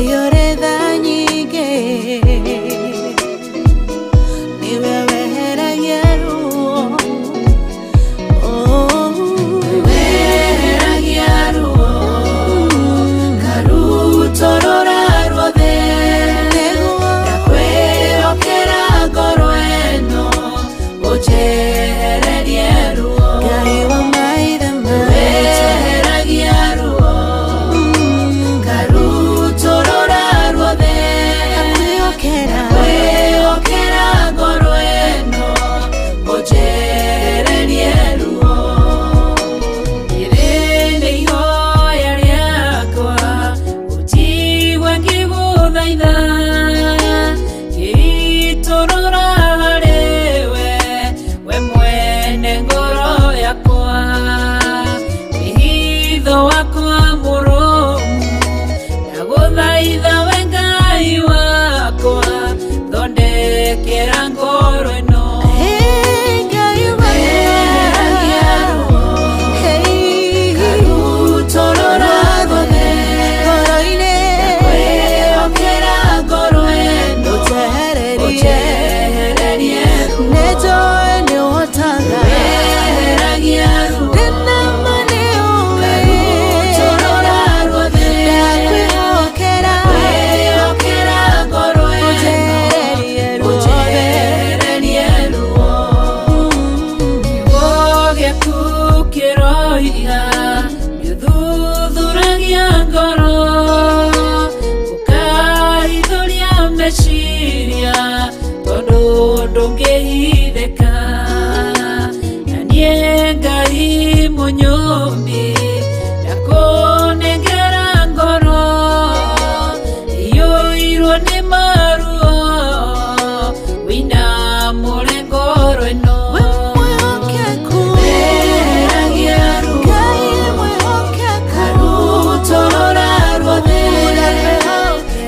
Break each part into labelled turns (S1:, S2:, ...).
S1: Ngai ũrĩ tha nyingĩ, nĩwe weheragia ruo. Oh.
S2: Weheragia ruo, karutũrũra ruothe.
S1: Nĩguo.
S2: Ndakwĩhokera ngoro ĩno, ũnjehererie ruo.
S1: Ngai wa maithe maitũ.
S2: Weheragia ruo, karutũrũra ruothe.
S1: Ndakwĩhokera.
S2: Kwĩhokera ngoro ĩno, ũnjehererie ruo. Rĩrĩ nĩ ihoya rĩakwa, ũnjigue ngĩgũthaitha, ngĩitũrũra harĩwe, we mwene ngoro yakwa. Wĩhitho wakwa mũrũmu, ndagũthaitha we Ngai wakwa, thondekera ngoro ĩno.
S1: Hey, Ngai wakwa.
S2: Weheragia ruo,
S1: Hey.
S2: karutũrũra ruothe.
S1: Ngoro-inĩ.
S2: Kwĩhokera ngoro ĩno,
S1: Ũnjehererie.
S2: ũnjehererie ruo.
S1: Nĩnjũĩ nĩũhotaga.
S2: Weheragia ruo,
S1: Ndĩna ma nĩũĩ.
S2: karutũrũra ruothe.
S1: Ndakwĩhokera.
S2: Kwĩhokera ngoro ĩno,
S1: Ũnjehererie ruothe.
S2: ũnjehererie ruo. Kiugo gĩaku kĩroiga nĩũthuthuragia ngoro, ũkarithũria meciria, tondũ ndũngĩhithĩka. Na niĩ Ngai mũnyũmbi, ndakũnengera ngoro iyũirwo nĩ maruo, wĩinamũre ngoro ĩno.
S1: We mwĩhokeku.
S2: Weheragia ruo,
S1: Ngai mwĩhokeku.
S2: karutũrũra ruothe.
S1: Ndakwĩhokera.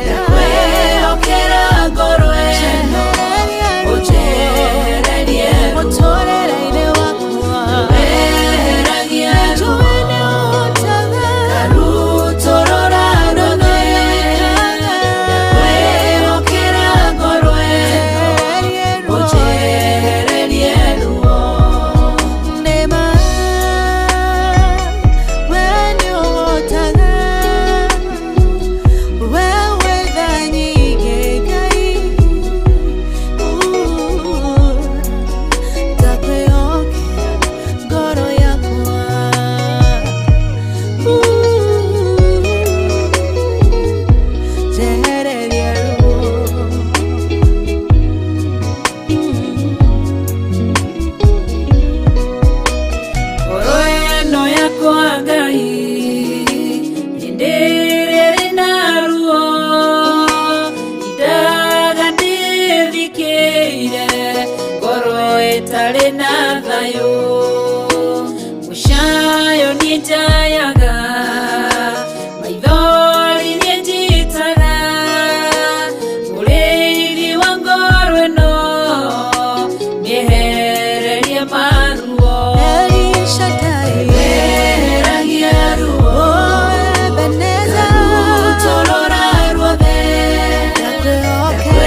S2: Ndakwĩhokera ngoro ĩno,
S1: Njehererie ruo.
S2: ũnjehererie ruo.
S1: Mũtũũrĩre-inĩ wakwa.
S2: Weheragia ruo,
S1: Nĩnjũĩ nĩũhotaga.
S2: karutũrũra ruothe. Ndakwĩhokera ngoro ĩno,
S1: Njehererie ruo.
S2: ũnjehererie ruo.
S1: Nĩma, we nĩũhotaga. We wĩ tha nyingĩ, Ngai. Ndakwĩhokera ngoro yakwa. Njehererie ruo.
S2: Ngoro ĩno yakwa Ngai, hĩndĩ ĩrĩa ĩrĩ na ruo, indaga ndĩthikĩire, ngoro ĩtarĩ na thayũ. Mũcayo niĩ njayaga, maithori niĩ njitaga, mũrĩithi wa ngoro ĩno, mĩehererie maruo.
S1: El Shaddai.
S2: Weheragia ruo,
S1: Oh, Ebenezer.
S2: karutũrũra ruothe.
S1: Ndakwĩhokera.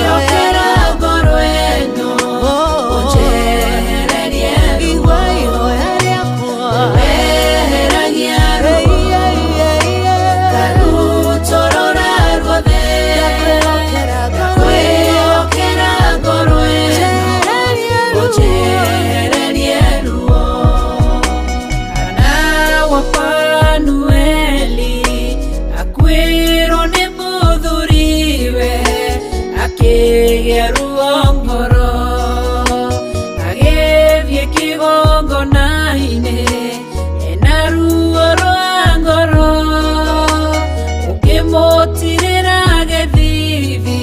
S2: Ndakwĩhokera ngoro ĩno,
S1: Oh,
S2: ũnjehererie ruo.
S1: Igua ihoya rĩakwa.
S2: Weheragia ruo,
S1: Hey, yeah, yeah, yeah.
S2: karutũrũra ruothe.
S1: Ndakwĩhokera ngoro ĩno.
S2: Ndakwĩhokera ngoro ĩno,
S1: Njehererie ruo.
S2: ũnjehererie ruo. Hana wa Fanueli akuĩrwo nĩ mũthuriwe, akĩgĩa ruo ngoro, agĩthiĩ kĩgongona-inĩ ena ruo rwa ngoro, ũkĩmũtirĩra gĩthithi,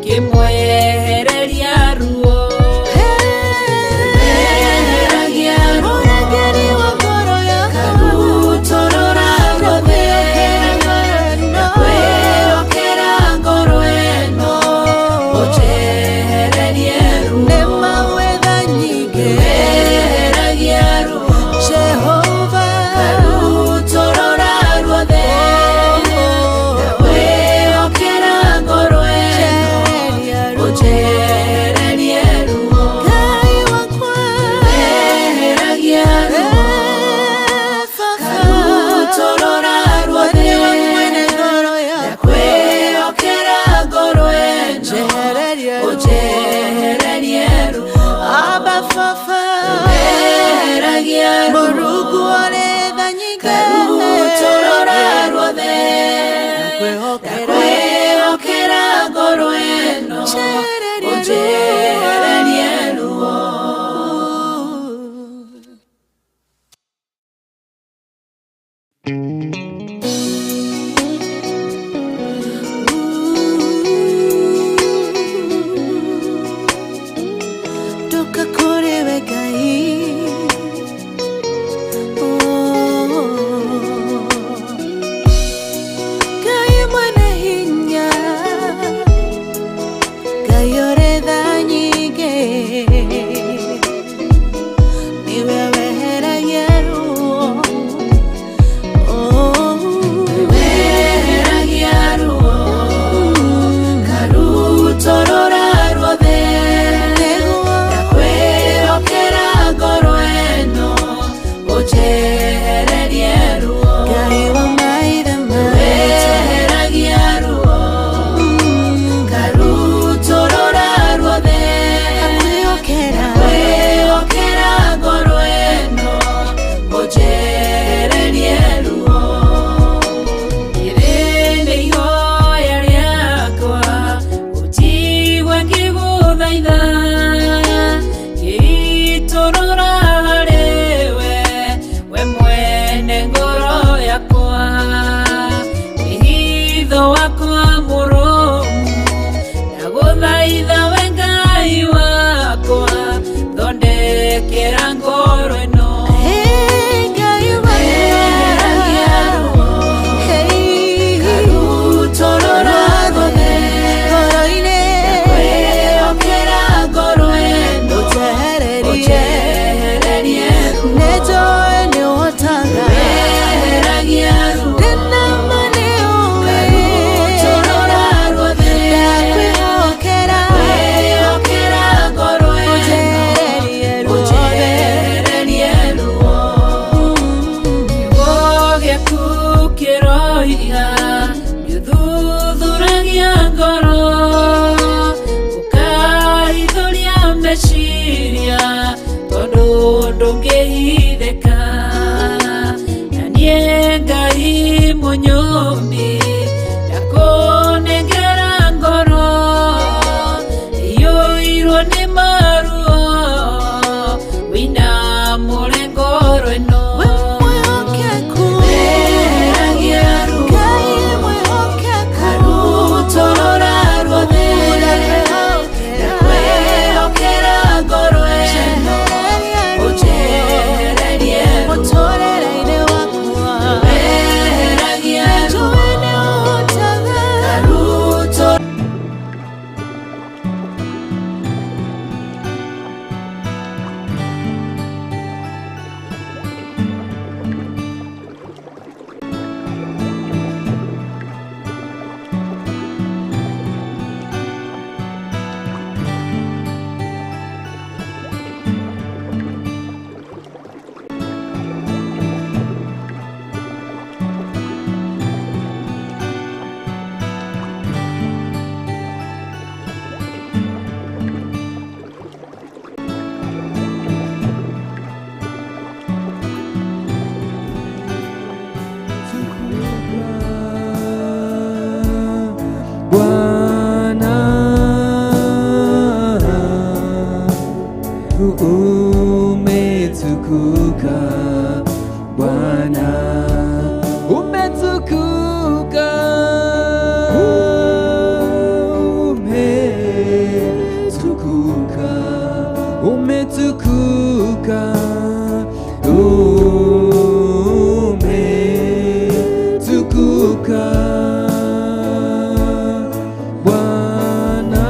S2: kĩmwehereria ruo. Weheragia ruo,
S1: Mũrangĩri wa ngoro yakwa.
S2: karutũrũra ruothe.
S1: Ndakwĩhokera ngoro ĩno.
S2: Ndakwĩhokera ngoro ĩno, ũnjehererie ngoro ĩno, ũnjehererie ruo.
S1: Ndoka kũrĩ we Ngai. Oh. Ngai mwene hinya, Ngai ũrĩ tha nyingĩ, nĩwe weheragia ruo. Oh.
S2: Weheragia ruo, ngarutũrũra ruothe.
S1: Nĩguo.
S2: Ndakwĩhokera ngoro ĩno, ũnjehererie ruo.
S1: Ngai wa maithe maitũ.
S2: Weheragia ruo, ngarutũrũra ruothe.
S1: Ndakwĩhokera.
S2: Ndakwĩhokera ngoro ĩno, ũnjehererie ruo. Rĩrĩ nĩ ihoya rĩakwa, ũnjigue ngĩgũthaitha, ngĩitũrũra harĩwe, we mwene ngoro yakwa. Wĩhitho wakwa mũrũmu, ndagũthaitha we Ngai wakwa, thondekera ngoro ĩno.
S1: Hey, Ngai wakwa.
S2: Weheragia ruo,
S1: Hey.
S2: ngarutũrũra ruothe.
S1: Ngoro-inĩ.
S2: Ndakwĩhokera ngoro ĩno,
S1: Ũnjehererie.
S2: ũnjehererie ruo.
S1: Nĩnjũĩ nĩũhotaga.
S2: Weheragia ruo,
S1: Ndĩna ma nĩũĩ.
S2: ngarutũrũra ruothe.
S1: Ndakwĩhokera.
S2: Ndakwĩhokera ngoro ĩno,
S1: Ũnjehererie ruothe.
S2: ũnjehererie ruo. Kiugo gĩaku kĩroiga nĩũthuthuragia ngoro, ũkahithũria meciria, tondũ ndũngĩhithĩka. Na niĩ Ngai mũnyũmbi, ndakũnengera ngoro iyũirwo nĩ maruo, wĩinamũre ngoro ĩno.
S1: We mwĩhokeku.
S2: Weheragia ruo,
S1: Ngai mwĩhokeku.
S2: ngarutũrũra ruothe. Ndakwĩhokera ngoro ĩno, ũnjehererie ruo.
S1: Mũtũũrĩre-inĩ wakwa.
S2: Weheragia ruo,
S1: Njũĩ nĩũhotaga.
S2: ngarutũ
S3: Bwana, umetukuka Bwana, umetukuka, umetukuka, umetukuka, umetukuka Bwana,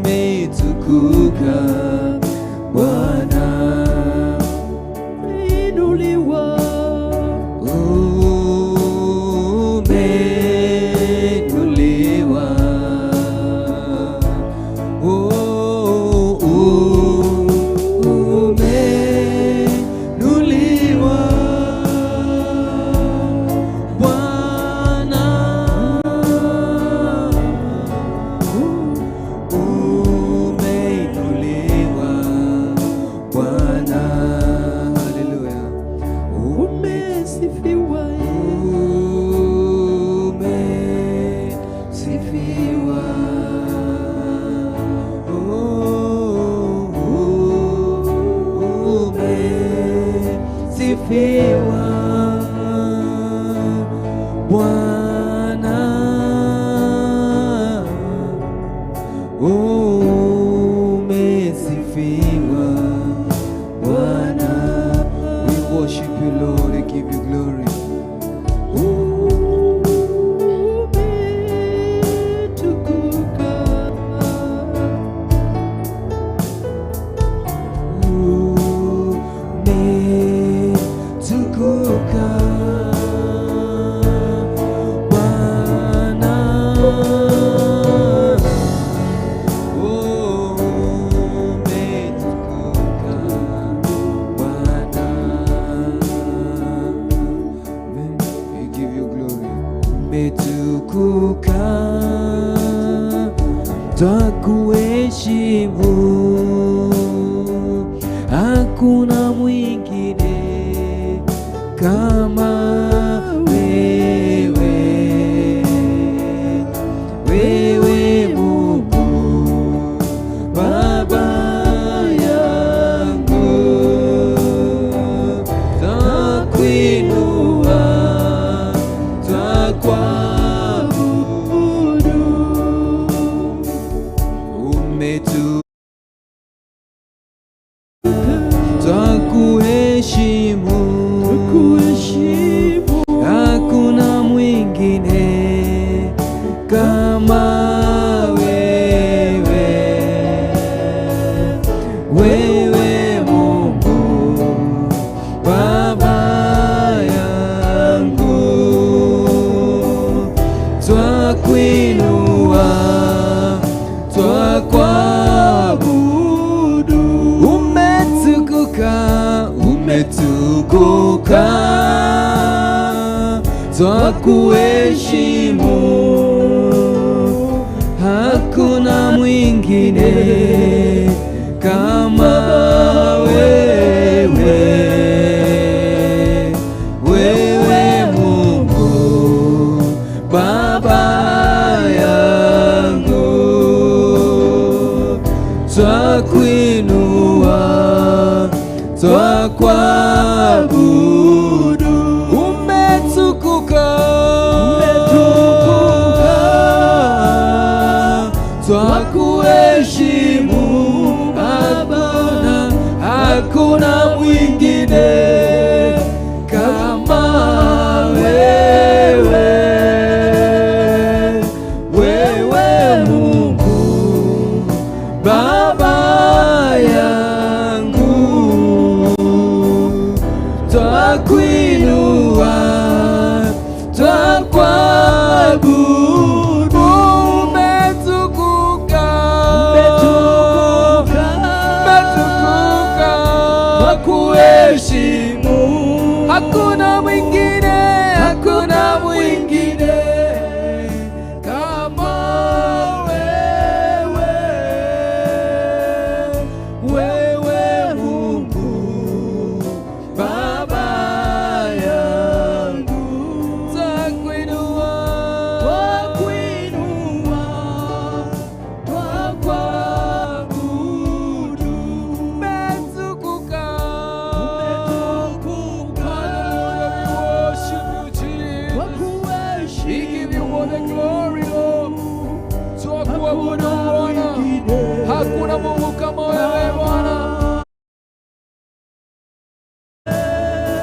S3: umetukuka Bwana, inuliwa, umeinuliwa, oh, umeinuliwa Bwana, umeinuliwa Bwana, haleluya, umesifiwa. Bwana, umesifiwa Bwana. We worship you, Lord, we give you glory.
S1: Umetukuka.
S3: Umetukuka Bwana, umetukuka Bwana, we give you glory. Umetukuka, twakuheshimu, hakuna mwingine kama wewe, wewe Mungu Baba yangu, twakuinua, twakuabudu, umetu twakuheshimu, hakuna mwingine kama wewe, wewe Mungu Baba yangu, twakuinua, twakuabudu, umetukuka, umetukuka, twakuheshimu, hakuna mwingine kama wewe, wewe Mungu Baba yangu, twakuinua, twakuabudu, umetukuka, umetukuka, twakuheshimu, hakuna, hakuna mwingine kama wewe, wewe Mungu Baba yangu, twakuinua, twakuabudu, umetukuka, umetukuka, twakuheshimu, hakuna mwingine, hakuna mwingine kama wewe, wewe Mungu Baba yangu, twakuinua, twakuinua, twakuabudu, umetukuka, umetukuka. Hallelujah, we worship you, Jesus. We give you all the glory, Lord. Twakuabudu Bwana, hakuna Mungu kama wewe Bwana.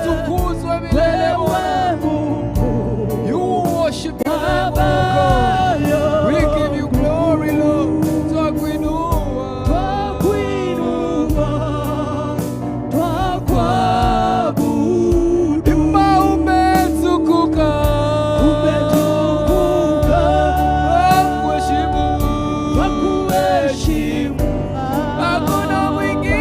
S3: Tukuzwe milele Bwana. You worship your name, O God. We give you glory, Lord. Twakuinua, twakuinua, twakuabudu. Imba umetukuka, umetukuka, twakuheshimu, twakuheshimu. Hakuna mwingine.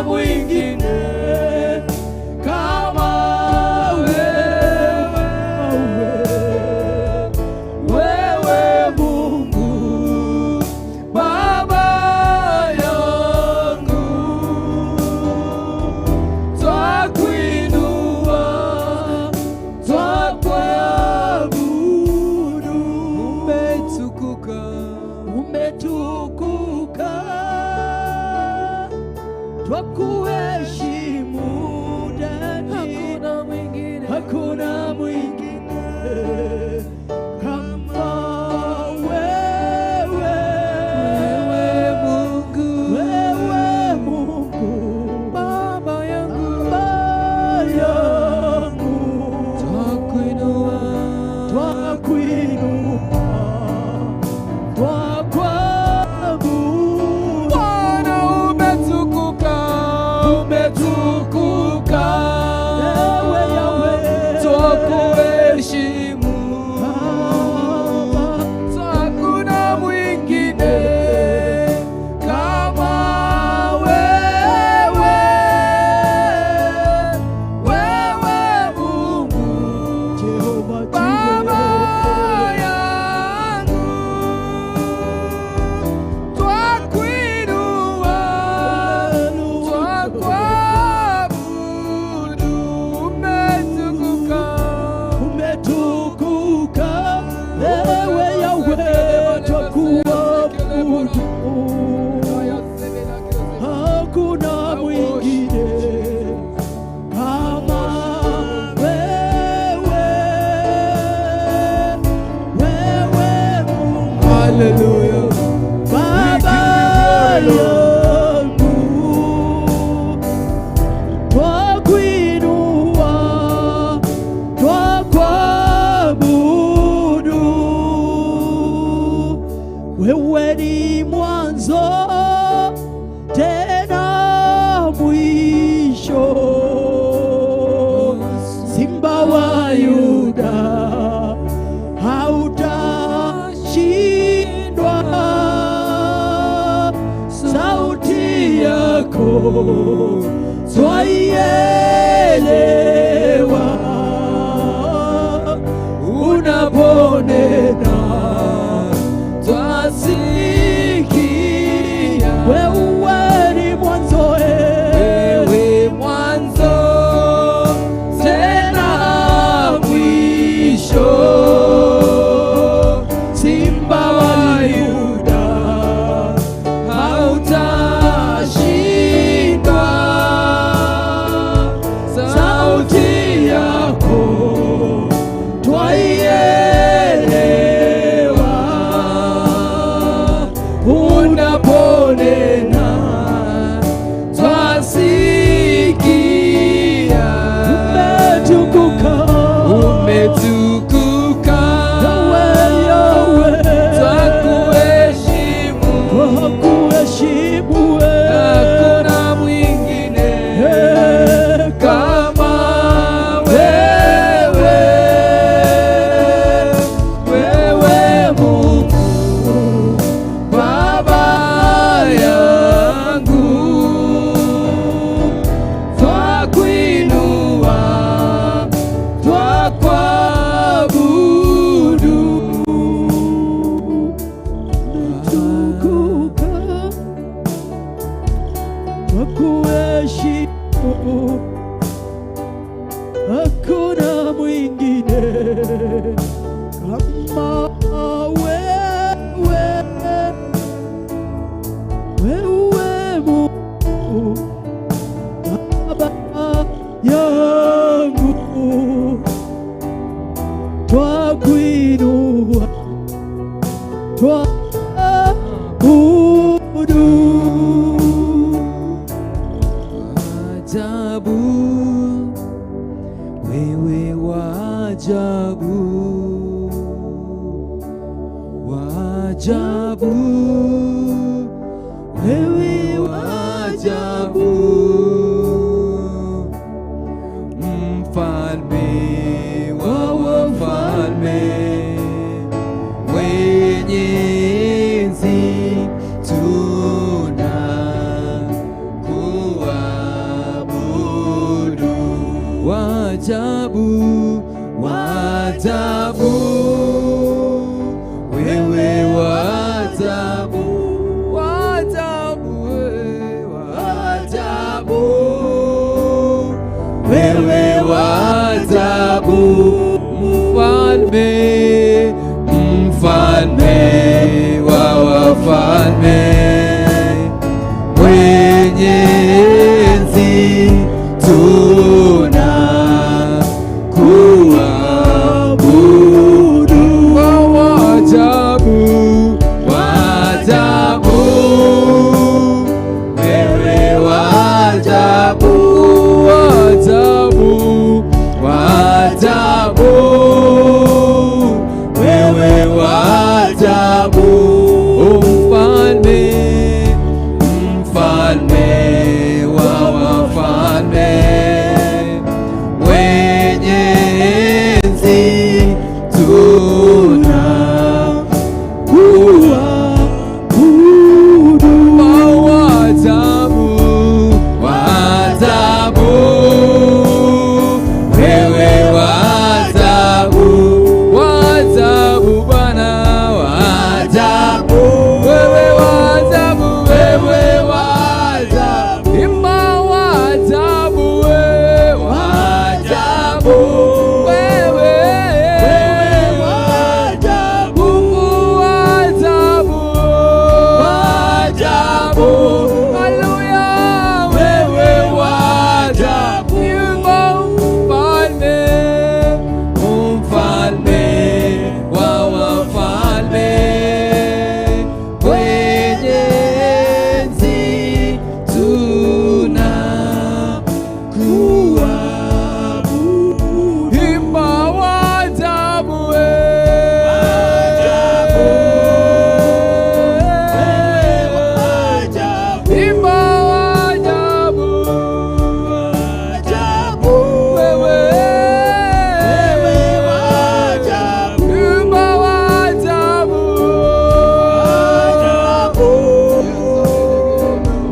S3: mwingine kama wewe. Wewe Mungu Baba yangu, twakuinua, twakuabudu. Umetukuka,
S1: Umetukuka, twakuheshimu Daddy.
S3: Hakuna mwingine,
S1: Hakuna mwingine kama wewe.
S3: Wewe Mungu,
S1: Wewe Mungu
S3: Baba yangu,
S1: Baba yangu,
S3: twakuinua,
S1: twakuinua, twakuabudu.
S3: Bwana umetukuka, umetukuka,
S1: Ewe Yahweh,
S3: twakuheshimu,
S1: Baba,
S3: hakuna mwingine kama wewe. Wewe Mungu
S1: Jehova
S3: Baba
S1: Jireh,
S3: yangu, twakuinua, twakuabudu, umetukuka,
S1: umetukuka, ewe Yahweh, twakuabudu. Hakuna mwingine kama wewe, wewe Mungu
S3: Hallelujah.
S1: Baba yangu, twakuinua, twakuabudu. Wewe ni mwanzo tena mwisho, Simba wa Yuda, hautashindwa. Sauti yako twaielewa,
S3: Unaponena twasikia.
S1: Wewe ni mwanzo, eh.
S3: Wewe mwanzo tena mwisho, Simba wa Yuda, hautashindwa. Sauti yako twaielewa, unaponena twasikia.
S1: Umetukuka,
S3: Umetukuka,
S1: Yahweh, Yahweh.
S3: Twakuheshimu,
S1: Twakuheshimu wewe.
S3: Hakuna mwingine
S1: Eh,
S3: kama wewe. Wewe Mungu Baba yangu, twakuinua, twakuabudu.
S1: Umetukuka, twakuheshimu, hakuna mwingine kama wewe. Wewe Mungu Baba yangu, twakuinua, twakuabudu.
S3: Ajabu, wewe wa ajabu, wa ajabu, wewe wa ajabu, mfalme wa wafalme, mwenye enzi, tunakuabudu. Ajabu, waajabu, wewe waajabu, waajabu, wewe waajabu, wewe waajabu, mfalme, mfalme wa wafalme, mwenye enzi tunakuabudu. Waajabu, waajabu, wewe waajabu, waajabu, waajabu, wewe waajabu, mfalme, mfalme wa wafalme, mwenye enzi tunakuabudu. Waajabu, waajabu, wewe waajabu, waajabu Bwana, waajabu, wewe waajabu, wewe waajabu, imba waajabu, wewe waajabu, wewe waajabu, Mungu waajabu, waajabu, haleluya, wewe waajabu, imba mfalme, mfalme wa wafalme, mwenye enzi tunakuabudu. Imba waajabu, imba waajabu, wewe imba waajabu,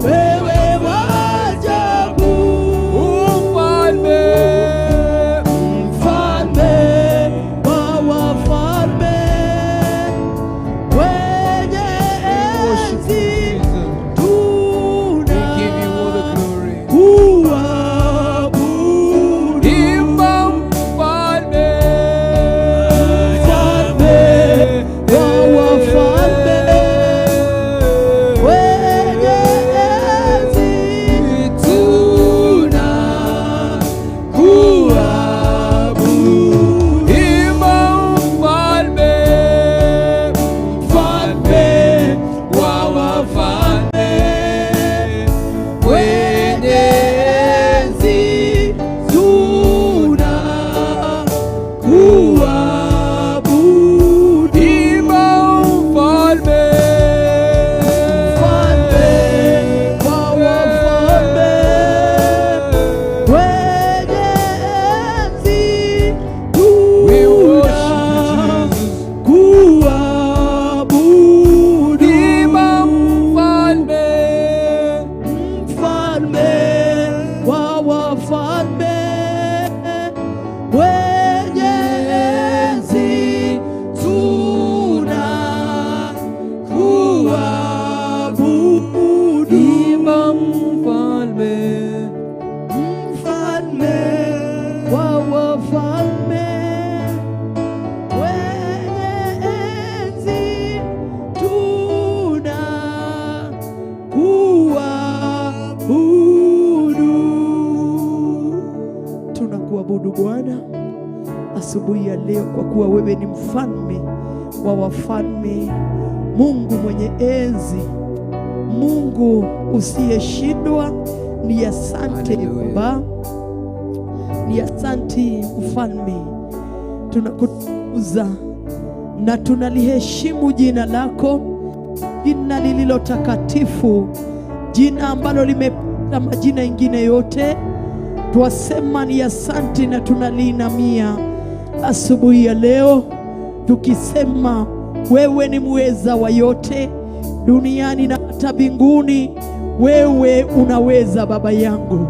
S1: Wewe waajabu,
S3: mfalme,
S1: mfalme wa wafalme, mwenye enzi
S3: We give you all the glory.
S1: tunakuabudu.
S3: Imba mfalme,
S1: Mfalme wa wafalme, mwenye enzi
S3: tunakuabudu. Imba mfalme, mfalme wa wafalme, mwenye enzi
S1: tunakuabudu.
S3: Imba mfalme,
S1: Mfalme wa wafalme, mwenye enzi
S3: We worship you, Jesus.
S1: tunakuabudu.
S3: Imba mfalme,
S1: Mfalme wa wafalme, mwenye enzi tunakuabudu.
S3: Imba mfalme,
S1: Mfalme wa wafalme, mwenye enzi tunakuabudu. Tunakuabudu Bwana asubuhi ya leo, kwa kuwa wewe ni mfalme wa wafalme, Mungu mwenye enzi, Mungu usiyeshindwa. Ni asante
S3: Hallelujah.
S1: Baba, ni asante Mfalme, tunakutukuza na tunaliheshimu jina lako, jina lililo takatifu, jina ambalo limepita majina ingine yote. Twasema ni asante na tunaliinamia asubuhi ya leo tukisema wewe ni muweza wa yote duniani na hata mbinguni. Wewe unaweza Baba yangu.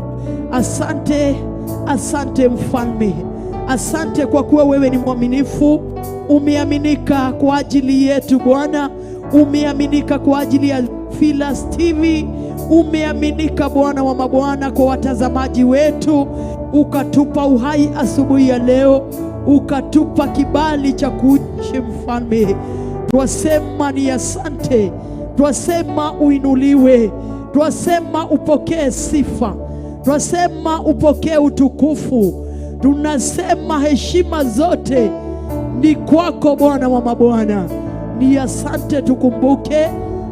S1: Asante. Asante Mfalme, asante kwa kuwa wewe ni mwaminifu, umeaminika kwa ajili yetu Bwana, umeaminika kwa ajili ya Filas TV, umeaminika Bwana wa mabwana kwa watazamaji wetu, ukatupa uhai asubuhi ya leo, ukatupa kibali cha kuishi Mfalme. Twasema ni asante, twasema uinuliwe, twasema upokee sifa, twasema upokee utukufu, tunasema heshima zote ni kwako Bwana wa mabwana. Ni asante, tukumbuke,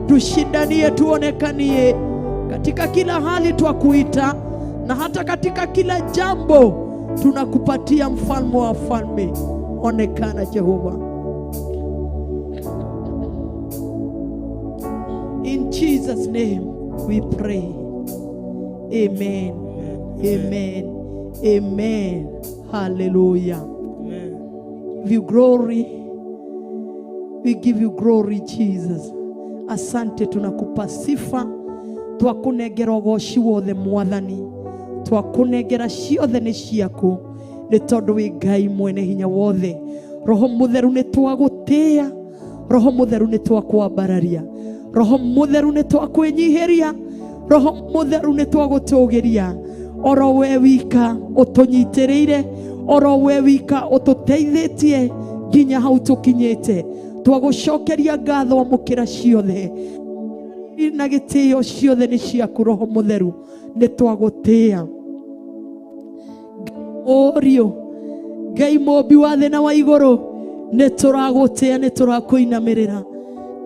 S1: tushindanie, tuonekanie katika kila hali, twakuita na hata katika kila jambo tunakupatia, mfalme wa wafalme. Onekana Jehova. In Jesus name we pray. Amen. Amen. Amen. Hallelujah. Give you glory. We give you glory Jesus. Asante, tunakupa sifa, twakunengera ũgoci wothe Mwathani, twakunengera ciothe nĩ ciaku, nĩ tondũ wĩ Ngai mwene hinya wothe. Roho Mũtheru nĩ twagũtĩĩa, Roho Mũtheru nĩ twakwambararia, Roho Mũtheru nĩ twakwĩnyihĩria, Roho Mũtheru nĩ twagũtũgĩria. Oro we wika ũtũnyitĩrĩire, oro we wika ũtũteithĩtie nginya hau tũkinyĩte. Twagũcokeria ngatho, amũkĩra ciothe na gĩtĩo ciothe nĩ ciaku Roho Mũtheru, nĩ twagũtĩĩa. Ũriũ Ngai mũmbi wa thĩ na wa igũrũ, nĩ tũragũtĩĩa, nĩ tũrakũinamĩrĩra,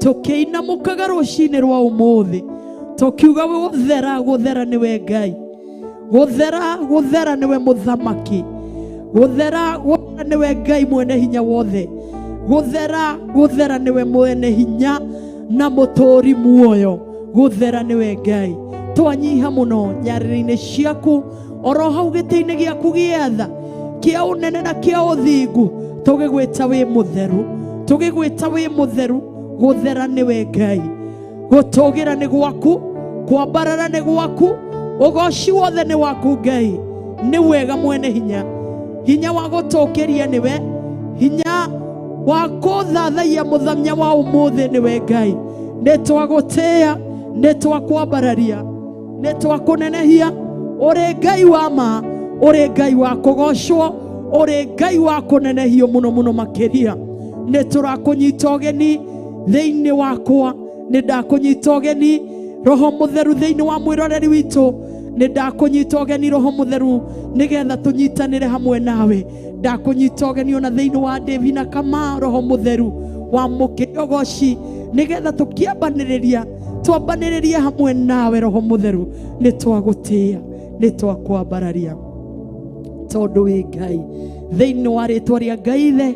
S1: tũkĩinamũkaga rũcinĩ rwa ũmũthĩ tũkiuga gũthera, gũthera nĩwe Ngai, gũthera, gũthera nĩwe mũthamaki, gũthera, gũthera nĩwe Ngai mwene hinya wothe, gũthera, gũthera nĩwe mwene hinya na mũtũũri muoyo, gũthera nĩwe Ngai. Twanyiha mũno nyarĩrĩ-inĩ ciaku, oro hau gĩtĩ-inĩ gĩaku gĩa tha kĩa ũnene na kĩa ũthingu, tũgĩgwĩta wĩ mũtheru, tũgĩgwĩta wĩ mũtheru. Gũthera nĩwe Ngai, gũtũgĩra nĩ gwaku, kwambarara nĩ gwaku, ũgoci wothe nĩ waku Ngai. Nĩ wega mwene hinya, hinya wa gũtũkĩria nĩwe, hinya wa kũthathaiya mũthenya wa ũmũthĩ nĩwe Ngai. Nĩ twagũtĩĩa, nĩ twakwambararia, nĩ twakũnenehia. Ũrĩ Ngai wa ma, ũrĩ Ngai wa kũgocwo, ũrĩ Ngai wa kũnenehio mũno mũno makĩria. Nĩ tũrakũnyita ũgeni thĩinĩ wakwa, nĩ ndakũnyita ũgeni Roho Mũtheru thĩinĩ wa mwĩroreri witũ, nĩ ndakũnyita ũgeni Roho Mũtheru nĩgetha tũnyitanĩre hamwe nawe. Ndakũnyita ũgeni ona thĩinĩ wa Devi na Kama, Roho Mũtheru wamũkĩre ũgoci nĩgetha tũkĩambanĩrĩria, twambanĩrĩrie hamwe nawe Roho Mũtheru. Nĩ twagũtĩĩa, nĩ twakwambararia tondũ wĩ Ngai. Thĩinĩ wa rĩtwa rĩa Ngai Ithe,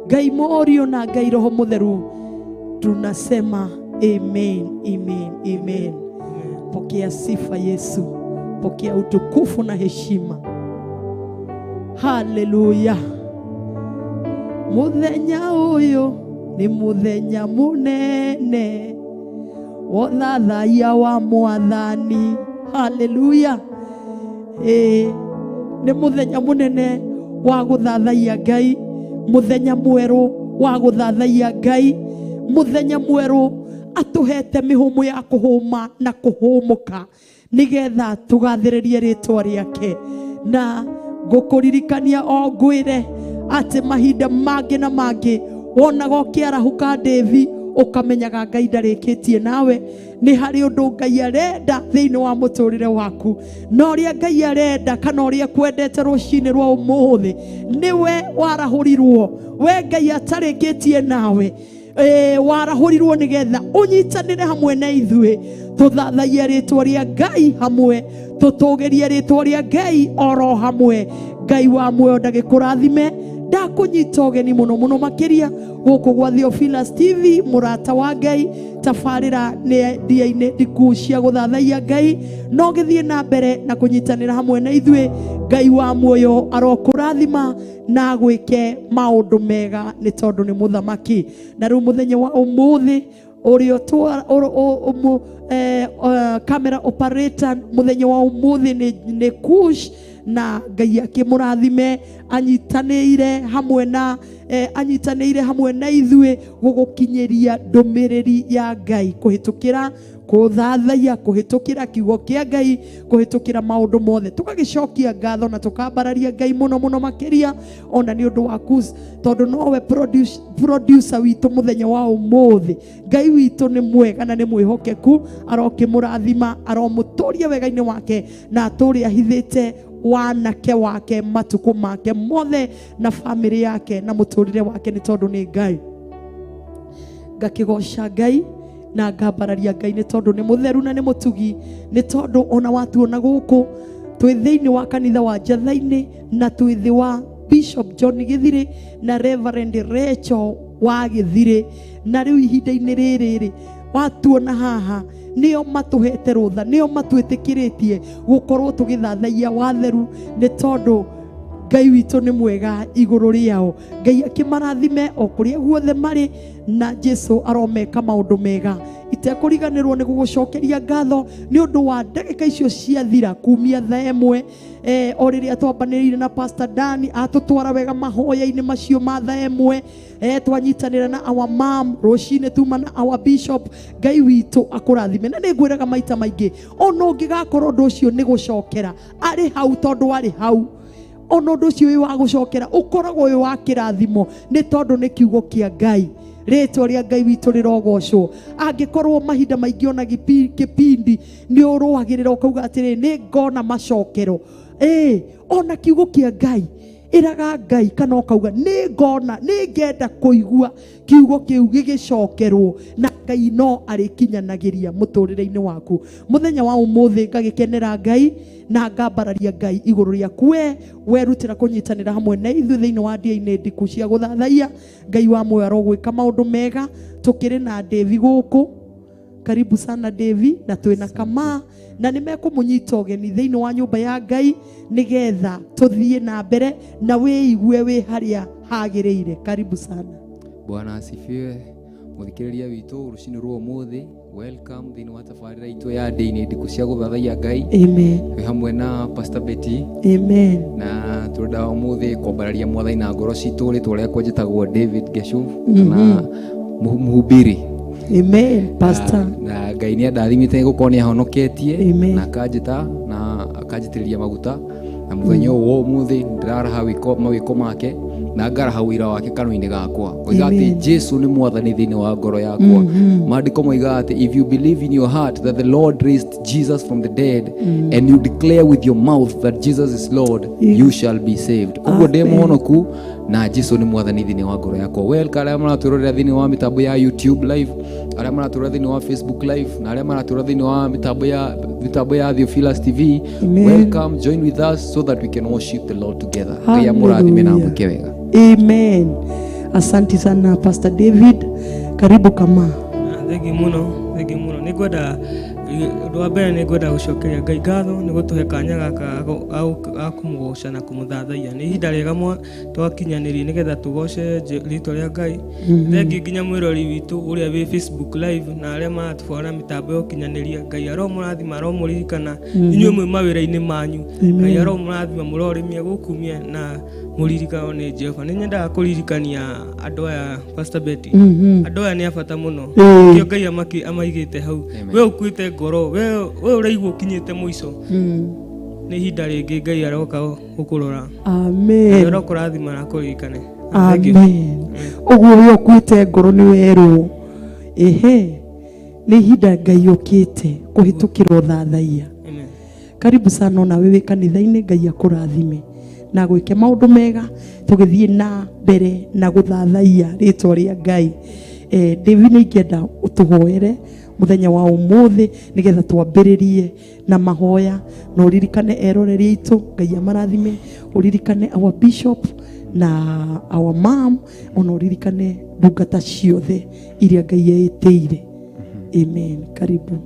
S1: Ngai Mũriũ na Ngai Roho Mũtheru tunasema amen, amen, amen. Pokea sifa Yesu, pokea utukufu na heshima. Haleluya. Muthenya ũyũ nĩ mũthenya mũnene wothathaiya wa Mwathani. Haleluya. Nĩ mũthenya mũnene wa gũthathaiya Ngai, mũthenya mwerũ wa gũthathaiya Ngai, mũthenya mwerũ atũhete mĩhũmũ ya kũhũma na kũhũmũka nĩgetha tũgathĩrĩrie rĩtwa rĩake. Na ngũkũririkania o ngwĩre atĩ mahinda mangĩ na mangĩ wonaga ũkĩarahũka Devi, ũkamenyaga Ngai ndarĩkĩtie nawe, nĩ harĩ ũndũ Ngai arenda thĩinĩ wa mũtũrĩre waku, na ũrĩa Ngai arenda kana ũrĩa kwendete rũcinĩ rwa ũmũthĩ nĩwe warahũrirwo, we Ngai atarĩkĩtie nawe. Warahũrirwo nĩgetha ũnyitanĩre hamwe na ithuĩ, tũthathaiye rĩtwa rĩa Ngai hamwe, tũtũgĩrie rĩtwa rĩa Ngai oro hamwe. Ngai wa muoyo ndagĩkũrathime. Ndakũnyita ũgeni mũno mũno makĩria gũkũ gwa Theophilus TV, mũrata wa Ngai. Tabarĩra nĩ ndia-inĩ ndiku cia gũthathaiya Ngai, no gĩthiĩ na mbere na kũnyitanĩra hamwe na ithuĩ. Ngai wa muoyo arokũrathima na agwĩke maũndũ mega nĩ tondũ nĩ mũthamaki. Na rĩu mũthenya wa ũmũthĩ ũrĩa camera operator mũthenya wa ũmũthĩ nĩ Kush, Na Ngai akĩmũrathime anyitanĩire hamwe na anyitanĩire hamwe na ithuĩ gũgũkinyĩria ndũmĩrĩri ya Ngai kũhĩtũkĩra kũthathaiya, kũhĩtũkĩra kiugo kĩa Ngai, kũhĩtũkĩra maũndũ mothe. Tũgagĩcokia ngatho na tũkambararia Ngai mũno mũno makĩria ona nĩ ũndũ waku, tondũ nowe producer witũ mũthenya wa ũmũthĩ. Ngai witũ nĩ mwega na nĩ mwĩhokeku, arokĩmũrathima, aromũtũria wega-inĩ wake na atũre ahithĩte wanake wake matukũ make mothe na bamĩrĩ yake na mũtũrĩre wake, nĩ tondũ nĩ Ngai. Ngakĩgoca Ngai na ngambararia Ngai nĩ tondũ nĩ mũtheru na nĩ mũtugi, nĩ tondũ ona watuona gũkũ twĩ thĩinĩ wa kanitha wa Njatha-inĩ na twĩ thĩ wa Bishop John Githiri na Reverend Rachel wa Githiri, na rĩu ihinda-inĩ rĩrĩ rĩ watuona haha nĩo matũhete rũtha, nĩo matwĩtĩkĩrĩtie gũkorwo tũgĩthathaiya watheru, nĩ tondũ Ngai witũ nĩ mwega igũrũ rĩao. Ngai akĩmarathime o kũrĩa guothe marĩ, na Jesu aromeka maũndũ mega. Itekũriganĩrwo nĩ gũgũcokeria ngatho nĩ ũndũ wa ndagĩka icio ciathira kumia thaa ĩmwe, o rĩrĩa twambanĩrĩire na Pastor Dani atũtwara wega mahoya-inĩ macio ma thaa ĩmwe, twanyitanĩra na our mom rũcinĩ tuma na our bishop. Ngai witũ akũrathime. Na nĩngwĩraga maita maingĩ, ona ũngĩgakorwo ũndũ ũcio nĩ gũcokera arĩ hau, tondũ arĩ hau, ona ũndũ ũcio wĩ wa gũcokera ũkoragwo wĩ wa kĩrathimo, nĩ tondũ nĩ kiugo kĩa Ngai. Rĩtwa rĩa Ngai witũ rĩrogocwo. Angĩkorwo mahinda maingĩ ona kĩbindi nĩ ũrũagĩrĩra ũkauga atĩrĩ, nĩ ngona macokero, ona kiugo kĩa Ngai ĩraga Ngai kana ũkauga nĩ ngona, nĩ ngenda kũigua kiugo kĩu gĩgĩcokerwo, na Ngai no arĩkinyanagĩria mũtũrĩre-inĩ waku. Mũthenya wa ũmũthĩ ngagĩkenera Ngai na ngambararia Ngai igũrũ rĩaku we werutĩra kũnyitanĩra hamwe na ithuĩ thĩinĩ wa ndia-inĩ ndiku cia gũthathaiya. Ngai wa muoyo arogwĩka maũndũ mega. Tũkĩrĩ na Devi gũkũ, karibu sana Devi, na twĩna Kama, na nĩ mekũmũnyita ũgeni thĩinĩ wa nyũmba ya Ngai nĩgetha tũthiĩ na mbere na wĩigue wĩ harĩa hagĩrĩire. Karibu sana.
S3: Bwana asifiwe. Mũthikĩrĩria witũ rũcinĩ rwa ũmũthĩ, welcome thĩinĩ wa tabarĩra itũ ya ndĩ-inĩ ndiku cia gũthathaiya Ngai.
S1: Amen.
S3: Twĩ hamwe na Pastor Betty.
S1: Amen.
S3: Na tũrenda ũmũthĩ kwambararia Mwathani na ngoro citũ. Rĩtwa rĩakwa njĩtagwo David Geshu na mũhubiri.
S1: Amen. Pastor.
S3: Na Ngai nĩ andathimĩte gũkorwo nĩ ahonoketie
S1: Amen.
S3: na akanjĩta na akanjitĩrĩria maguta, na mũthenya ũyũ wa ũmũthĩ ndĩraraha mawĩko make na ngaraha ũira wake kanua-inĩ gakwa. Ngoiga atĩ
S1: Amen.
S3: Jesu nĩ Mwathani thĩinĩ wa ngoro yakwa. Maandĩko moigaga atĩ if you believe in your heart that the Lord raised Jesus from the dead and you declare with your mouth that Jesus is Lord, you shall be saved. Koguo ndĩ
S1: Amen.
S3: mũhonoku na Jesu nĩ Mwathani thĩinĩ wa ngoro yakwa. Well, arĩa maratwĩrorera thĩinĩ wa mĩtambo ya YouTube live, arĩa maratwĩrorera thĩinĩ wa Facebook live, na arĩa maratwĩrorera thĩinĩ wa mĩtambo ya Theophilus TV,
S1: Amen.
S3: welcome, join with us so that we can worship the Lord together. Ngai amũrathime na
S1: Hallelujah.
S3: amwĩke wega.
S1: Amen. Asante sana Pastor David. Karibu Kama.
S4: Thengi mũno, thengi mũno. Nĩ ngwenda ũndũ wa mbere nĩ ngwenda gũcokeria Ngai ngatho nĩ gũtũhe kanya gaka ga kũmũgoca na kũmũthathaiya. Nĩ ihinda rĩega twakinyanĩrie nĩgetha tũgoce rĩtwa rĩa Ngai. Thengi nginya mwĩrori witũ ũrĩa wĩ Facebook live na arĩa maratũbora mĩtambo ya ũkinyanĩria. Ngai aromũrathima, aromũririkana inyuĩ mwĩ mawĩra-inĩ manyu. Ngai aromũrathima, mũrorĩmia gũkumia na mũririkano nĩ Jehova. Nĩ nyendaga kũririkania andũ aya, Pastor Betty, andũ aya nĩ a bata mũno. Nĩkĩo Ngai amaigĩte hau. We ũkuĩte ngoro, we ũraigua ũkinyĩte mũico, nĩ ihinda rĩngĩ Ngai aroka gũkũrora.
S1: Amen.
S4: Ngai arokũrathima na akũririkane. Thank you.
S1: Amen. Ũguo we ũkuĩte ngoro nĩ werwo, ehe, nĩ ihinda Ngai ũkĩte kũhĩtũkĩra ũthathaiya.
S4: Amen.
S1: Karibu sana ona wewe kanitha-inĩ. Ngai akũrathime na gwĩke maũndũ mega tũgĩthiĩ na mbere na gũthathaiya rĩtwa rĩa Ngai. David, nĩ ingĩenda ũtũhoere mũthenya wa ũmũthĩ nĩgetha twambĩrĩrie na mahoya, na ũririkane eroreri aitũ, Ngai amarathime, ũririkane our bishop na our mom, ona ũririkane ndungata ciothe iria Ngai eĩtĩire. Amen. Karibu.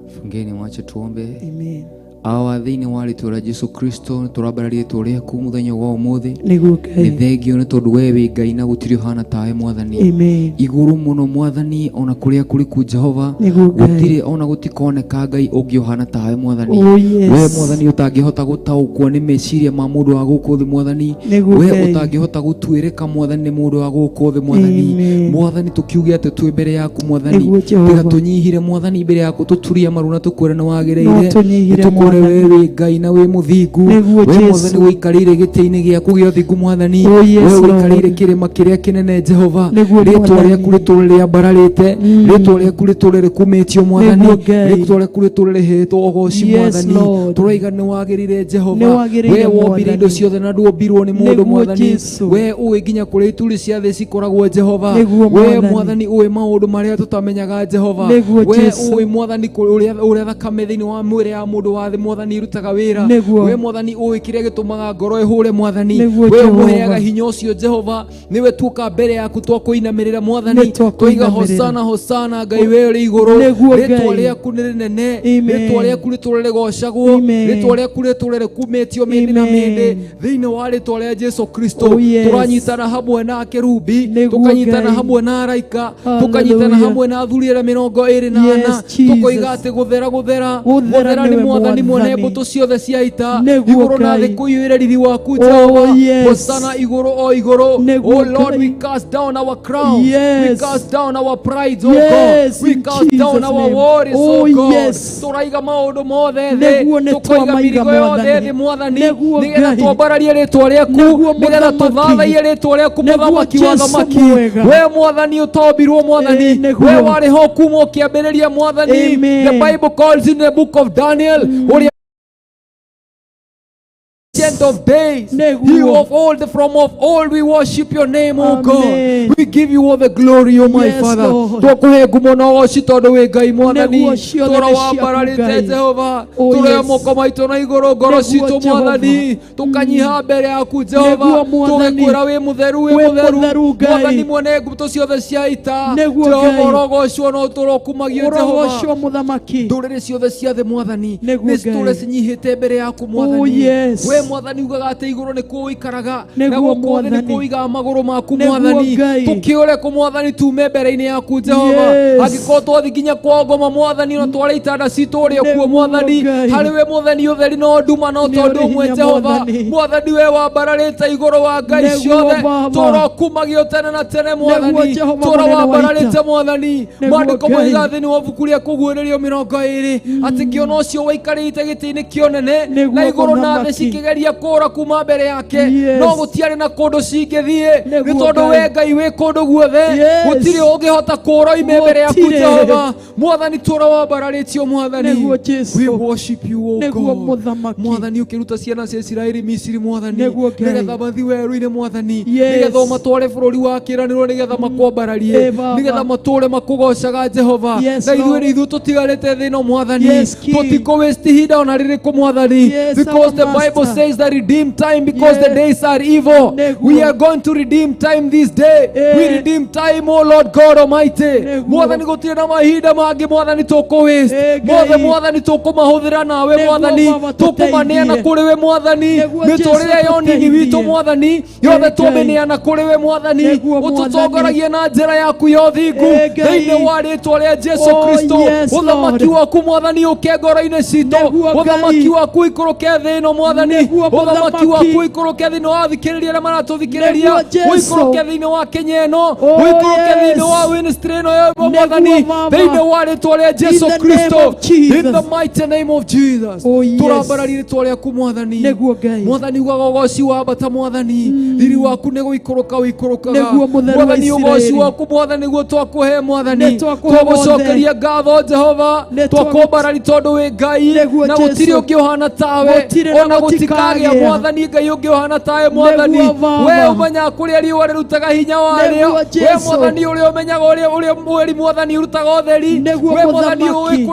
S3: Fungeni macho tuombe.
S1: Amen.
S3: Awa thĩinĩ wa rĩtwa rĩa Jesu Kristo nĩ tũrambararia rĩtwa rĩaku mũthenya wa ũmũthĩ.
S1: Nĩguo
S3: Nĩ
S1: Ngai.
S3: thengio nĩ tondũ we wĩ Ngai na gũtirĩ ũhana tawe mwathani.
S1: Amen.
S3: Igũrũ mũno mwathani ona kũrĩa kũriku Jehova
S1: Nĩguo Ngai.
S3: gũtirĩ ona gũtikoneka Ngai ũngĩ ũhana tawe mwathani.
S1: Oh
S3: We
S1: yes.
S3: mwathani ũtangĩhota gũtaũkwo nĩ meciria ma mũndũ wa gũkũ thĩ mwathani.
S1: Nĩguo
S3: We
S1: Ngai.
S3: ũtangĩhota gũtuĩrĩka mwathani nĩ mũndũ wa gũkũ thĩ mwathani.
S1: Amen.
S3: Mwathani tũkiuge atĩ twĩ mbere yaku mwathani.
S1: Nĩguo
S3: Tiga
S1: Jehova.
S3: tũnyihire mwathani mbere yaku tũturie maru na tũkwĩre nĩ
S1: No
S3: wagĩrĩire.
S1: tũnyihire
S3: Tũkwĩre we
S1: mwathani.
S3: wĩ Ngai na wĩ mũthingu.
S1: Nĩguo
S3: We mwathani
S1: Jesu.
S3: ũikarĩire gĩtĩ-inĩ gĩaku gĩa ũthingu mwathani.
S1: Oh
S3: We
S1: yes
S3: ũikarĩire
S1: Lord.
S3: kĩrĩma kĩrĩa kĩnene Jehova.
S1: Nĩguo
S3: Rĩtwa rĩaku
S1: mwathani.
S3: rĩtũre rĩambararĩte. Rĩtwa rĩaku rĩtũre rĩkumĩtio mwathani.
S1: Nĩguo Ngai.
S3: Rĩtwa rĩaku rĩtũre rĩheetwo ũgoci
S1: Yes
S3: mwathani.
S1: Lord.
S3: Tũroiga nĩ wagĩrĩire Jehova.
S1: Nĩ wagĩrĩire
S3: We wombire indo
S1: mwathani.
S3: ciothe na ndwombirwo nĩ mũndũ
S1: Nĩguo
S3: mwathani.
S1: Jesu.
S3: We ũĩ nginya kũrĩa ituri cia thĩ cikoragwo Jehova.
S1: Nĩguo
S3: We
S1: mwathani.
S3: mwathani ũĩ maũndũ marĩa tũtamenyaga Jehova.
S1: Nĩguo
S3: We
S1: Jesu.
S3: ũĩ mwathani ũrĩa thakame thĩinĩ wa mwĩrĩ ya mũndũ wa thĩ mwathani ĩrutaga wĩra.
S1: Nĩguo.
S3: We mwathani ũĩ kĩrĩa gĩtũmaga ngoro ĩhũre mwathani.
S1: Nĩguo
S3: We
S1: Jehova.
S3: ũmũheaga hinya ũcio Jehova. Nĩwe tuoka mbere yaku twakũinamĩrĩra mwathani.
S1: Nĩ
S3: Twoiga
S1: twakũinamĩrĩra.
S3: hosana hosana Ngai we ũrĩ igũrũ.
S1: Nĩguo
S3: Rĩtwa
S1: Ngai.
S3: rĩaku nĩ rĩnene.
S1: Amen.
S3: Rĩtwa rĩaku rĩtũre rĩgocagwo.
S1: Amen.
S3: Rĩtwa rĩaku rĩtũre rĩkumĩtio mĩndĩ na
S1: Amen.
S3: mĩndĩ thĩinĩ wa rĩtwa rĩa Jesu Kristo.
S1: Oh yes.
S3: Tũranyitana hamwe na akerubi,
S1: Nĩguo
S3: tũkanyitana
S1: Ngai.
S3: hamwe na araika, tũkanyitana
S1: Hallelujah.
S3: hamwe na athuri arĩa 24,
S1: Yes Jesus.
S3: tũkoiga atĩ gũthera gũthera
S1: Gũthera
S3: gũthera nĩ
S1: nĩwe
S3: mwathani mwene
S1: mwathani.
S3: mbũtũ ciothe cia ita.
S1: Nĩguo
S3: Igũrũ na thĩ
S1: Ngai.
S3: kũiyũire riri waku
S1: Oh
S3: Jehova.
S1: yes.
S3: Hosana igũrũ o igũrũ.
S1: Nĩguo
S3: Oh Lord,
S1: Ngai.
S3: we cast down our crowns. We
S1: Yes.
S3: cast down our prides, oh God.
S1: Yes,
S3: We
S1: in
S3: cast down
S1: Jesus'
S3: our
S1: name.
S3: worries, oh
S1: Oh
S3: God.
S1: yes.
S3: Tũraiga maũndũ mothe thĩ,
S1: Nĩguo nĩ
S3: tũkoiga
S1: twamaiga
S3: mĩrigo yothe
S1: mwathani.
S3: thĩ mwathani,
S1: Nĩguo
S3: nĩgetha
S1: Ngai.
S3: twambararie rĩtwa rĩaku,
S1: Nĩguo
S3: nĩgetha
S1: mũthamaki.
S3: tũthathaiye rĩtwa rĩaku
S1: Nĩguo
S3: mũthamaki wa
S1: Jesu
S3: thamaki.
S1: mwega.
S3: We mwathani ũtombirwo mwathani,
S1: Eh, nĩguo.
S3: we warĩ ho kuma ũkĩambĩrĩria mwathani.
S1: Amen.
S3: The Bible calls in the book of Daniel ũrĩa Ancient of days,
S1: Nĩguo.
S3: you of old, from of old, we worship your name, O
S1: Amen.
S3: God. We give you all the glory, O my
S1: Yes,
S3: Father.
S1: Lord.
S3: Twakuhe ngumo na ũgoci tondũ wĩ Ngai mwathani.
S1: Nĩguo ciothe
S3: Tũra
S1: nĩ ciaku,
S3: wambararĩte
S1: Ngai.
S3: Jehova.
S1: Oh,
S3: Tũroya
S1: yes.
S3: moko maitũ na igũrũ ngoro
S1: Nĩguo
S3: citũ
S1: Jehova.
S3: mwathani. Tũkanyiha mbere yaku Jehova.
S1: Nĩguo mwathani.
S3: Tũgĩkwĩra wĩ mũtheru, wĩ
S1: Wĩ
S3: mũtheru.
S1: mũtheru, Ngai.
S3: Mwathani mwene mbũtũ ciothe cia ita.
S1: Nĩguo
S3: Jehova
S1: Ngai.
S3: ũrogocwo na ũtũrokumagio Jehova.
S1: Ũrogocwo mũthamaki.
S3: Ndũrĩrĩ ciothe cia thĩ mwathani
S1: Nĩguo
S3: nĩ citũre
S1: Ngai.
S3: cinyihĩte mbere yaku
S1: Oh
S3: mwathani.
S1: yes.
S3: We mwathani ugaga atĩ igũrũ nĩkuo ũikaraga na
S1: Nĩguo
S3: gũkũ thĩ nĩkuo
S1: mwathani.
S3: ũigaga magũrũ maku
S1: Nĩguo
S3: mwathani.
S1: Ngai.
S3: Tũkĩũre kũ mwathani tume mbere-inĩ yaku Jehova.
S1: Yes.
S3: Angĩkorwo twathiĩ nginya kwa ngoma mwathani na tware itanda citũ ũrĩ kuo
S1: Nĩguo
S3: mwathani.
S1: Ngai.
S3: Harĩ we mwathani ũtheri no nduma no
S1: Nĩ
S3: tondũ
S1: ũrĩ
S3: ũmwe
S1: hinya
S3: Jehova.
S1: mwathani.
S3: Mwathani we wambararĩte igũrũ wa ngai
S1: Nĩguo
S3: ciothe.
S1: Baba.
S3: Tũrokumagio tene na tene mwathani.
S1: Jehova
S3: Tũra
S1: mũnene wa ita.
S3: wambararĩte mwathani.
S1: Nĩguo
S3: Maandĩko
S1: Ngai.
S3: moigaga thĩinĩ wa ibuku rĩa kũguũrĩrio 20 atĩ ngĩona ũcio waikarĩte gĩtĩ-inĩ kĩa ũnene
S1: Nĩguo
S3: na igũrũ na thĩ
S1: mũthamaki.
S3: cikĩgeria kũũra kuma mbere yake
S1: Yes.
S3: no gũtiarĩ na kũndũ cingĩthiĩ nĩ
S1: Nĩguo
S3: tondũ
S1: Ngai.
S3: we Ngai wĩ kũndũ guothe
S1: Yes.
S3: gũtirĩ ũngĩhota kũũra oime mbere yaku
S1: Gũtirĩ.
S3: Jehova. Mwathani tũra wambararĩtio mwathani.
S1: Nĩguo Jesu.
S3: We worship you, O
S1: Nĩguo
S3: God.
S1: mũthamaki.
S3: Mwathani ũkĩruta ciana cia Isiraeli Misiri mwathani
S1: Nĩguo Ngai.
S3: nĩgetha mathiĩ werũ-inĩ mwathani
S1: Yes.
S3: nĩgetha ũmatware bũrũri wa kĩĩranĩro nĩgetha makwambararie
S1: Eh, Baba.
S3: nĩgetha matũre makũgocaga Jehova.
S1: Yes,
S3: Na ithuĩ
S1: Lord.
S3: nĩ ithuĩ tũtigarĩte thĩ ĩno mwathani.
S1: Yes, King.
S3: Tũtikũ waste ihinda ona rĩrĩkũ mwathani.
S1: Yes,
S3: Because
S1: our
S3: the Bible
S1: Master.
S3: says that redeem time because the
S1: Yes.
S3: days are evil.
S1: Nĩguo.
S3: We are going to redeem time this day.
S1: Eh.
S3: We redeem time, O Lord God Almighty.
S1: Nĩguo.
S3: Mwathani gũtirĩ na mahinda mangĩ mwathani tũkũ waste.
S1: Eh, Ngai.
S3: Mothe mwathani tũkũmahũthĩra nawe
S1: Nĩguo
S3: mwathani.
S1: Baba,
S3: Tũkũmaneana
S1: tũteithie.
S3: kũrĩ we mwathani.
S1: Nĩguo Jesu
S3: Mĩtũrĩre ya ũnini witũ
S1: tũteithie.
S3: mwathani yothe
S1: Eh, Ngai.
S3: tũmĩneana kũrĩ we mwathani.
S1: Nĩguo mwathani.
S3: Ũtũtongoragie na njĩra yaku ya ũthingu
S1: Eh, Ngai.
S3: thĩinĩ wa rĩtwa rĩa Jesu
S1: Oh,
S3: Kristo.
S1: yes,
S3: Ũthamaki
S1: Lord.
S3: waku mwathani ũke ngoro-inĩ citũ.
S1: Nĩguo Ngai.
S3: Ũthamaki waku ũikũrũke thĩ ĩno mwathani.
S1: Nĩguo
S3: Ũthamaki
S1: mũthamaki.
S3: waku ũikũrũke thĩinĩ wa athikĩrĩria arĩa maratũthikĩrĩria.
S1: Nĩguo Jesu.
S3: Ũikũrũke thĩinĩ wa Kenya ĩno.
S1: Oh,
S3: Ũikũrũke thĩinĩ
S1: yes.
S3: wa ministry ĩno ya mwathani.
S1: Nĩguo Baba.
S3: Thĩinĩ wa rĩtwa rĩa Jesu
S1: In the name
S3: Kristo.
S1: of Jesus.
S3: In the mighty name of Jesus.
S1: Oh, yes.
S3: Tũrambararia rĩtwa rĩaku mwathani.
S1: Nĩguo Ngai.
S3: Mwathani ugaga ũgoci wambata mwathani. Riri waku nĩ gũikũrũka ũikũrũkaga.
S1: Nĩguo mũtheru wa
S3: Mwathani ũgoci
S1: Isiraeli.
S3: waku mwathani nĩguo twakũhe mwathani.
S1: Nĩ twakũhe
S3: Twagũcokeria ngatho Jehova.
S1: Nĩ
S3: Twakwambarari tondũ wĩ Ngai
S1: Nĩguo
S3: na gũtirĩ
S1: Jesu.
S3: ũngĩ ũhana tawe
S1: Gũtirĩ na
S3: ona
S1: gũtikagĩa.
S3: Gũtikagĩa mwathani Ngai ũngĩ ũhana tawe mwathani.
S1: Nĩguo Baba.
S3: We ũmenyaga kũrĩa riũa rĩrutaga hinya warĩo.
S1: Nĩguo
S3: We
S1: Jesũ.
S3: mwathani ũrĩa ũmenyaga ũrĩa mweri mwathani ũrutaga ũtheri.
S1: Nĩguo
S3: We mwathani ũĩ
S1: Mũthamaki.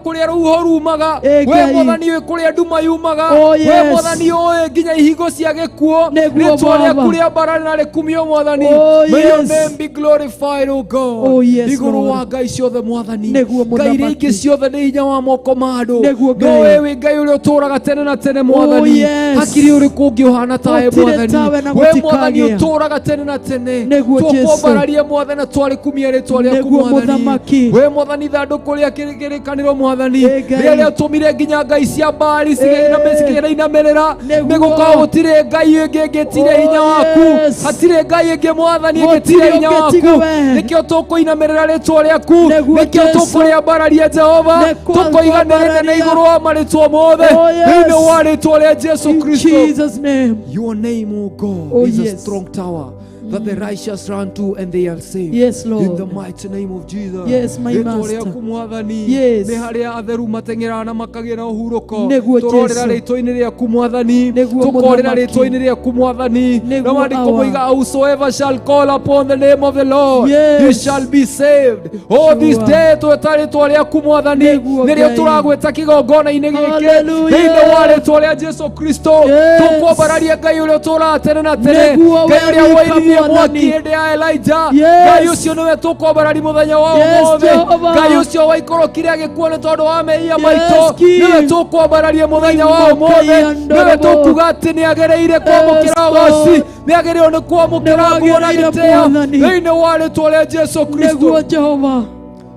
S3: kũrĩa rũhuho rumaga.
S1: Ĩ
S3: We
S1: Ngai.
S3: mwathani ũĩ kũrĩa nduma yumaga.
S1: Oh,
S3: We
S1: yes.
S3: mwathani ũĩ nginya ihingo cia gĩkuũ.
S1: Nĩguo
S3: Rĩtwa
S1: Baba.
S3: rĩaku rĩa mbara na rĩkumio mwathani.
S1: Oh,
S3: May your
S1: yes.
S3: name be glorified, O God.
S1: Oh, yes,
S3: Igũrũ
S1: Lord.
S3: wa ngai ciothe mwathani.
S1: Nĩguo
S3: Ngai iria
S1: Mũthamaki.
S3: ingĩ ciothe nĩ hinya wa moko ma andũ.
S1: Nĩguo
S3: No
S1: Ngai.
S3: we wĩ Ngai ũrĩa ũtũũraga tene na tene mwathani.
S1: Oh, yes.
S3: Hakiri ũrĩkũ ũngĩ ũhana tawe
S1: Gũtirĩ
S3: mwathani.
S1: tawe na
S3: We mwathani
S1: gũtikagĩa.
S3: ũtũũraga tene na tene.
S1: Nĩguo Jesũ.
S3: Tũkwambararia mwathani na twarĩkumia rĩtwa rĩaku
S1: Nĩguo
S3: mwathani.
S1: Mũthamaki.
S3: We mwathani ithandũkũ rĩa kĩrĩkanĩro mwathani.
S1: Ĩ Ngai.
S3: Rĩrĩa rĩatũmire nginya ngai cia Baali
S1: Ĩ.
S3: cikĩinamĩrĩra.
S1: Nĩguo.
S3: Nĩ gũkorwo gũtirĩ ngai ĩngĩ ĩngĩtiria hinya
S1: Oh,
S3: waku.
S1: yes.
S3: Hatirĩ ngai ĩngĩ mwathani
S1: Gũtirĩ
S3: ĩngĩtiria hinya
S1: ũngĩ
S3: waku.
S1: tiga we.
S3: Nĩkĩo tũkũinamĩrĩra rĩtwa rĩaku.
S1: Nĩguo
S3: Nĩkĩo
S1: Jesũ.
S3: tũkũrĩambararia Jehova.
S1: Nĩkuo
S3: Tũkoiga nĩ rĩnene
S1: kwambararia.
S3: igũrũ wa marĩtwa mothe.
S1: Oh, yes.
S3: Thĩinĩ wa rĩtwa rĩa Jesu
S1: In
S3: Kristo.
S1: Jesus name.
S3: Your name, O God,
S1: Oh,
S3: is a
S1: yes.
S3: strong tower that the righteous run to and they are saved.
S1: Yes, Lord.
S3: In the mighty name of Jesus.
S1: Yes, my
S3: Rĩtwa
S1: master.
S3: rĩaku mwathani
S1: Yes.
S3: nĩ harĩa atheru mateng'eraga na makagĩa na ũhurũko.
S1: Nĩguo
S3: Tũrorĩra
S1: Jesũ.
S3: rĩtwa-inĩ rĩaku mwathani.
S1: Nĩguo
S3: Tũkorĩra
S1: Mũthamaki.
S3: rĩtwa-inĩ rĩaku mwathani.
S1: Nĩguo
S3: Na maandĩko
S1: Awa.
S3: moiga whosoever shall call upon the name of the Lord,
S1: Yes.
S3: he shall be saved. Oh, this
S1: Sure.
S3: day tweta rĩtwa rĩaku mwathani
S1: Nĩguo
S3: nĩrĩo
S1: Ngai.
S3: tũragwĩta kĩgongona-inĩ gĩkĩ
S1: Hallelujah.
S3: thĩinĩ wa rĩtwa rĩa Jesu Kristo.
S1: Yes.
S3: Tũkwambararia Ngai ũrĩa ũtũũraga tene na tene.
S1: Nĩguo
S3: Ngai
S1: we
S3: ũrĩa
S1: wika
S3: woiririe mwaki
S1: Mwathani.
S3: hĩndĩ ya Elijah.
S1: Yes.
S3: Ngai ũcio nĩwe tũkwambararia mũthenya wa
S1: Yes,
S3: ũmũthĩ.
S1: Jehovah.
S3: Ngai ũcio waikorokire agĩkua nĩ tondũ wa mehia
S1: Yes,
S3: maitũ.
S1: King.
S3: Nĩwe tũkwambararia mũthenya wa ũmũthĩ.
S1: Imokaiandorobo.
S3: Nĩwe tũkuga atĩ nĩagĩrĩire kwamũkĩra
S1: Yes,
S3: ũgoci.
S1: Lord.
S3: Nĩagĩrĩirwo nĩ kwamũkĩra nguo na
S1: Nĩwagĩrĩire
S3: gĩtĩo.
S1: Mwathani.
S3: Thĩinĩ wa rĩtwa rĩa Jesu Kristo.
S1: Nĩguo Jehova.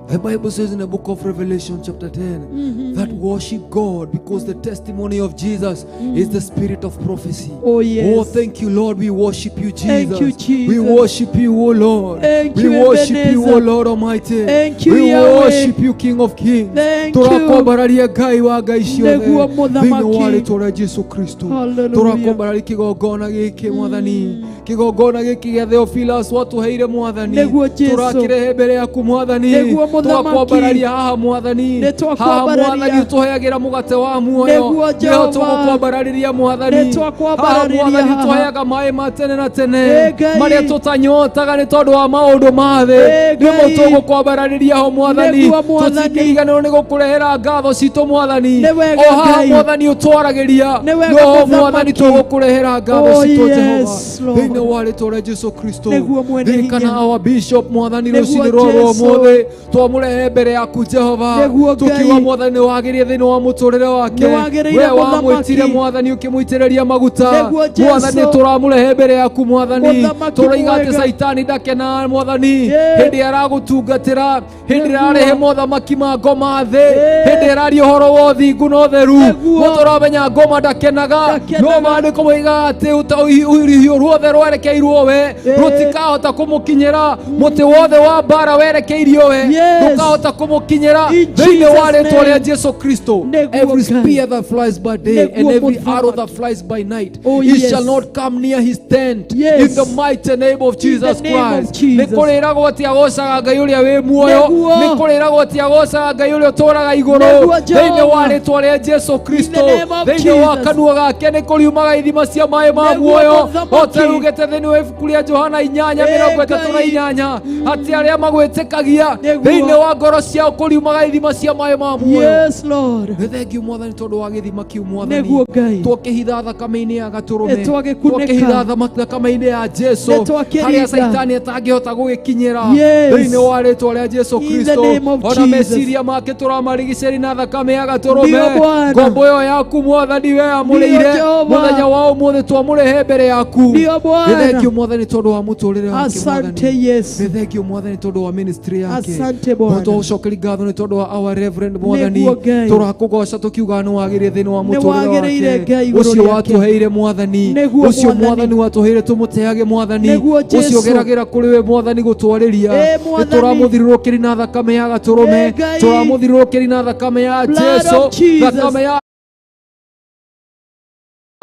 S3: The Bible says in the book of Revelation, chapter 10, that worship God because the testimony of Jesus is the spirit of prophecy.
S1: Oh, yes.
S3: Oh, thank you, Lord. We worship you, Jesus.
S1: Thank you, Jesus.
S3: We worship you, oh Lord.
S1: Thank
S3: we
S1: you,
S3: worship you,
S1: Ebenezer.
S3: oh Lord Almighty.
S1: Thank you,
S3: We
S1: Yahweh.
S3: worship you, King of Kings.
S1: Thank you.
S3: Tũrakwambararia Ngai wa ngai ciothe.
S1: Nĩguo Mũthamaki.
S3: Thĩinĩ wa rĩtwa rĩa Jesu Kristo.
S1: Hallelujah.
S3: Tũrakwambararia kĩgongona gĩkĩ mwathani. Kĩgongona gĩkĩ gĩa Theophilus watũheire mwathani.
S1: Nĩguo Jesu.
S3: Tũrakĩrehe mbere yaku mwathani.
S1: Nĩguo Mũthamaki.
S3: Tũgakwambararia haha mwathani.
S1: Nĩ twakwambararia.
S3: Haha mwathani ũtũheagĩra mũgate wa muoyo.
S1: Nĩguo
S3: Nĩho
S1: Jehova.
S3: tũgũkwambararĩria mwathani.
S1: Nĩ twakwambararĩria
S3: Haha mwathani
S1: haha.
S3: tũheaga maĩ ma tene na tene.
S1: Ĩ Ngai.
S3: Marĩa tũtanyotaga nĩ tondũ wa maũndũ ma thĩ.
S1: Ĩ
S3: Nĩmo
S1: Ngai.
S3: tũgũkwambararĩria ho mwathani.
S1: Nĩguo Mwathani.
S3: Tũtingĩriganĩrwo nĩ gũkũrehera ngatho citũ mwathani.
S1: Nĩ wega
S3: O haha
S1: Ngai.
S3: mwathani ũtwaragĩria.
S1: Nĩ wega
S3: Noho
S1: Mũthamaki.
S3: mwathani tũgũkũrehera ngatho
S1: Oh,
S3: citũ
S1: yes,
S3: Jehova.
S1: Lord.
S3: Thĩinĩ wa rĩtwa rĩa Jesu Kristo.
S1: Nĩguo mwene
S3: Ririkana
S1: hinya.
S3: our bishop mwathani
S1: Nĩguo
S3: rũcinĩ rwa
S1: Jesũ.
S3: ũmũthĩ twamũrehe mbere yaku Jehova
S1: Nĩguo Ngai.
S3: tũkiuga mwathani nĩwagĩrĩire thĩinĩ wa mũtũrĩre wake
S1: Nĩwagĩrĩire
S3: we wamwĩtire
S1: Mũthamaki.
S3: mwathani ũkĩmũitĩrĩria maguta
S1: Nĩguo Jesũ.
S3: mwathani tũramũrehe mbere yaku mwathani
S1: Mũthamaki
S3: tũroiga atĩ
S1: mwega.
S3: caitani ndakena mwathani
S1: Yeah.
S3: hĩndĩ ĩrĩa aragũtungatĩra hĩndĩ ĩrĩa
S1: Nĩguo.
S3: arehe mothamaki ma ngoma thĩ
S1: Yeah.
S3: hĩndĩ ĩrĩa araria ũhoro wa ũthingu na ũtheru
S1: Nĩguo.
S3: mũtũramenya ngoma ndakenaga
S1: Ndakenaga.
S3: no maandĩko moigaga atĩ rũhiũ ruothe rwerekeirwo we
S1: Yeah.
S3: rũtikahota kũmũkinyĩra mũtĩ wothe wa mbara werekeirio we
S1: Yes.
S3: ndũkahota kũmũkinyĩra
S1: In
S3: thĩinĩ wa
S1: Jesus'
S3: rĩtwa rĩa
S1: name.
S3: Jesu Kristo.
S1: Nĩguo
S3: Every
S1: Ngai.
S3: spear that flies by day and
S1: Nĩguo
S3: every
S1: Mũthamaki.
S3: arrow that flies by night,
S1: Oh,
S3: it
S1: yes.
S3: shall not come near his tent.
S1: Yes.
S3: In the mighty name of Jesus
S1: name of
S3: Christ.
S1: Jesus.
S3: Nĩ kũrĩragwo atĩ agocaga Ngai ũrĩa wĩ muoyo.
S1: Nĩguo.
S3: Nĩ kũrĩragwo atĩ agocaga Ngai ũrĩa ũtũũraga igũrũ.
S1: Nĩguo
S3: Thĩinĩ wa
S1: Jehova.
S3: rĩtwa rĩa Jesu Kristo.
S1: name of
S3: Thĩinĩ wa
S1: Jesus.
S3: kanua gake nĩ kũriumaga ithima cia maĩ ma
S1: Nĩguo
S3: muoyo.
S1: Mũthamaki.
S3: O ta rugĩte thĩinĩ wa ibuku rĩa Johana inyanya
S1: Ĩ
S3: mĩrongo ĩtatũ na
S1: Ngai.
S3: inyanya atĩ arĩa magwĩtĩkagia
S1: Nĩguo.
S3: thĩinĩ wa ngoro ciao kũriumaga ithima cia maĩ ma muoyo.
S1: Yes, Lord.
S3: Nĩ thengiũ mwathani tondũ wa gĩthima kĩu mwathani
S1: Nĩguo Ngai.
S3: twakĩhitha thakame-inĩ ya gatũrũme
S1: Nĩ twagĩkunĩka.
S3: twakĩhitha thakame-inĩ ya Jesu
S1: Nĩ twakĩringa.
S3: harĩa caitani atangĩhota gũgĩkinyĩra
S1: Yes.
S3: thĩinĩ wa rĩtwa rĩa Jesu
S1: In the
S3: Kristo
S1: name of
S3: ona
S1: Jesus.
S3: meciria make tũramarigicĩria na thakame ya gatũrũme
S1: Ndio Bwana.
S3: ngombo ĩyo yaku mwathani we amũrĩire
S1: Ndio Jehova.
S3: mũthenya wa ũmũthĩ twamũrehe mbere yaku
S1: Ndio Bwana.
S3: Nĩ thengiũ mwathani tondũ wa mũtũrĩre wake
S1: Asante
S3: mwathani
S1: Yesu.
S3: nĩ thengiũ mwathani tondũ wa ministry yake
S1: Asante Bwana.
S3: tũgũcokeria ngatho nĩ tondũ wa our reverend mwathani
S1: Nĩguo Ngai.
S3: tũrakũgoca tũkiuga nĩ wagĩrĩire thĩinĩ wa
S1: Nĩ
S3: mũtũrĩre
S1: wagĩrĩire
S3: wake
S1: Ngai igũrũ
S3: ũcio
S1: rĩake.
S3: watũheire mwathani
S1: Nĩguo
S3: ũcio
S1: Mwathani.
S3: mwathani watũheire tũmũteage mwathani
S1: Nĩguo
S3: ũcio
S1: Jesũ.
S3: geragĩra kũrĩ we mwathani gũtwarĩria
S1: Ĩ
S3: nĩ
S1: Mwathani.
S3: tũramũthirũrũkĩri na thakame ya gatũrũme
S1: Ĩ Ngai.
S3: tũramũthirũrũkĩri na thakame ya
S1: Blood
S3: Jesu
S1: of Jesus.
S3: thakame ya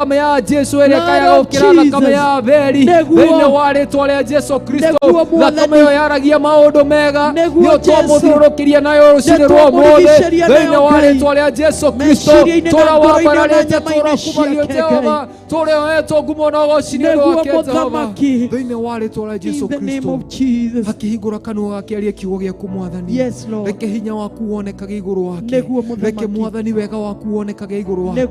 S3: Thakame ya Jesu ĩrĩa ĩkayaga gũkĩra thakame ya Abeli thĩinĩ wa rĩtwa rĩa Jesu Kristo. Thakame ĩyo yaragia maũndũ mega nĩyo twamũthiũrũrũkĩria nayo rũcinĩ rwa ũmũthĩ thĩinĩ wa rĩtwa rĩa Jesu Kristo. Tũra wambararĩte tũra kumagio Jehova tũrĩa oetwo ngumo na ũgoci nĩ ũndũ wake Jehova thĩinĩ wa rĩtwa rĩa Jesu Kristo. Akĩhingũra kanua gake arie kiugo gĩaku Mwathani. Reke hinya waku wonekage igũrũ wake, reke Mwathani wega waku wonekage igũrũ wake,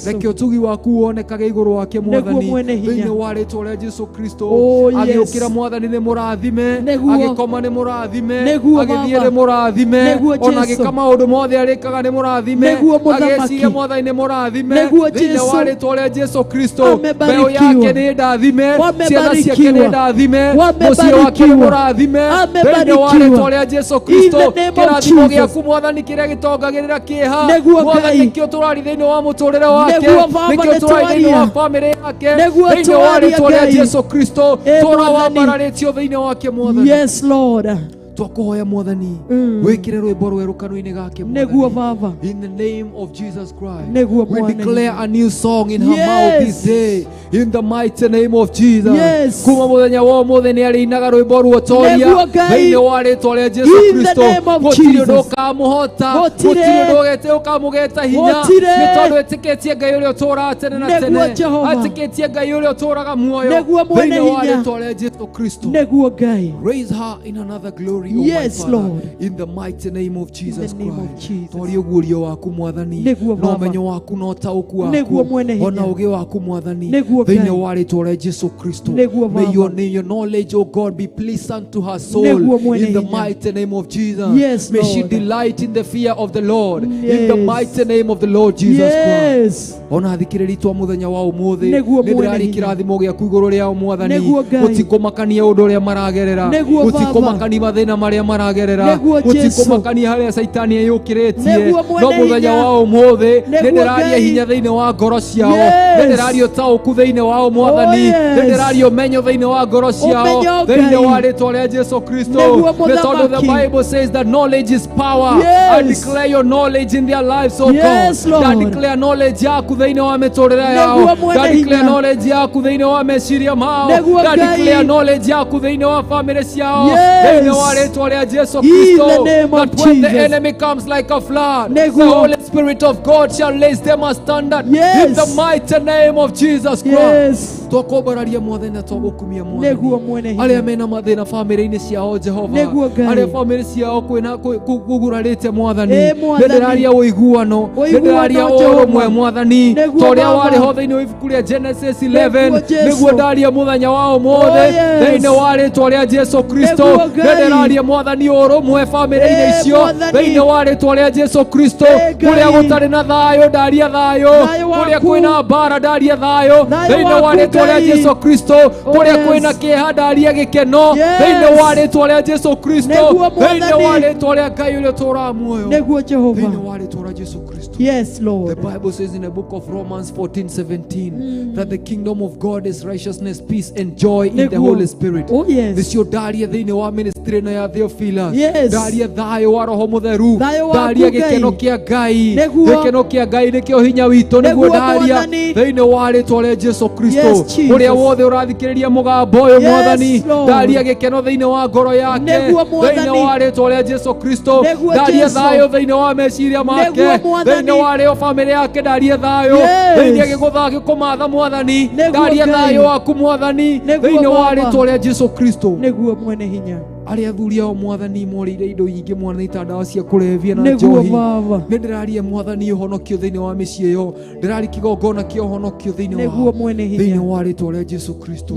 S3: reke ũtugi waku wonekage igũrũ wake Mwathani thĩinĩ wa rĩtwa rĩa Jesu Kristo. Agĩũkĩra Mwathani nĩ mũrathime, agĩkoma nĩ mũrathime, agĩthiĩ nĩ mũrathime, ona agĩka maũndũ mothe arĩkaga nĩ mũrathime, agĩciria Mwathani nĩ mũrathime thĩinĩ wa rĩtwa rĩa Jesu Kristo. Mbeũ yake nĩ ndathime, ciana ciake nĩ ndathime, mũciĩ wake nĩ mũrathime thĩinĩ wa rĩtwa rĩa Jesu Kristo. Kĩrathimo gĩaku Mwathani kĩrĩa gĩtongagĩrĩra kĩeha Mwathani nĩkĩo tũrari thĩinĩ wa mũtũrĩre wake, nĩkĩo tũrari thĩinĩ wa bamĩrĩ yake thĩinĩ wa rĩtwa rĩa Jesu Kristo. Tũra wambararĩtio thĩinĩ wake Mwathani.
S1: Yes Lord.
S3: Twakuhoya Mwathani wikire rwimbo rwerũ kanua-inĩ gake
S1: Nĩguo Baba.
S3: In the name of Jesus Christ,
S1: Nĩguo
S3: we declare a new song in her mouth this day in the mighty name of Jesus.
S1: Yes.
S3: Kuma muthenya wa ũmũthĩ nĩ arĩinaga rwĩmbo ruotoria thĩinĩ wa rĩtwa rĩa Jesu Kristo. Gũtirĩ ũndũ ũkamũhota, gũtirĩ ũndũ ũkamũgeta hinya, nĩ tondũ etĩkĩtie Ngai ũrĩa ũtũũraga tene na tene, etĩkĩtie Ngai ũrĩa ũtũũraga muoyo thĩinĩ wa rĩtwa rĩa Jesu Kristo.
S1: Nĩguo Ngai.
S3: Raise her in another glory, O
S1: Yes,
S3: my Father,
S1: Lord.
S3: in the mighty name of Jesus Christ. Twaria ũguũrio waku Mwathani,
S1: Nĩguo
S3: na ũmenyo waku na ũtaũku
S1: Nĩguo
S3: waku
S1: mwene hinya.
S3: ona ũgĩ waku Mwathani
S1: Nĩguo
S3: thĩinĩ
S1: Ngai.
S3: wa rĩtwa rĩa Jesu Kristo.
S1: Nĩguo
S3: May
S1: Baba.
S3: your knowledge, O God, be pleasant to her soul
S1: Nĩguo mwene
S3: in the
S1: hinya.
S3: mighty name of Jesus.
S1: Yes,
S3: May she
S1: Lord.
S3: delight in the fear of the Lord in the
S1: Yes.
S3: mighty name of the Lord Jesus Christ.
S1: Yes.
S3: Ona thikĩrĩria twa mũthenya wa ũmũthĩ
S1: Nĩguo
S3: nĩ
S1: mwene
S3: ndĩraria
S1: hinya.
S3: kĩrathimo gĩaku igũrũ rĩao Mwathani.
S1: Nĩguo Ngai.
S3: Gũtikũmakania ũndũ ũrĩa maragerera,
S1: Nĩguo Baba.
S3: gũtikũmakania mathĩna marĩa maragerera,
S1: Nĩguo Jesu.
S3: gũtikũmakania harĩa caitani eyũkĩrĩtie,
S1: Nĩguo
S3: no
S1: mwene
S3: mũthenya
S1: hinya.
S3: wa ũmũthĩ
S1: Nĩguo
S3: nĩ ndĩraria
S1: Ngai.
S3: hinya thĩinĩ wa ngoro ciao,
S1: Yes.
S3: nĩ ndĩraria ũtaũku thĩinĩ wao Mwathani,
S1: Oh, yes.
S3: nĩ ndĩraria ũmenyo thĩinĩ wa ngoro ciao
S1: Ũmenyo,
S3: thĩinĩ
S1: Ngai.
S3: wa rĩtwa rĩa Jesu Kristo.
S1: Nĩguo
S3: Nĩ tondũ the
S1: Mũthamaki.
S3: Bible says that knowledge is power. I
S1: Yes.
S3: declare your knowledge in their lives, oh
S1: Yes,
S3: God.
S1: Lord.
S3: I declare knowledge yaku thĩinĩ wa mĩtũrĩre yao.
S1: Nĩguo mwene
S3: I declare
S1: hinya.
S3: knowledge yaku thĩinĩ wa meciria mao.
S1: Nĩguo
S3: I
S1: Ngai.
S3: declare knowledge yaku thĩinĩ wa famĩlĩ ciao
S1: Yes.
S3: thĩinĩ wa rĩtwa rĩa Jesu
S1: In
S3: Kristo.
S1: the name of
S3: That when the
S1: Jesus.
S3: enemy comes like a flood,
S1: Nĩguo.
S3: the Holy Spirit of God shall raise them a standard
S1: Yes.
S3: in the mighty name of Jesus Christ.
S1: Yes.
S3: Twakwambararia Mwathani na twagũkumia
S1: Nĩguo
S3: Mwathani
S1: mwene hinya.
S3: arĩa mena mathĩna bamĩrĩ-inĩ ciao Jehova,
S1: Nĩguo Ngai.
S3: arĩa bamĩrĩ ciao kwĩna kũgurarĩte Mwathani,
S1: Ĩ,
S3: nĩ
S1: Mwathani.
S3: ndĩraria ũiguano, nĩ
S1: Ũiguano,
S3: ndĩraria
S1: Jehova.
S3: ũrũmwe Mwathani,
S1: Nĩguo
S3: ta ũrĩa
S1: Baba.
S3: warĩ ho thĩinĩ wa ibuku rĩa Genesis 11
S1: Nĩguo Jesu.
S3: nĩguo ndaria mũthenya wa ũmũthĩ
S1: Oh, yes.
S3: thĩinĩ wa rĩtwa rĩa Jesu Kristo.
S1: Nĩguo
S3: Nĩ
S1: Ngai.
S3: ndĩraria Mwathani ũrũmwe bamĩrĩ-inĩ
S1: Ĩ,
S3: icio
S1: Mwathani.
S3: thĩinĩ wa rĩtwa rĩa Jesu Kristo.
S1: Ĩ, Ngai.
S3: Kũrĩa gũtarĩ na thayũ ndaria thayũ,
S1: Thayũ
S3: kũrĩa
S1: waku.
S3: kwĩna mbara ndaria thayũ
S1: Thayũ
S3: thĩinĩ wa
S1: waku,
S3: rĩtwa rĩa
S1: Ngai.
S3: Jesu Kristo.
S1: Oh,
S3: Kũrĩa
S1: yes.
S3: kwĩna kĩeha ndaria gĩkeno
S1: Yes.
S3: thĩinĩ wa rĩtwa rĩa Jesu Kristo,
S1: Nĩguo
S3: thĩinĩ wa
S1: Mwathani.
S3: rĩtwa rĩa Ngai ũrĩa ũtũũraga muoyo,
S1: Nĩguo Jehova.
S3: thĩinĩ wa rĩtwa rĩa Jesu Kristo.
S1: Yes,
S3: The
S1: Lord.
S3: Bible says in the book of Romans 14:17 that the kingdom of God is righteousness, peace, and joy in the
S1: Nĩguo.
S3: Holy Spirit.
S1: Oh, yes.
S3: Nĩcio ndaria thĩinĩ wa ministry ĩno ya Theophilus.
S1: Yes.
S3: Ndaria thayũ wa Roho Mũtheru.
S1: Thayũ waku,
S3: Ndaria gĩkeno
S1: Ngai.
S3: kĩa Ngai.
S1: Nĩguo.
S3: Gĩkeno kĩa Ngai nĩkĩo hinya witũ. Nĩguo
S1: Nĩguo,
S3: ndaria
S1: Mwathani.
S3: thĩinĩ wa rĩtwa rĩa Jesu Kristo.
S1: Yes, Jesus.
S3: Ũrĩa wothe ũrathikĩrĩria mũgambo ũyũ
S1: Yes,
S3: Mwathani,
S1: Lord.
S3: ndaria gĩkeno thĩinĩ wa ngoro yake
S1: Nĩguo, Mwathani.
S3: thĩinĩ wa rĩtwa rĩa Jesu Kristo.
S1: Nĩguo,
S3: Ndaria
S1: Jesu.
S3: thayũ thĩinĩ wa meciria make
S1: Nĩguo, Mwathani.
S3: thĩinĩ wa rĩo bamĩrĩ yake ndaria thayũ
S1: Yes.
S3: thĩinĩ agĩgũtha agĩkũmatha Mwathani
S1: Nĩguo,
S3: ndaria
S1: Ngai.
S3: thayũ waku Mwathani
S1: Nĩguo,
S3: thĩinĩ wa
S1: Baba.
S3: rĩtwa rĩa Jesu Kristo.
S1: Nĩguo mwene hinya.
S3: Arĩa athuri ao Mwathani morĩire indo nyingĩ Mwathani ta ndawa cia kũrebia na
S1: Nĩguo
S3: njohi
S1: Baba.
S3: nĩ ndĩraria Mwathani ũhonokio thĩinĩ wa mĩciĩ ĩyo, ndĩraria kĩgongona kĩa ũhonokio thĩinĩ
S1: Nĩguo
S3: wao
S1: mwene hinya.
S3: thĩinĩ wa rĩtwa rĩa Jesu Kristo.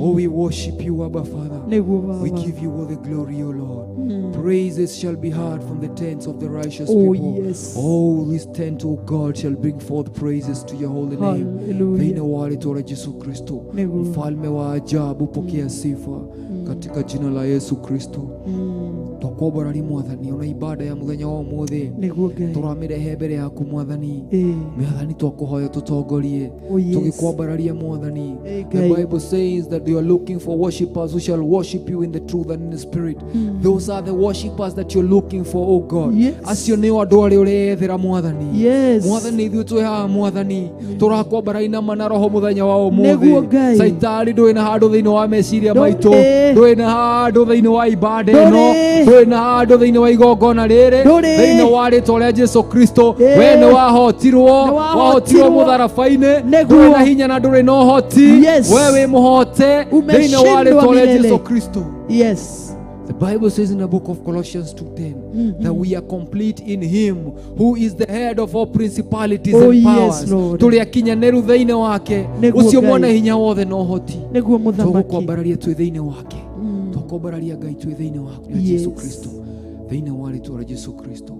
S3: Oh, we worship you, Abba Father.
S1: Nĩguo
S3: We
S1: Baba.
S3: give you all the glory, O Lord. Praises shall be heard from the tents of the righteous
S1: Oh,
S3: people.
S1: yes.
S3: All this tent, O God, shall bring forth praises to your holy name.
S1: Hallelujah.
S3: Thĩinĩ wa rĩtwa rĩa Jesu Kristo,
S1: Nĩguo.
S3: mfalme wa ajabu, pokea sifa katika jina la Yesu Kristo. Twakwambarari Mwathani, ona ibada ya muthenya wa umuthi
S1: Nĩguo Ngai.
S3: Tũramĩrehe mbere yaku Mwathani.
S1: Ĩĩ.
S3: Mwathani, twakuhoya tutongorie.
S1: Oh, yes.
S3: Tugikwambararia Mwathani.
S1: Ĩĩ,
S3: The
S1: Ngai.
S3: Bible says that you are looking for worshippers who shall worship you in the truth and in the spirit. Those are the worshippers that you're looking for, oh God.
S1: Yes.
S3: Acio nĩo andũ arĩa ũrethera Mwathani.
S1: Yes.
S3: Mwathani, ithuĩ twĩ haha Mwathani, tũrakwambararia nama na roho mũthenya wa
S1: Nĩguo
S3: ũmũthĩ.
S1: Ngai.
S3: Caitani, ndũrĩ na handũ thĩinĩ wa meciria
S1: Ndũrĩ.
S3: maitũ, ndũrĩ na handũ thĩinĩ wa ibada ĩno,
S1: Ndũrĩ.
S3: ndũrĩ na handũ thĩinĩ wa igongona rĩrĩ,
S1: Ndũrĩ.
S3: thĩinĩ wa rĩtwa rĩa Jesu Kristo.
S1: Ĩĩ.
S3: We nĩ wahotirwo,
S1: Nĩ
S3: wahotirwo
S1: wahotirwo.
S3: mũtharaba-inĩ.
S1: Nĩguo.
S3: Ndũrĩ na hinya na ndũrĩ na ũhoti.
S1: Yes.
S3: We wĩ mũhote thĩinĩ wa
S1: Umeshindwa
S3: rĩtwa rĩa
S1: milele.
S3: Jesu Kristo.
S1: Yes.
S3: The Bible says in the book of Colossians 2:10 that we are complete in him who is the head of all principalities
S1: Oh,
S3: and
S1: yes,
S3: powers.
S1: Lord.
S3: Tũrĩ akinyanĩru thĩinĩ wake,
S1: Nĩguo
S3: ũcio
S1: Ngai.
S3: mwene hinya wothe na ũhoti.
S1: Nĩguo mũthamaki.
S3: Tũgũkwambararia twĩ thĩinĩ wake, twakwambararia Ngai twĩ thĩinĩ wa Jesu
S1: Yes.
S3: Kristo, thĩinĩ wa rĩtwa rĩa Jesu Kristo.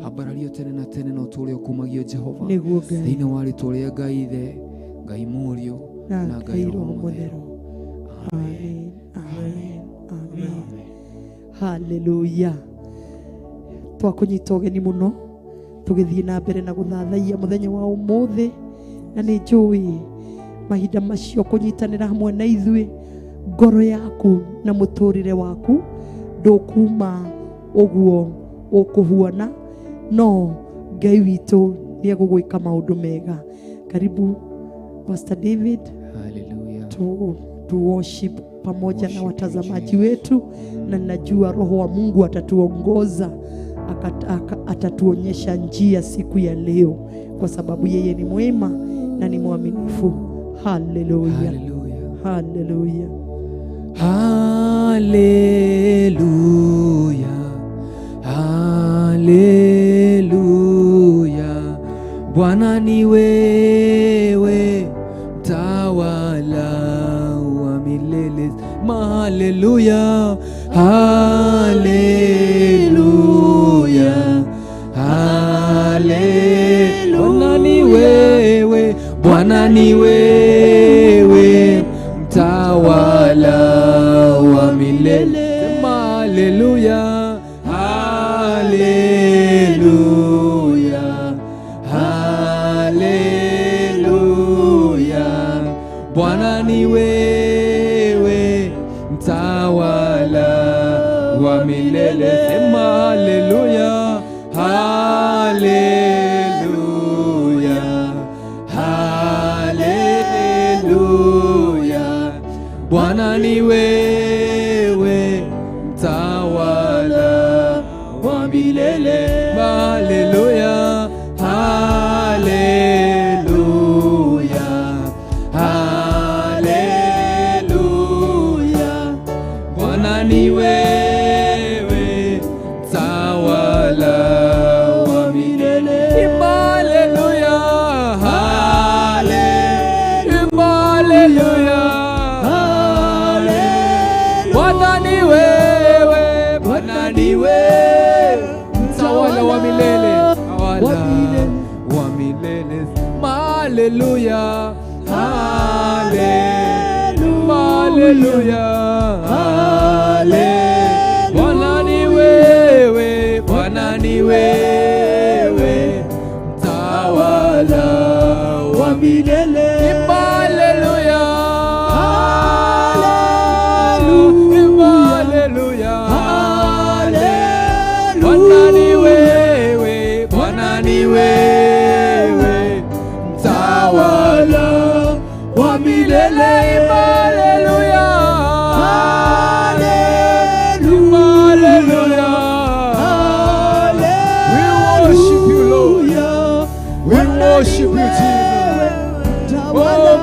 S3: Ambarario tene na tene na ũtũũre ũkumagio Jehova,
S1: Nĩguo Ngai.
S3: thĩinĩ wa rĩtwa rĩa Ngai Ithe, Ngai Mũriũ
S1: Na
S3: na
S1: Ngai Roho Mũtheru. Amen. Amen. Amen. Haleluya. Twakunyita ũgeni mũno tũgĩthiĩ na mbere na gũthathaiya mũthenya wa ũmũthĩ, na nĩ njũĩ mahinda macio kũnyitanĩra hamwe na ithuĩ, ngoro yaku na mũtũrĩre waku ndũkuma ũguo ũkũhuana, no Ngai witũ nĩ egũgwĩka maũndũ mega. Karibu Pastor David.
S3: Hallelujah.
S1: Tu worship pamoja
S3: Worship
S1: na
S3: you,
S1: watazamaji
S3: Jesus.
S1: wetu, na najua Roho wa Mungu atatuongoza, atatuonyesha njia siku ya leo, kwa sababu yeye ni mwema na ni mwaminifu. Haleluya.
S3: Hallelujah.
S1: Haleluya.
S3: Haleluya, haleluya. Bwana ni wewe, mtawala wa milele. Haleluya, haleluya, haleluya. Bwana ni wewe, Bwana ni wewe, mtawala wa milele. Sema haleluya, haleluya, haleluya. Bwana ni wewe, mtawala wa milele. Sema haleluya, haleluya, haleluya. Bwana ni wewe, mtawala wa milele. Haleluya, haleluya, haleluya. Bwana ni wewe, mtawala wa milele. Imba haleluya, imba haleluya. Bwana ni wewe, Bwana ni wewe, mtawala wa milele, mtawala wa milele. Haleluya, haleluya, Bwana ni wewe, Bwana ni wewe, mtawala wa milele. Imba haleluya, imba haleluya. Bwana ni wewe, Bwana ni wewe, mtawala wa milele. Imba haleluya, imba haleluya. We worship you, Lord. We worship you, Jesus. Oh,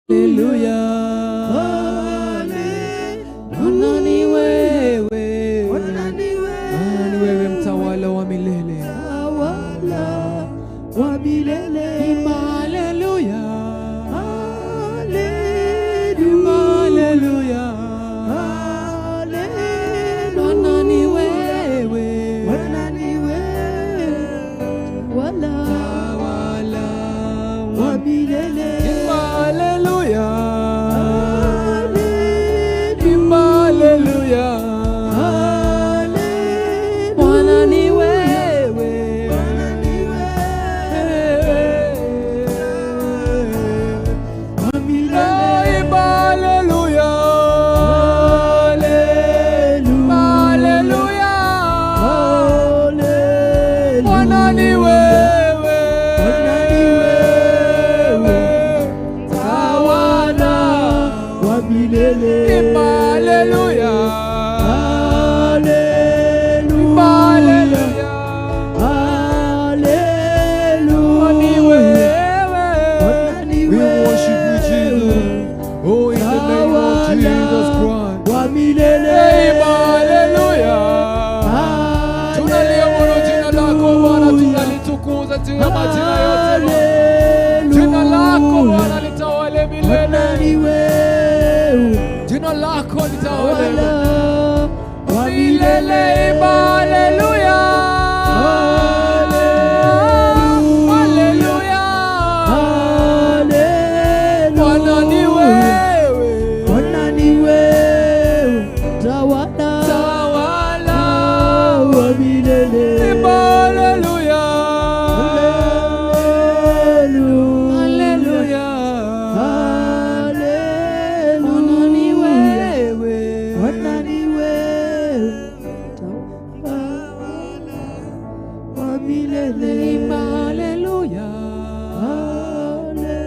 S3: Haleluya. Bwana ni wewe.
S1: Bwana ni
S3: Bwana ni wewe mtawala wa milele.
S1: Tawala wa milele.
S3: Imba haleluya.
S1: Haleluya.
S3: Haleluya.
S1: Haleluya.
S3: Bwana ni wewe.
S1: Bwana ni wewe. Tawala
S3: Tawala
S1: wa
S3: wa
S1: milele.
S3: Imba haleluya.
S1: Haleluya.
S3: Imba haleluya.
S1: Haleluya.
S3: Bwana ni wewe.
S1: Bwana ni wewe. Wa milele.
S3: Imba haleluya.
S1: Haleluya.
S3: Haleluya.
S1: Haleluya.
S3: Bwana ni wewe.
S1: Bwana ni wewe.
S3: Tawala.
S1: Wa milele.
S3: Imba haleluya.
S1: Haleluya.
S3: Imba haleluya.
S1: Haleluya.
S3: Ni wewe.
S1: Bwana ni
S3: We worship you, Jesus. Oh, in the name of Jesus Christ.
S1: Wa milele.
S3: Imba haleluya. Tunaliabudu jina lako Bwana, tunalitukuza juu ya majina yote Bwana. Jina lako Bwana litawale
S1: Bwana
S3: milele.
S1: ni wewe.
S3: Jina lako litawale
S1: Tawala wa
S3: milele. Imba haleluya. Haleluya. Bwana ni wewe.
S1: Bwana ni wewe. Tawala
S3: Tawala.
S1: wa milele.
S3: Imba haleluya.
S1: Haleluya.
S3: Haleluya.
S1: Haleluya.
S3: Bwana ni wewe.
S1: Bwana ni wewe. Tawala wa milele.
S3: Imba haleluya.
S1: Haleluya.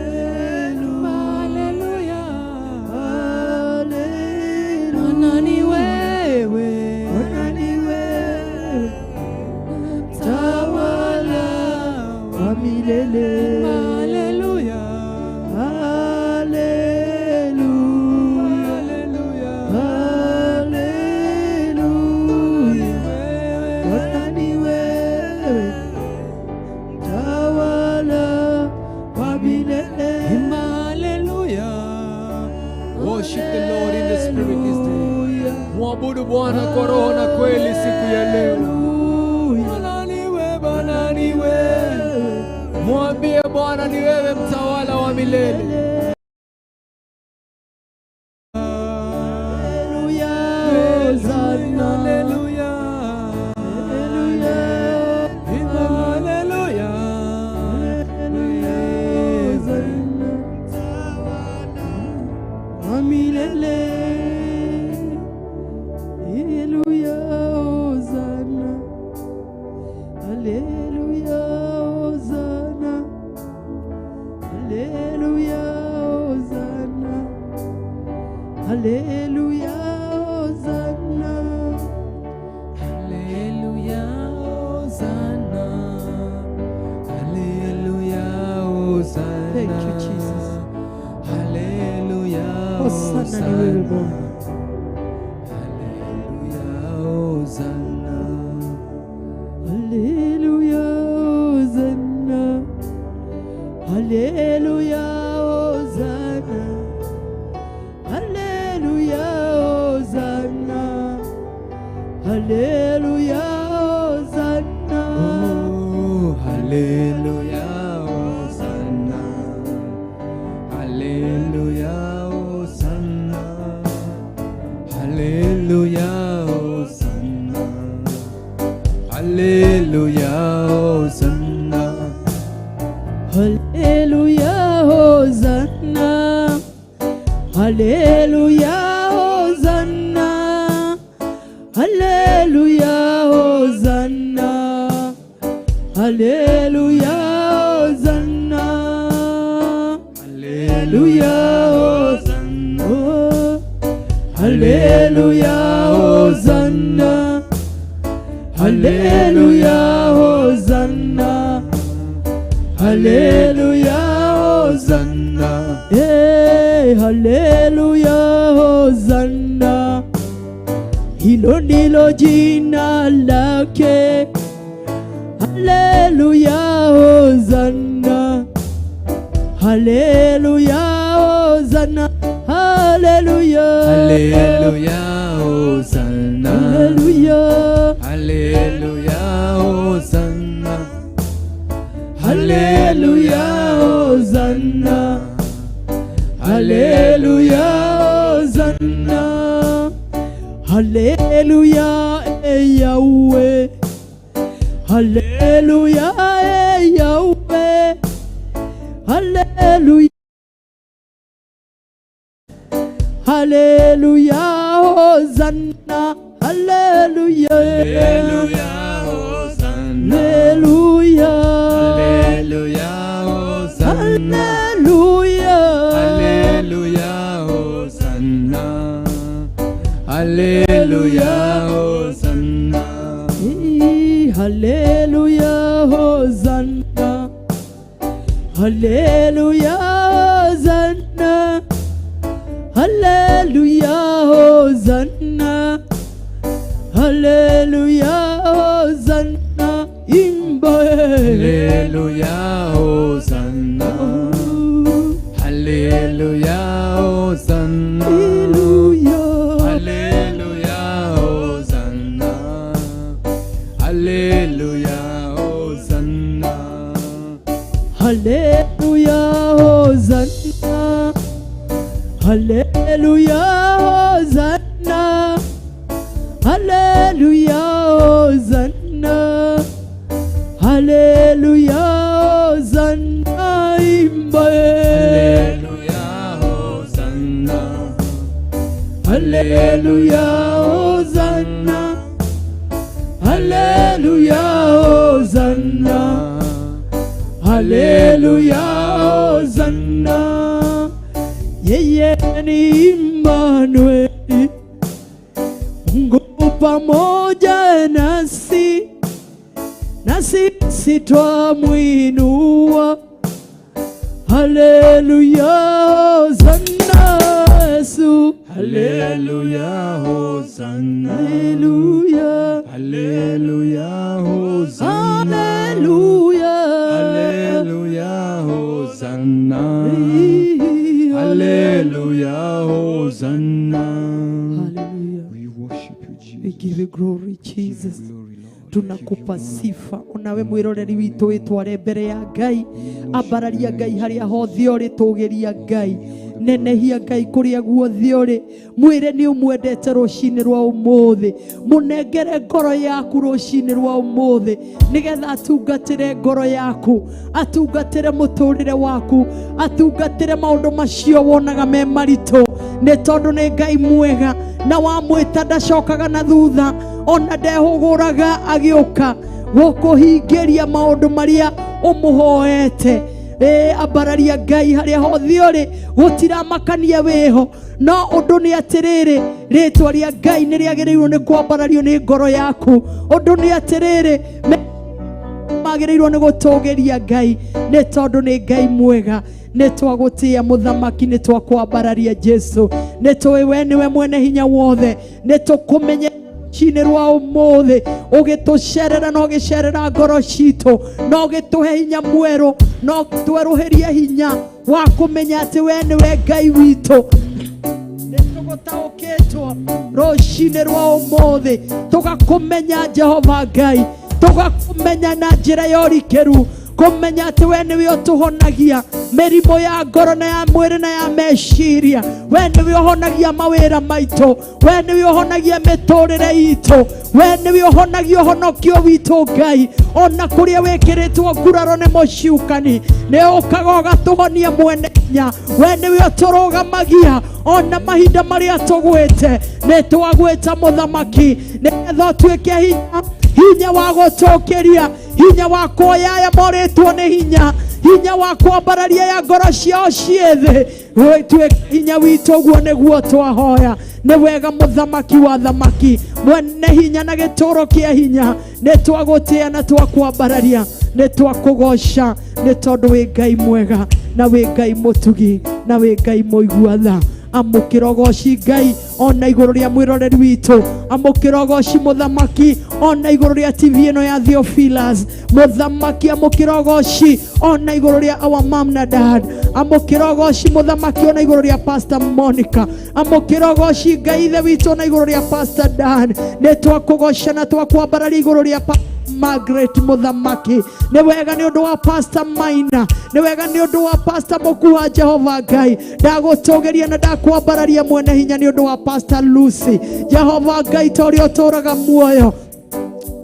S3: Haleluya.
S1: Haleluya.
S3: Bwana ni wewe.
S1: Bwana ni wewe. Tawala wa milele.
S3: Haleluya.
S1: Haleluya.
S3: Haleluya.
S1: Haleluya. Bwana ni wewe. Tawala wa milele.
S3: Imba haleluya. Worship the Lord in the spirit this day. Mwabudu Bwana kwa roho na kweli siku ya leo. Bwana ni wewe, Bwana ni wewe. Mwambie Bwana ni wewe mtawala wa milele.
S1: Haleluya. Hosanna.
S3: Haleluya.
S1: Haleluya.
S3: Imba haleluya.
S1: Haleluya. Hosanna. Wa milele. Haleluya. Hosanna. Haleluya. Hosanna. Haleluya. Hosanna. Haleluya. Hosanna.
S3: Haleluya, Hosanna. Haleluya, Hosanna.
S1: Thank you, Jesus.
S3: Haleluya,
S1: Hosanna ni wewe Bwana.
S3: Haleluya, Hosanna.
S1: Haleluya, Hosanna. Haleluya, Hosanna. Haleluya, Hosanna. Haleluya, Hosanna.
S3: Oh, haleluya, Hosanna. Haleluya, Hosanna. Haleluya, Hosanna. Haleluya, Hosanna.
S1: Haleluya, Hosanna. Haleluya, Hosanna. Haleluya, Hosanna. Haleluya, Hosanna. Haleluya, Hosanna. Haleluya, Hosanna. Haleluya, Hosanna. Haleluya, Hosanna. Yeah. Haleluya, hosana, hilo ndilo jina lake. Haleluya, hosana, haleluya, hosana, haleluya,
S3: Haleluya, Hosanna.
S1: Haleluya,
S3: Haleluya, Hosanna.
S1: Haleluya, hosana, haleluya, hosana, haleluya, Yahweh, haleluya, Yahweh, haleluya, haleluya, hosana, haleluya,
S3: Haleluya, Hosanna.
S1: Haleluya,
S3: Haleluya, Hosanna.
S1: Haleluya,
S3: Haleluya, Hosanna. Haleluya, Hosanna.
S1: Haleluya, hosana, haleluya, hosana, haleluya, hosana, haleluya, hosana, imba.
S3: Haleluya, Hosanna. Haleluya, Hosanna.
S1: Haleluya,
S3: Haleluya, Hosanna. Haleluya, Hosanna.
S1: Haleluya, hosana, haleluya, hosana, haleluya, hosana, haleluya, hosana, imba.
S3: Haleluya, Hosanna.
S1: Haleluya, hosana, haleluya, hosana, haleluya, hosana. Yeye ni Immanueli, Mungu pamoja nasi, na sisi twamwinua. Haleluya, hosana Yesu.
S3: Haleluya, Hosanna.
S1: Haleluya,
S3: Haleluya, Hosanna.
S1: Haleluya,
S3: Haleluya, Hosanna. Haleluya, Hosanna.
S1: Haleluya.
S3: We worship you, Jesus.
S1: We give you glory,
S3: We give you
S1: Jesus.
S3: glory, Lord.
S1: Tunakupa sifa onawe mwiroreri witũ wĩtware mbere ya Ngai, ambararia Ngai harĩa hothe ũrĩ, tũgĩria Ngai, nenehia Ngai kũrĩa guothe ũrĩ, mwĩre nĩ ũmwendete rũcinĩ rwa ũmũthĩ, mũnengere ngoro yaku rũcinĩ rwa ũmũthĩ, nĩgetha atungatĩre ngoro yaku, atungatĩre mũtũrĩre waku, atungatĩre maũndũ macio wonaga me maritũ, nĩ tondũ nĩ Ngai mwega na wamwĩta ndacokaga na thutha, ona ndehũgũraga agĩũka gũkũhingĩria maũndũ marĩa ũmũhoete. Ĩ, ambararia Ngai harĩa hothe ũrĩ, gũtiramakania wĩho, no ũndũ nĩ atĩrĩrĩ, rĩtwa rĩa Ngai nĩ rĩagĩrĩirwo nĩ kwambarario nĩ ngoro yaku. Ũndũ nĩ atĩrĩrĩ, magĩrĩirwo nĩ gũtũgĩria Ngai, nĩ tondũ nĩ Ngai mwega. Nĩ twagũtĩa mũthamaki, nĩ twakwambararia Jesu, nĩ tũĩ we nĩwe mwene hinya wothe, nĩ tũkũmenye rũcinĩ rwa ũmũthĩ ũgĩtũcerera na ũgĩcerera ngoro citũ, na ũgĩtũhe hinya mwerũ, na ũtwerũhĩrie hinya wa kũmenya atĩ we nĩwe Ngai witũ. Nĩ tũgũtaũkĩtwo rũcinĩ rwa ũmũthĩ, tũgakũmenya Jehova Ngai, tũgakũmenya na njĩra ya ũrikĩru, kũmenya atĩ we nĩwe ũtũhonagia mĩrimũ ya ngoro na ya mwĩrĩ na ya meciria, we nĩwe ũhonagia mawĩra maitũ, we nĩwe ũhonagia mĩtũrĩre itũ, we nĩwe ũhonagia ũhonokio witũ Ngai, ona kũrĩa wĩkĩrĩtwo nguraro nĩ mũciukani, nĩ ũkaga ũgatũhonia mwene hinya, we nĩwe ũtũrũgamagia ona mahinda marĩa tũgwĩte, nĩ twagwĩta mũthamaki, nĩgetha ũtuĩke hinya, hinya wa gũtũkĩria, hinya wa kuoya aya morĩtwo nĩ hinya, hinya wa kwambararia ya ngoro ciao ciĩ thĩ, tuĩke hinya witũ. Ũguo nĩguo twahoya. Nĩ wega mũthamaki wa thamaki, mwene hinya na gĩtũro kĩa hinya, nĩ twagũtĩa na twakwambararia. Nĩ twakũgoca nĩ tondũ wĩ Ngai mwega na wĩ Ngai mũtugi na wĩ Ngai mũigua tha. Amũkĩra ũgoci Ngai ona igũrũ rĩa mwĩroreri witũ, amũkĩra ũgoci mũthamaki ona igũrũ rĩa TV ĩno ya Theophilus. Mũthamaki amũkĩra ũgoci ona igũrũ rĩa our mom na dad, amũkĩra ũgoci mũthamaki ona igũrũ rĩa Pastor Monica, amũkĩra ũgoci Ngai ithe witũ ona igũrũ rĩa Pastor Dan. Nĩ twakũgoca na twakwambararia igũrũ rĩa Margaret mũthamaki. Nĩ wega nĩ ũndũ wa Pastor Maina, nĩ wega nĩ ũndũ wa Pastor Mũkuha. Jehova Ngai, ndagũtũgĩria na ndakwambararia mwene hinya nĩ ũndũ wa Pastor Lucy. Jehova Ngai, ta ũrĩa ũtũũraga muoyo,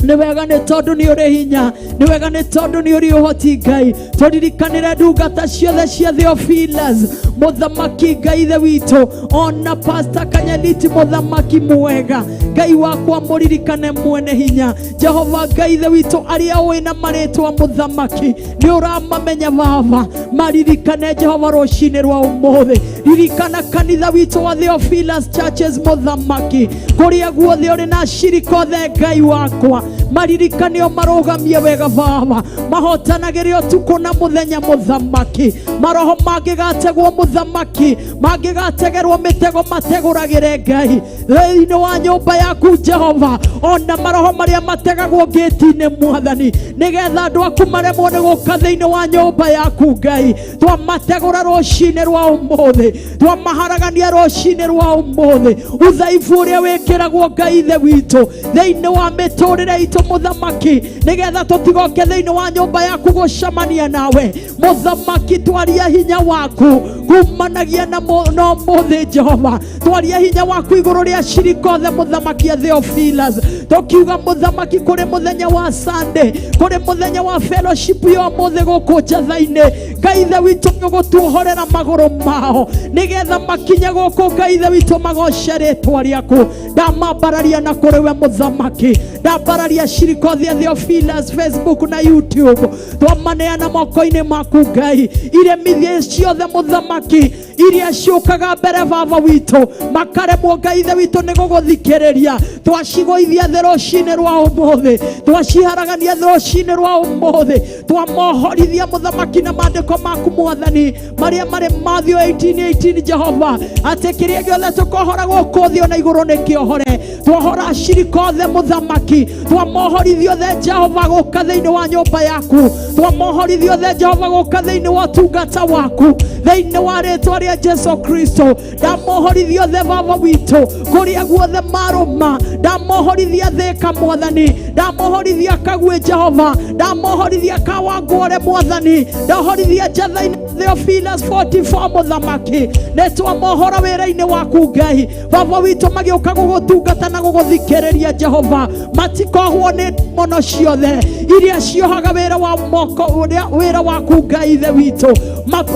S1: nĩ wega nĩ tondũ nĩ ũrĩ hinya, nĩ wega nĩ tondũ nĩ ũrĩ ũhoti. Ngai, tũririkanĩre ndungata ciothe cia Theophilus mũthamaki, Ngai ithe witũ, ona Pastor Kanyeliti mũthamaki mwega. Ngai wakwa, mũririkane mwene hinya. Jehova Ngai ithe witũ, arĩa ũĩ na marĩtwa mũthamaki nĩ ũramamenya baba, maririkane Jehova rũcinĩ rwa ũmũthĩ. Ririkana kanitha witũ wa Theophilus Churches mũthamaki, kũrĩa guothe ũrĩ na acirika othe. Ngai wakwa, maririkane o marũgamie wega baba, mahotanagĩre ũtukũ na mũthenya mũthamaki. Maroho mangĩgategwo mũthamaki, mangĩgategerwo mĩtego, mategũragĩre Ngai thĩinĩ wa nyũmba yaku Jehova, ona maroho marĩa mategagwo ngĩti-inĩ mwathani, nĩgetha andũ aku maremwo nĩ gũka thĩinĩ wa nyũmba yaku. Ngai, twamategũra rũcinĩ rwa ũmũthĩ, twamaharagania rũcinĩ rwa ũmũthĩ. Udhaifu ũrĩa wĩkĩragwo Ngai ithe witũ thĩinĩ wa mĩtũrĩre itũ mũthamaki, nĩgetha tũtigoke thĩinĩ wa nyũmba yaku gũcemania nawe mũthamaki, twaria hinya waku kumanagia na na ũmũthĩ. Jehova, twaria hinya waku igũrũ rĩa cirika othe mũthamaki a Theophilus, tũkiuga mũthamaki, kũrĩ mũthenya wa Sunday, kũrĩ mũthenya wa fellowship ya ũmũthĩ gũkũ njatha-inĩ, Ngai ithe witũ, nĩũgũtuohorera magũrũ mao nĩgetha makinye gũkũ. Ngai ithe witũ, magoce rĩtwa rĩaku. Ndamambararia na kũrĩ we mũthamaki, ndambararia cirika othe a Theophilus Facebook na YouTube, twamaneana moko-inĩ maku Ngai. Iremithia ciothe mũthamaki iria ciũkaga mbere baba witũ, makaremwo Ngai ithe witũ nĩ gũgũthikĩrĩria, twacigũithia thĩ rũcinĩ rwa ũmũthĩ, twaciharagania thĩ rũcinĩ rwa ũmũthĩ, twamohorithia mũthamaki na maandĩko maku mwathani marĩa marĩ Matthew 18:18, Jehova, atĩ kĩrĩa gĩothe tũkohora gũkũ thĩ ona igũrũ nĩ kĩohore. Twohora acirika othe mũthamaki, twamohorithia othe Jehova gũka thĩinĩ wa nyũmba yaku, twamohorithia othe Jehova gũka thĩinĩ wa ũtungata waku, thĩinĩ wa rĩtwa rĩa Jesu Kristo. Ndamohorithia othe baba witũ kũrĩa guothe marũma, ndamohorithia Thĩka mwathani, ndamohorithia Kagwĩ Jehova, ndamohorithia Kawangware mwathani, ndahorithiĩ njatha-inĩ Theophilus 44 mũthamaki. Nĩ twamohora wĩra-inĩ waku Ngai baba witũ, magĩũka gũgũtungata na gũgũthikĩrĩria Jehova, matikohwo nĩ mono ciothe iria ciohaga wĩra wa moko wĩra waku Ngai ithe witũ.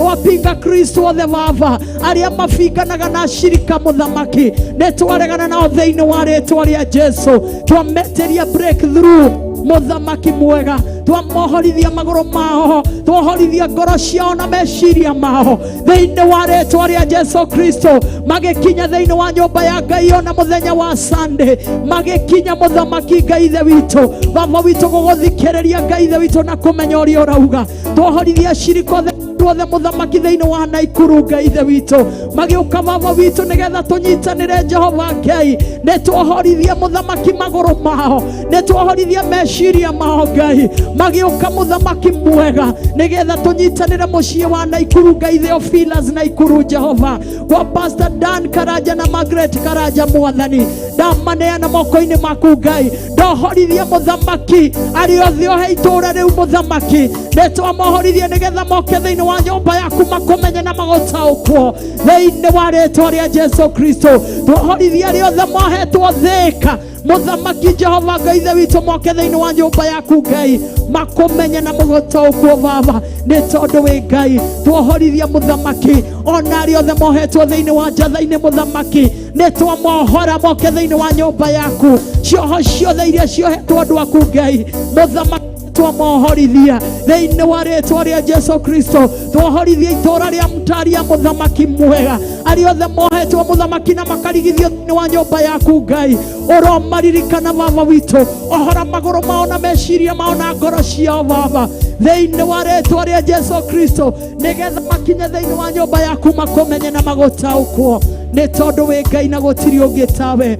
S1: Wapinga Kristo othe baba, arĩa mabinganaga na ashirika mũthamaki, nĩ twaregana nao thĩinĩ wa rĩtwa rĩa Jesu. Twametĩria breakthrough mũthamaki mwega, twamohorithia magũrũ mao, twohorithia ngoro ciao na meciria mao thĩinĩ wa rĩtwa rĩa Jesu Kristo. Magĩkinya thĩinĩ wa nyũmba ya Ngai ona mũthenya wa Sunday, magĩkinya mũthamaki Ngai ithe witũ, baba witũ, gũgũthikĩrĩria Ngai ithe witũ na kũmenya ũrĩa ũrauga. Twohorithia cirika othe othe mũthamaki thĩinĩ wa Naikuru, Ngai ithe witũ, magĩũka baba witũ nĩgetha tũnyitanĩre. Jehova Ngai, nĩ twohorithia mũthamaki magũrũ mao, nĩ twohorithia meciria mao Ngai, magĩũka mũthamaki mwega nĩgetha tũnyitanĩre mũciĩ wa Naikuru, Ngai, Theophilus Naikuru, Jehova, kwa Pastor Dan Karanja na Margaret Karanja mwathani, ndamaneana moko-inĩ maku Ngai. Ndohorithia mũthamaki arĩa othe ohe itũũra rĩu mũthamaki, nĩ twamohorithia nĩgetha moke thĩinĩ wa nyũmba yaku makũmenye na magũtaũkwo thĩinĩ wa rĩtwa rĩa Jesu Kristo. Twohorithia arĩa othe mohetwo thĩka mũthamaki, Jehova Ngai ithe witũ, moke thĩinĩ wa nyũmba yaku Ngai, makũmenye na mũgũtaũkwo baba, nĩ tondũ wĩ Ngai. Twohorithia mũthamaki ona arĩa othe mohetwo thĩinĩ wa njatha-inĩ mũthamaki, nĩ twamohora moke thĩinĩ wa nyũmba yaku. Cioho ciothe iria ciohetwo andũ aku Ngai mũthamaki. Twamohorithia thĩinĩ wa rĩtwa rĩa Jesu Kristo. Twohorithia itũũra rĩa Mtaria mũthamaki mwega, arĩa othe mohetwo mũthamaki na makarigithio thĩinĩ wa nyũmba yaku Ngai, ũromaririkana baba witũ, ohora magũrũ mao na meciria mao na ngoro ciao baba, thĩinĩ wa rĩtwa rĩa Jesu Kristo, nĩgetha makinye thĩinĩ wa nyũmba yaku makũmenye na magũtaũkwo, nĩ tondũ wĩ Ngai na gũtirĩ ũngĩ tawe.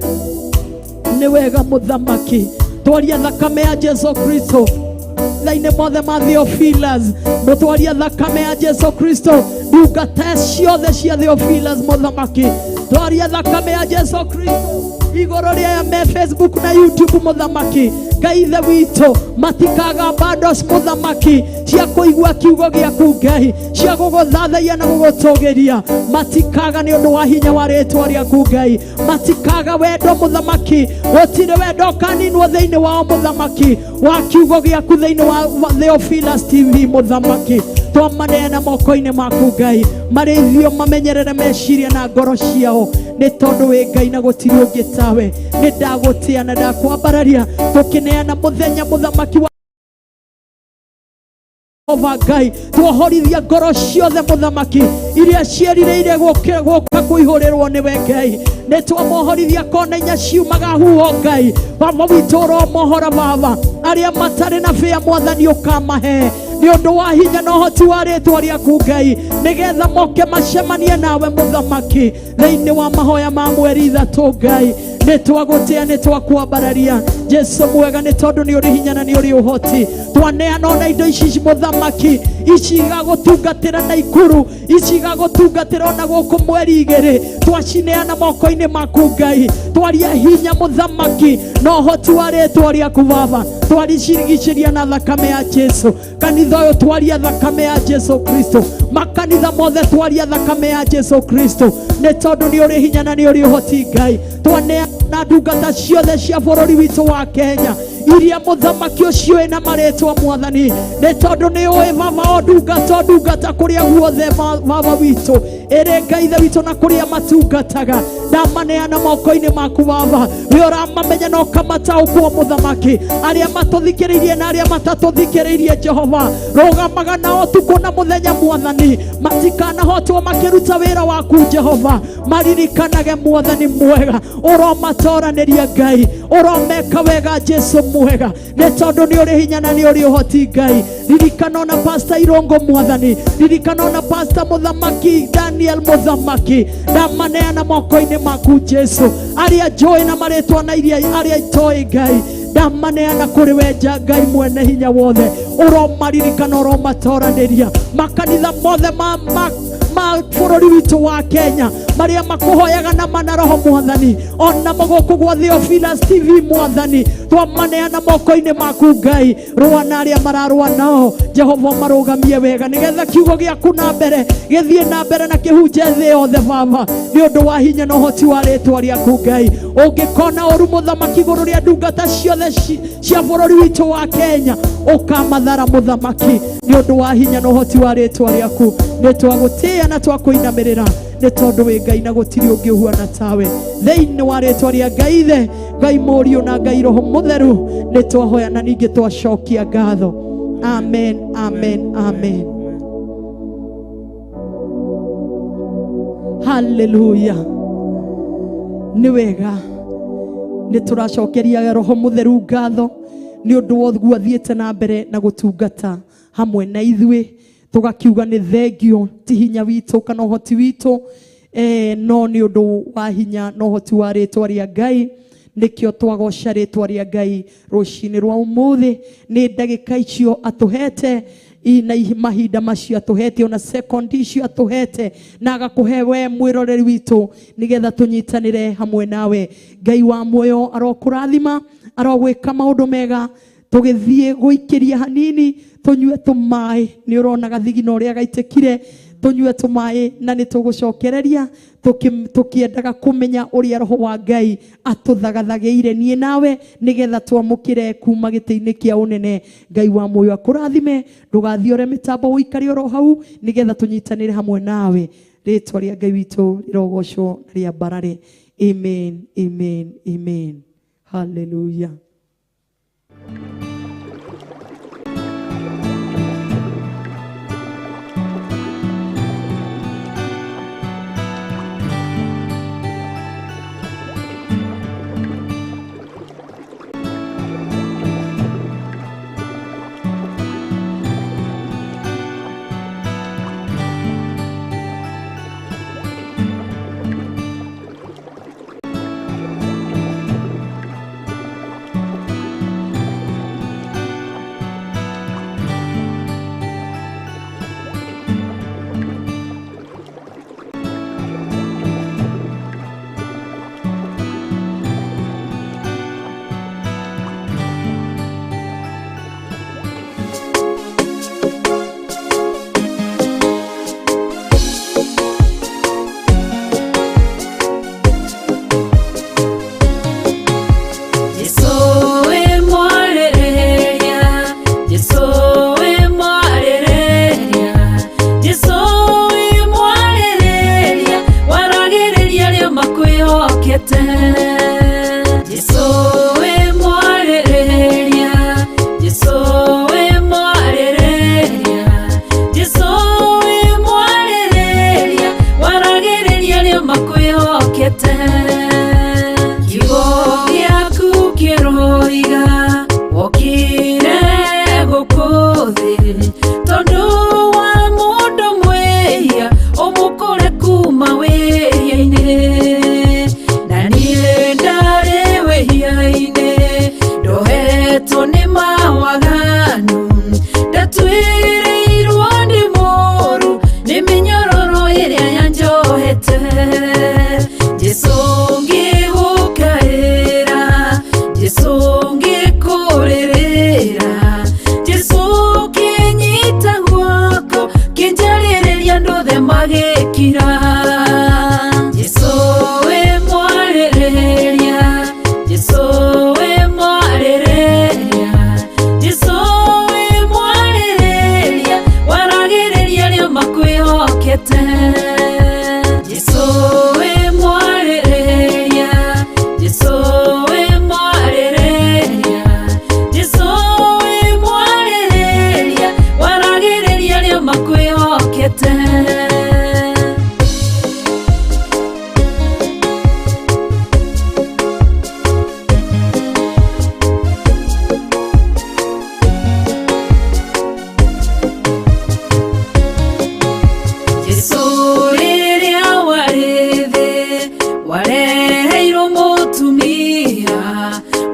S1: Nĩ wega mũthamaki, twaria thakame ya Jesu Kristo thĩinĩ mothe ma Theophilus, mũtwaria thakame ya Jesu Kristo ndungata ciothe cia Theophilus mũthamaki, twaria thakame ya Jesu Kristo igũrũ rĩa me Facebook na YouTube mũthamaki. Ngai ithe witũ, matikaga bandos mũthamaki cia kũigua kiugo gĩaku Ngai, cia gũgũthathaiya na gũgũtũgĩria, matikaga nĩ ũndũ wa hinya wa rĩtwa rĩaku Ngai, matikaga wendo mũthamaki, gũtirĩ wendo ũkaninwo thĩinĩ wao mũthamaki wa kiugo gĩaku thĩinĩ wa Theophilus TV mũthamaki. Twamaneana moko-inĩ maku Ngai, marĩithio mamenyerere meciria na ngoro ciao, nĩ tondũ wĩ Ngai na gũtirĩ ũngĩ tawe. Nĩ ndagũtĩa na ndakwambararia, tũkĩneana mũthenya mũthamaki wa Jehova Ngai, twohorithia ngoro ciothe mũthamaki iria ciĩrirĩire gũka kũihũrĩrwo nĩwe Ngai, nĩ twamohorithia kona inya ciumaga huho Ngai. Baba witũ ũromohora baba, arĩa matarĩ na bĩa mwathani ũkamahe nĩ ũndũ wa hinya na ũhoti wa rĩtwa rĩaku Ngai, nĩgetha moke macemanie nawe mũthamaki thĩinĩ wa mahoya ma mweri ithatũ Ngai. Nĩ twagũtĩa, nĩ twakwambararia Jesu mwega, nĩ tondũ nĩ ũrĩ hinya na nĩ ũrĩ ũhoti. Twaneana ona indo ici mũthamaki, ici igagũtungatĩra na ikuru, ici igagũtungatĩra ona gũkũ mweri igĩrĩ, twacineana moko-inĩ maku Ngai. Twaria hinya mũthamaki na ũhoti wa rĩtwa rĩaku baba, twaricirigicĩria na thakame ya Jesu. Kanitha ũyũ twaria thakame ya Jesu Kristo, makanitha mothe twaria thakame ya Jesu Kristo, nĩ tondũ nĩ ũrĩ hinya na nĩ ũrĩ ũhoti Ngai. Twaneana ndungata ciothe cia bũrũri witũ wa Kenya iria mũthamaki ũcio wĩna marĩtwa mwathani, nĩ tondũ nĩ ũĩ baba o ndungata o ndungata kũrĩa guothe baba witũ ĩrĩ Ngai ithe witũ na kũrĩa matungataga, ndamaneana moko-inĩ maku baba, we ũramamenya na ũkamataũkwo mũthamaki, arĩa matũthikĩrĩirie na arĩa matatũthikĩrĩirie Jehova, rũgamaga nao ũtukũ na mũthenya mwathani, matikanahotwo makĩruta wĩra waku Jehova, maririkanage mwathani mwega, ũromatoranĩria Ngai, ũromeka wega Jesu mwega, nĩ tondũ nĩ ũrĩ hinya na nĩ ũrĩ ũhoti Ngai. Ririkana ona Pastor Irongo mwathani, ririkana ona Pastor mũthamaki Daniel mũthamaki, ndamaneana moko-inĩ maku Jesu, arĩa njũĩ na marĩtwa na iria arĩa itoĩ Ngai, ndamaneana kũrĩ we Ngai mwene hinya wothe, ũromaririkana, ũromatoranĩria makanitha mothe ma bũrũri witũ wa Kenya marĩa makũhoyaga na mana roho mwathani, ona gũkũ gwa Theophilus TV mwathani, twamaneana moko-inĩ maku Ngai, rũa na arĩa mararũa nao Jehova, marũgamie wega nĩgetha kiugo gĩaku na mbere gĩthiĩ na mbere na kĩhunje thĩ yothe baba, nĩ ũndũ wa hinya na ũhoti wa rĩtwa rĩaku Ngai. Ũngĩkona ũru mũthamaki igũrũ rĩa ndungata ciothe cia bũrũri witũ wa Kenya, ũkamathara mũthamaki nĩ ũndũ wa hinya na ũhoti wa rĩtwa rĩaku. Nĩ twagũtĩĩa na twakũinamĩrĩra, nĩ tondũ wĩ Ngai na gũtirĩ ũngĩ ũhuana tawe. Thĩinĩ wa rĩtwa rĩa Ngai Ithe, Ngai Mũriũ na Ngai Roho Mũtheru, nĩ twahoya na ningĩ twacokia ngatho. Amen, amen, amen. Haleluya. Nĩ wega, nĩ tũracokeria Roho Mũtheru ngatho nĩ ũndũ wa ũguo athiĩte na mbere na gũtungata hamwe na ithuĩ, tũgakiuga nĩ thengio, ti hinya witũ kana ũhoti witũ, no nĩ ũndũ wa hinya na ũhoti wa rĩtwa rĩa Ngai. Nĩkĩo twagoca rĩtwa rĩa Ngai rũcinĩ rwa ũmũthĩ, nĩ ndagĩka icio atũhete na mahinda macio atũhete, ona sekondi icio atũhete, na agakũhe we mwĩroreri witũ nĩgetha tũnyitanĩre hamwe nawe. Ngai wa muoyo arokũrathima, arogwĩka maũndũ mega. Tũgĩthiĩ gũikĩria hanini, tũnyue tũmaĩ, nĩ ũrona gathigino ũrĩa gaitĩkire, tũnyue tũmaĩ na nĩ tũgũcokereria tũkĩendaga kũmenya ũrĩa Roho wa Ngai atũthagathagĩire niĩ nawe nĩgetha twamũkĩre kuma gĩtĩ-inĩ kĩa ũnene. Ngai wa muoyo akũrathime, ndũgathiĩ ore mĩtambo, ũikare oro hau nĩgetha tũnyitanĩre hamwe nawe. Rĩtwa rĩa Ngai witũ rĩrogocwo na rĩambarare. Amen, amen, amen. Hallelujah.
S2: kuma wĩhia-inĩ na niĩ ndarĩ wĩhia-inĩ ndohetwo nĩ mawaganu ndatwĩrĩirwo nĩ mũru nĩ mĩnyororo ĩrĩa yanjohete Jesũ ngĩgũkaĩra Jesũ ngĩkũrĩrĩra Jesũ kĩnyita guoko kĩnjarĩrĩria andũ othe magĩkira Jesũ wĩ mwarĩrĩria Jesũ wĩ mwarĩrĩria Jesũ wĩ mwarĩrĩria waragĩrĩria arĩa makwĩhokete Jesũ wĩ mwarĩrĩria Jesũ wĩ mwarĩrĩria Jesũ wĩ mwarĩrĩria waragĩrĩria arĩa makwĩhokete Jesũ rĩrĩa warĩ thĩ wareheirwo mũtumia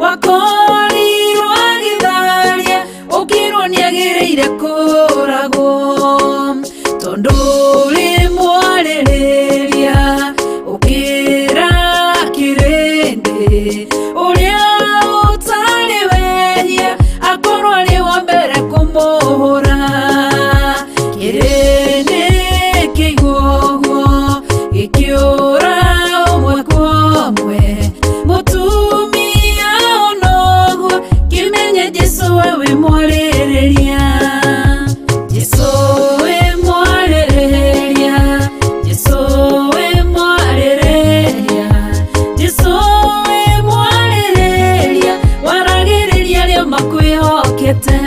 S2: wakorirwo agĩtharia ũkĩrwo nĩagĩrĩire kũragwo tondũ ũrĩ mwarĩrĩria ũkĩra kĩrĩndĩ ũrĩa ũtarĩ wehia akorwo arĩ wa mbere kũmũhũra kĩrĩndĩ kĩigua ũguo gĩkĩũra ũmwe kwa ũmwe mũtumia onoguo kĩmenye Jesũ we wĩ mwarĩrĩria Jesũ wĩ mwarĩrĩria Jesũ wĩ mwarĩrĩria Jesũ wĩ mwarĩrĩria waragĩrĩria arĩa makwĩhokete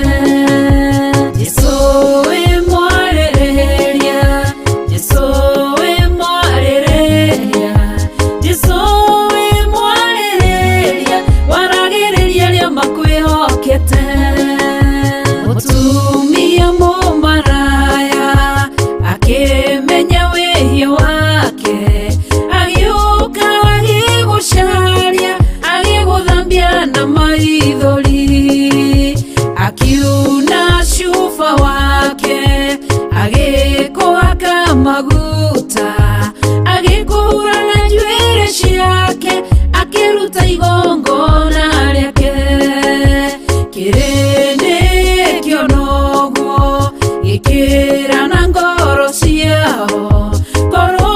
S2: Jesũ wĩ mwarĩrĩria Jesũ wĩ mwarĩrĩria Jesũ wĩ mwarĩrĩria waragĩrĩria arĩa makwĩhokete mũtumia mũmaraya akĩmenya wĩhia wake agĩũka agĩgũcaria agĩgũthambia na maithori akiuna cuba wake agĩkũhaka maguta agĩkũhura na njuĩrĩ ciake akĩruta igongona rĩake kĩrĩndĩ kĩona ũguo gĩkĩra na ngoro ciao korwo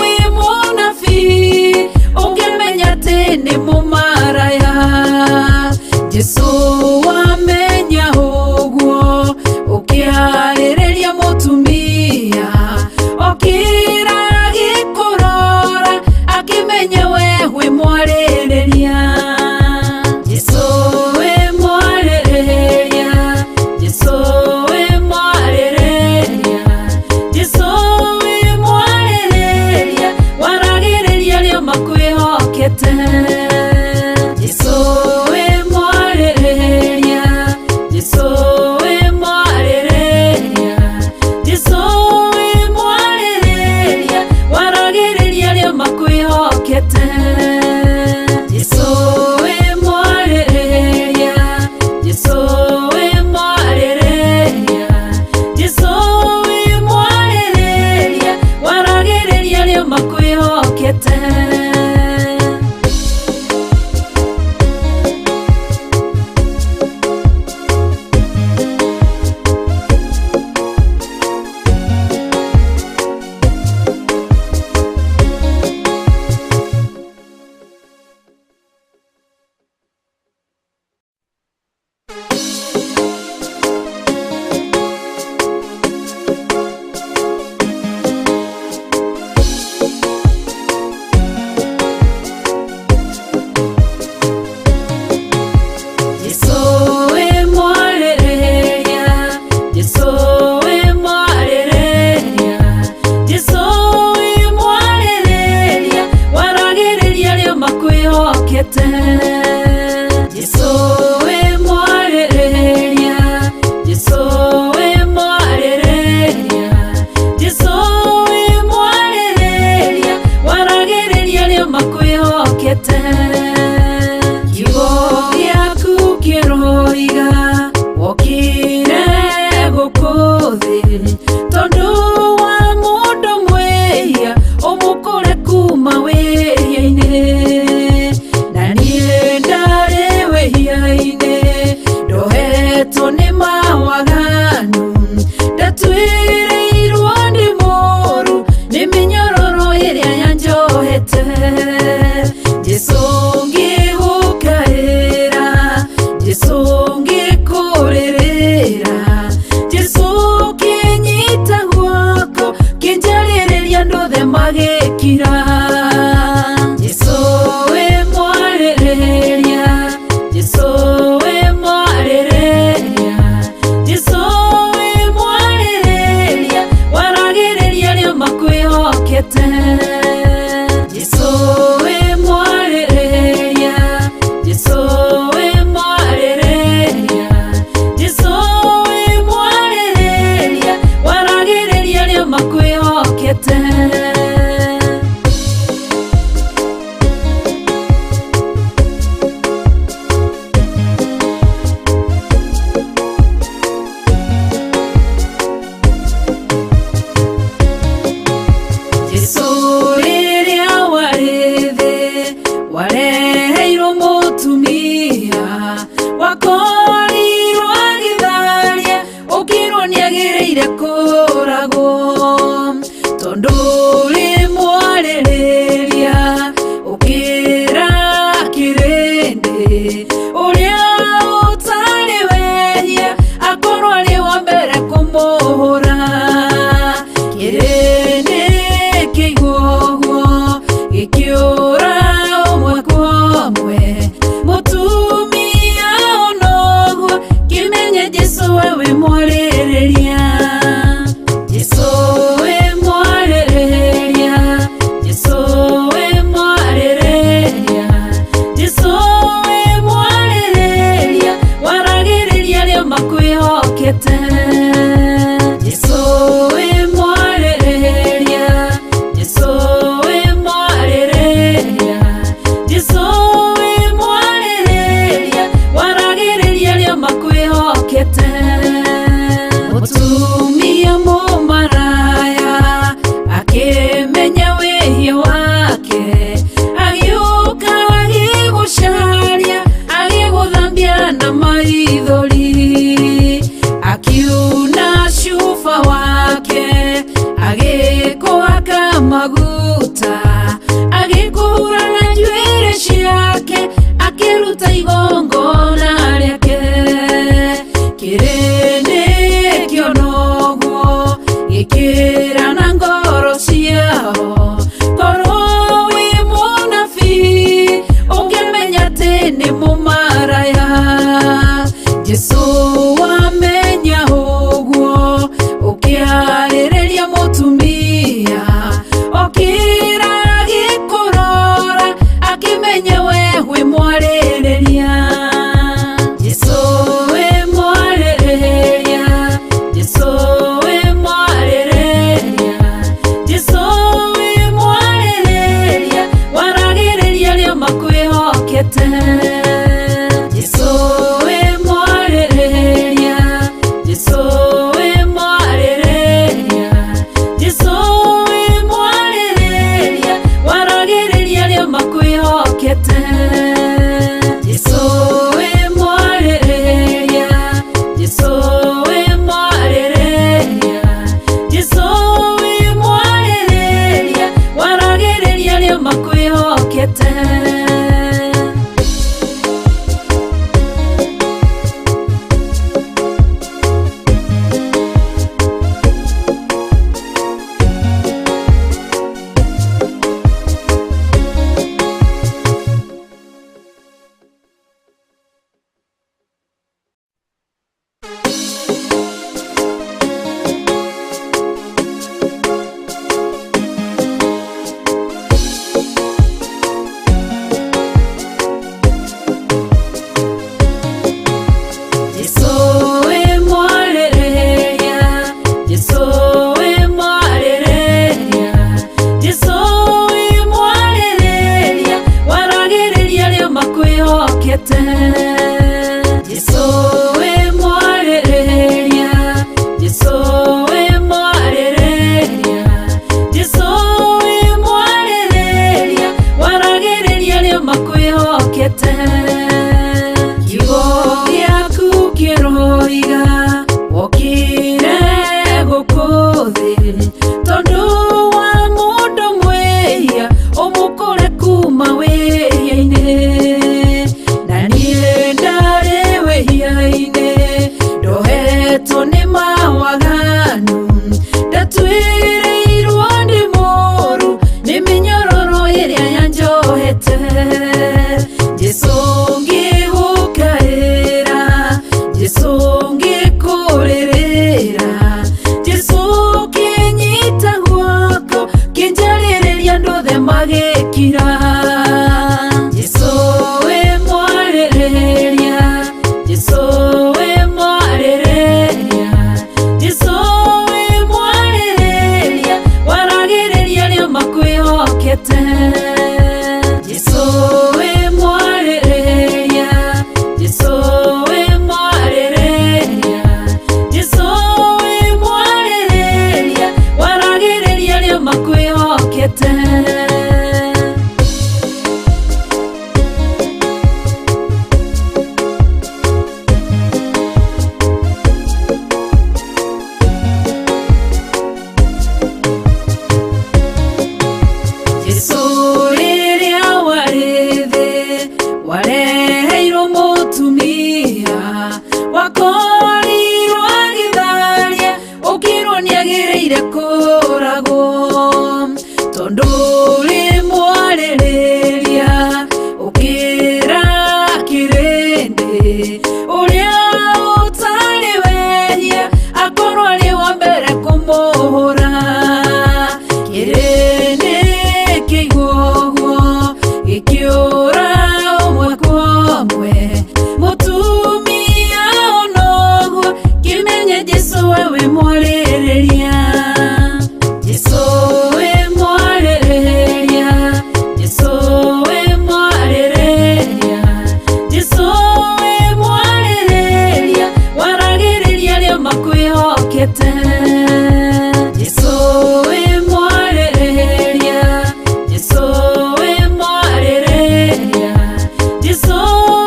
S2: wĩ mũnabii ũngĩmenya atĩ nĩ mũmaraya Jesũ wamenya ũguo ũkĩarĩrĩria mũtumia okĩra agĩkũrora akĩmenya we wĩ mwarĩrĩria Jesũ wĩ mwarĩrĩria Jesũ wĩ mwarĩrĩria Jesũ wĩ mwarĩrĩria waragĩrĩria arĩa makwĩhokete Jesũ wĩ mwarĩrĩria Jesũ wĩ mwarĩrĩria Jesũ wĩ mwarĩrĩria waragĩrĩria arĩa makwĩhokete Jesũ wĩ mwarĩrĩria Jesũ wĩ mwarĩrĩria Jesũ wĩ mwarĩrĩria waragĩrĩria arĩa makwĩhokete makwĩhokete. Jesũ wĩ mwarĩrĩria, Jesũ wĩ mwarĩrĩria, Jesũ wĩ mwarĩrĩria, waragĩrĩria arĩa makwĩhokete. Jesũ rĩrĩa warĩ thĩ wareheirwo mũtumia wakorirwo agĩtharia ũkĩrwo nĩagĩrĩire kũragwo tondũ ũrĩ mwarĩrĩria ũkĩra kĩrĩndĩ ũrĩa ũtarĩ wehia akorwo arĩ wa mbere kũmũhũra. Kĩrĩndĩ kĩigua ũguo gĩkĩũra ũmwe kwa ũmwe, mũtumia ona ũguo kĩmenye Jesũ we wĩ mwarĩrĩria. Jesũ wĩ mwarĩrĩria, Jesũ wĩ mwarĩrĩria, Jesũ wĩ mwarĩrĩria, waragĩrĩria arĩa makwĩhokete. Jesũ wĩ mwarĩrĩria, Jesũ wĩ mwarĩrĩria, Jesũ wĩ mwarĩrĩria, waragĩrĩria arĩa makwĩhokete. Mũtumia mũmaraya akĩmenya wĩhia wake, agĩũka agĩgũcaria, agĩgũthambia na maithori, akiuna cuba wake, agĩkũhaka maguta, agĩkũhura na njuĩrĩ ciake, akĩruta igongona rĩake. Kĩrĩndĩ kĩona ũguo gĩkĩra na ngoro ciao, korwo wĩ mũnabii ũngĩmenya atĩ nĩ mũmaraya. Jesũ wamenya ũguo ũkĩarĩrĩria mũtumia okĩra agĩkũrora akĩmenya we wĩ mwarĩrĩria. Magĩkira Jesũ wĩ mwarĩrĩria, Jesũ wĩ mwarĩrĩria, Jesũ wĩ mwarĩrĩria, waragĩrĩria arĩa makwĩhokete. Jesũ wĩ mwarĩrĩria, Jesũ wĩ mwarĩrĩria, Jesũ wĩ mwarĩrĩria, waragĩrĩria arĩa makwĩhokete. Jesũ rĩrĩa warĩ thĩ wareheirwo mũtumia wakorirwo agĩtharia ũkĩrwo nĩagĩrĩire kũragwo tondũ ũrĩ mwarĩrĩria ũkĩra kĩrĩndĩ ũrĩa ũtarĩ wehia akorwo arĩ wa mbere kũmũhũra. Kĩrĩndĩ kĩigua ũguo gĩkĩũra ũmwe kwa ũmwe mũtumia ona ũguo kĩmenye Jesũ we wĩ mwarĩrĩria. Jesũ wĩ mwarĩrĩria, Jesũ wĩ mwarĩrĩria, Jesũ wĩ mwarĩrĩria, waragĩrĩria arĩa makwĩhokete. Jesũ wĩ mwarĩrĩria, Jesũ wĩ mwarĩrĩria, Jesũ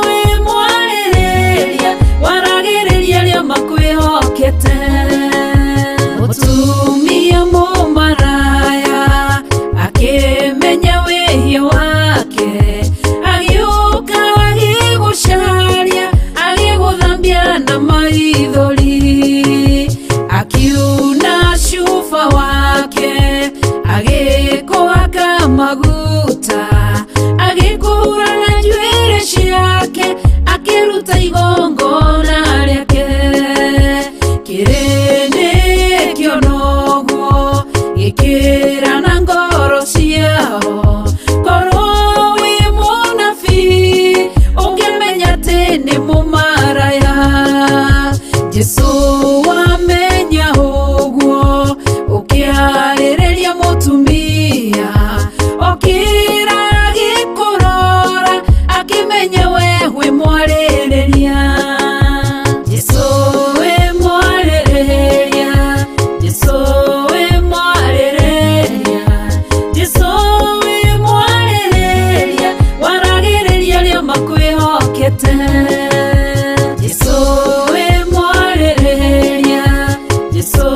S2: wĩ mwarĩrĩria, waragĩrĩria arĩa makwĩhokete. Mũtumia mũmaraya akĩmenya wĩhia wake agĩũka agĩgũcaria agĩgũthambia na maithori akiuna cuba wake agĩkũhaka maguta agĩkũhura na njuĩrĩ ciake akĩruta igongona rĩake. Kĩrĩndĩ kĩona ũguo gĩkĩra na ngoro ciao korwo wĩ mũnabii ũngĩmenya atĩ nĩ mũmaraya. Jesũ wamenya ũguo ũkĩarĩrĩria mũtumia okĩra agĩkũrora akĩmenya we wĩ mwarĩrĩria. Jesũ wĩ mwarĩrĩria, Jesũ wĩ mwarĩrĩria, Jesũ wĩ mwarĩrĩria, waragĩrĩria arĩa makwĩhokete. Jesũ wĩ mwarĩrĩria, Jesũ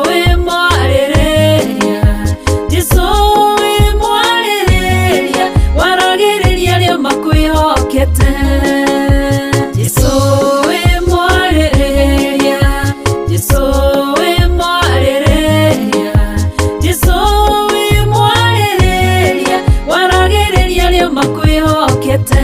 S2: wĩ mwarĩrĩria, Jesũ wĩ mwarĩrĩria, waragĩrĩria arĩa makwĩhokete. Jesũ wĩ mwarĩrĩria, Jesũ wĩ mwarĩrĩria, Jesũ wĩ mwarĩrĩria, waragĩrĩria arĩa makwĩhokete.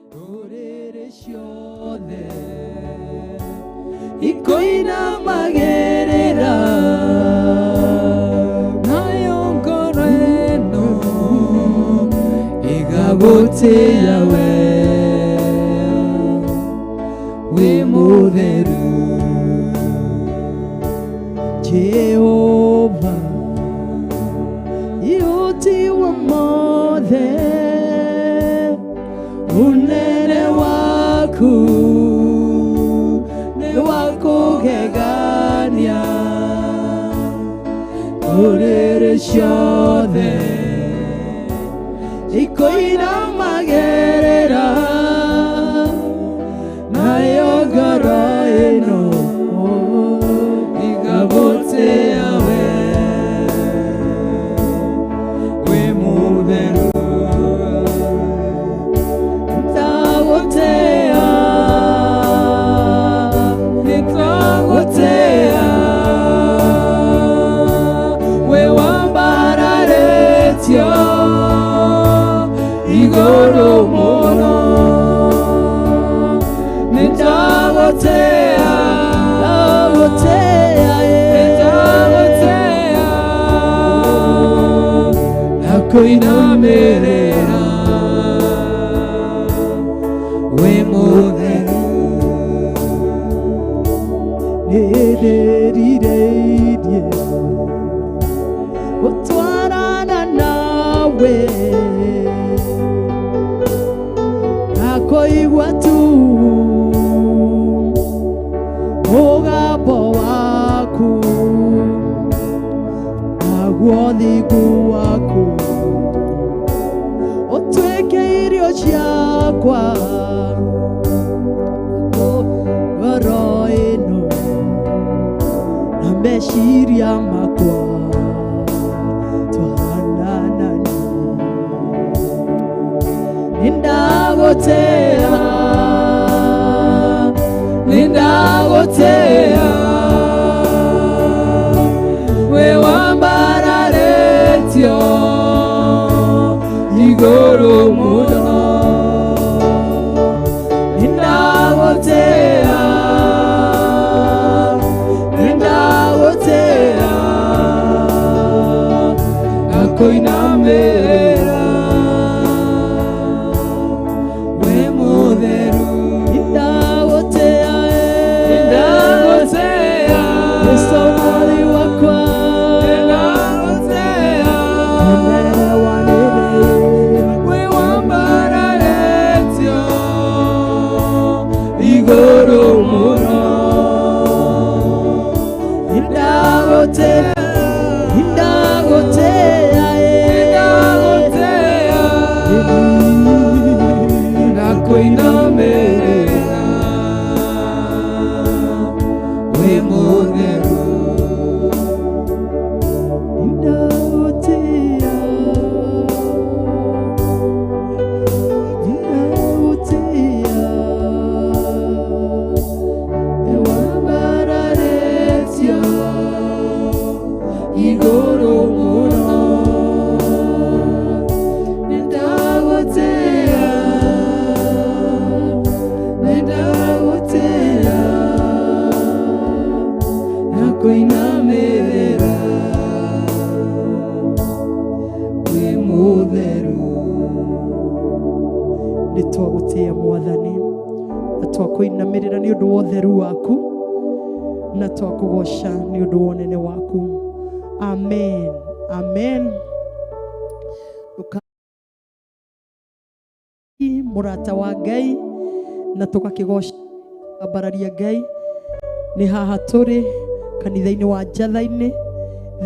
S1: Ndũrĩrĩ ciothe ikoinamagĩrĩra
S3: Nayo ngoro ĩno ĩgagũtĩĩa we wĩ mũtheru.
S1: Jehova ihutiwe mothe unene waku nĩ wa kũgegania ndũrĩrĩ ciothe ikoinamagĩrĩra nayo ngoro ĩno
S3: Ĩgagũtĩĩa we wĩ mũtheru.
S1: Nĩtwagũtĩĩa
S3: Nĩtwagũtĩĩa we wambararĩtio igũrũ mũno. Nĩtwagũtĩĩa
S1: Nĩtwagũtĩĩa
S3: nĩtwagũtĩĩa na kũinamĩrĩra wĩ mũtheru.
S1: Nĩndĩrirĩirie gũtwarana nawe na kũigua tu mũgambo waku naguo thingu waku ũtuĩke irio ciakwa ngoro ĩno na meciria makwa twarana nani nĩndagũtĩĩa
S3: Nĩndagũtĩĩa we wambararĩtio igũrũ mũno. Nĩndagũtĩĩa nĩndagũtĩĩa na kũinamĩrĩra wĩ mũtheru.
S1: Nĩndagũtĩĩa
S3: Nĩndagũtĩĩa
S1: Yesu mwathi wakwa
S3: nĩndagũtĩĩa
S1: mũnene wa nene
S3: we wambararĩtio igũrũ mũno.
S1: Nĩndagũtĩĩa nĩndagũtĩĩa
S3: Nĩndagũtĩĩa na kũinamĩrĩra wĩ mũtheru.
S1: Nĩndagũtĩĩa nĩndagũtĩĩa
S3: We wambararĩtio igũrũ mũno. Nĩndagũtĩĩa nĩndagũtĩĩa na kũinamĩrĩra wĩ mũtheru.
S1: Nĩtwagũtĩĩa mwathani na twakũinamĩrĩra nĩ ũndũ wa ũtheru waku na twakũgoca nĩ ũndũ wa ũnene waku. Amen, amen. Mũrata wa Ngai na tũgakĩgoca ambararia Ngai nĩ haha tũrĩ kanitha-inĩ wa Njatha-inĩ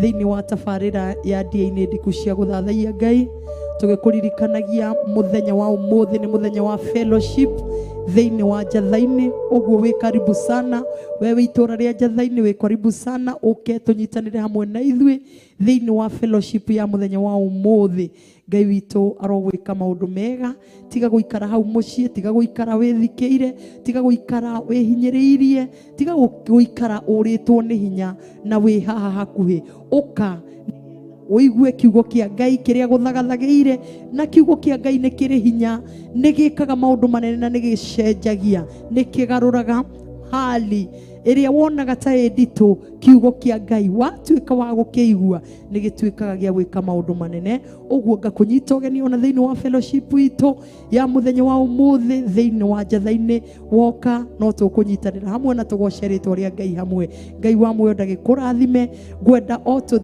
S1: thĩinĩ wa tabarĩra ya ndia-inĩ ndiku cia gũthathaiya Ngai tũgĩkũririkanagia mũthenya wa ũmũthĩ nĩ mũthenya wa fellowship thĩinĩ wa Njatha-inĩ ũguo wĩ karibu sana we wĩ itũra rĩa Njatha-inĩ wĩ karibu sana ũke tũnyitanĩre hamwe na ithuĩ thĩinĩ wa fellowship ya mũthenya wa ũmũthĩ. Ngai witũ arogwĩka maũndũ mega tiga gũikara hau mũciĩ tiga gũikara wĩthikĩire tiga gũikara wĩhinyĩrĩirie tiga gũikara ũrĩtwo nĩ hinya na wĩ haha hakuhĩ ũka Ũigue kiugo kĩa Ngai kĩrĩa gũthagathagĩire, na kiugo kĩa Ngai nĩ kĩrĩ hinya, nĩ gĩkaga maũndũ manene na nĩ gĩcenjagia, nĩ kĩgarũraga hali ĩrĩa wonaga ta ĩ nditũ. Kiugo kĩa Ngai watuĩka wa gũkĩigua nĩ gĩtuĩkaga gĩa gwĩka maũndũ manene. Ũguo ngakũnyita ũgeni ona thĩinĩ wa fellowship itũ ya mũthenya wa ũmũthĩ thĩinĩ wa Njatha-inĩ. Woka no tũkũnyitanĩra hamwe na tũgoce rĩtwa rĩa Ngai hamwe. Ngai wa muoyo ndagĩkũrathime. Ngwenda o tũ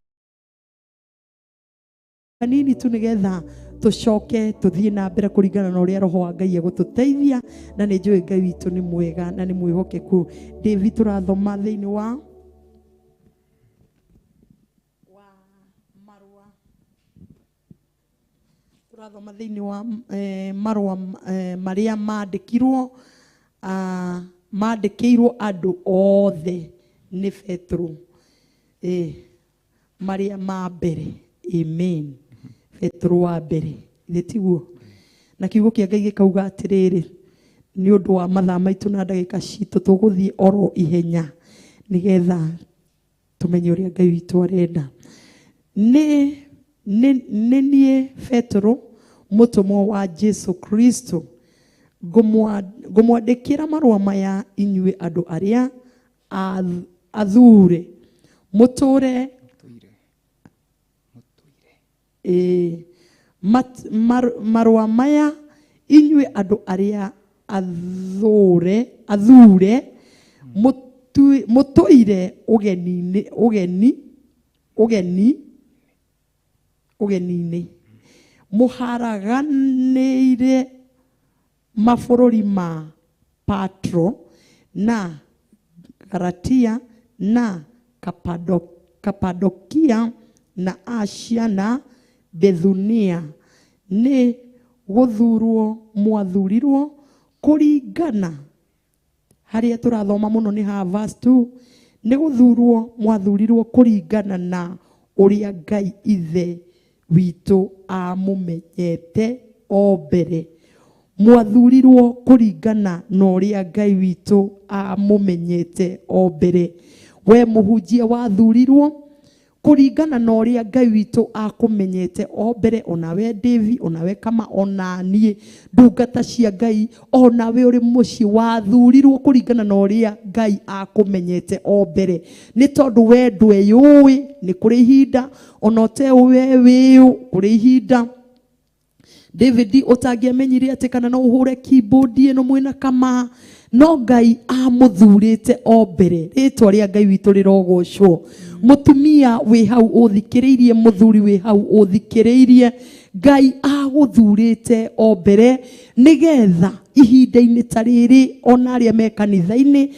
S1: hanini tu nĩgetha tũcoke tũthiĩ na mbere kũringana na ũrĩa Roho wa Ngai egũtũteithia, na nĩ njũĩ Ngai witũ nĩ mwega na nĩ mwĩhokeku. David, tũrathoma thĩinĩ wa marũa, tũrathoma thĩinĩ wa marũa marĩa mandĩkirwo mandĩkĩirwo andũ othe nĩ Petero, marĩa ma mbere. Amen. Petero wa mbere, githĩ tiguo? Na kiugo kĩa Ngai gĩkauga atĩrĩrĩ, nĩ ũndũ wa mathaa maitũ na ndagĩka citũ tũgũthiĩ oro ihenya nĩgetha tũmenye ũrĩa Ngai witũ arenda. Nĩ niĩ Petero, mũtũmwo wa Jesu Kristo, ngũmwandĩkĩra marũa maya inyuĩ andũ arĩa athure mũtũre marũa maya inyuĩ andũ arĩa athure mũtũire ũgeni-inĩ mũharaganĩire mabũrũri ma Patro na Galatia na Kapadokia na Asia na Bethunia. Nĩ gũthurwo mwathurirwo kũringana, harĩa tũrathoma mũno nĩ ha verse 2, nĩ gũthurwo mwathurirwo kũringana na ũrĩa Ngai Ithe witũ amũmenyete o mbere. Mwathurirwo kũringana na ũrĩa Ngai witũ amũmenyete o mbere. We mũhunjia wathurirwo kũringana na ũrĩa Ngai witũ akũmenyete o mbere, onawe Davi, onawe Kama, ona niĩ ndungata cia Ngai, onawe ũrĩ mũciĩ wathurirwo kũringana na ũrĩa Ngai akũmenyete o mbere. Nĩ tondũ we ndweyũĩ, nĩ kũrĩ ihinda ona ũteũĩ wĩũ, kũrĩ ihinda David ũtangĩamenyire atĩ kana no ũhũre keyboard ĩno mwĩna Kama, no Ngai amũthurĩte o mbere. Rĩtwa rĩa Ngai witũ rĩrogocwo. Mũtumia wĩ hau ũthikĩrĩirie, mũthuri wĩ hau ũthikĩrĩirie, Ngai agũthurĩte o mbere nĩgetha ihinda-inĩ ta rĩrĩ ona arĩa me kanitha-inĩ,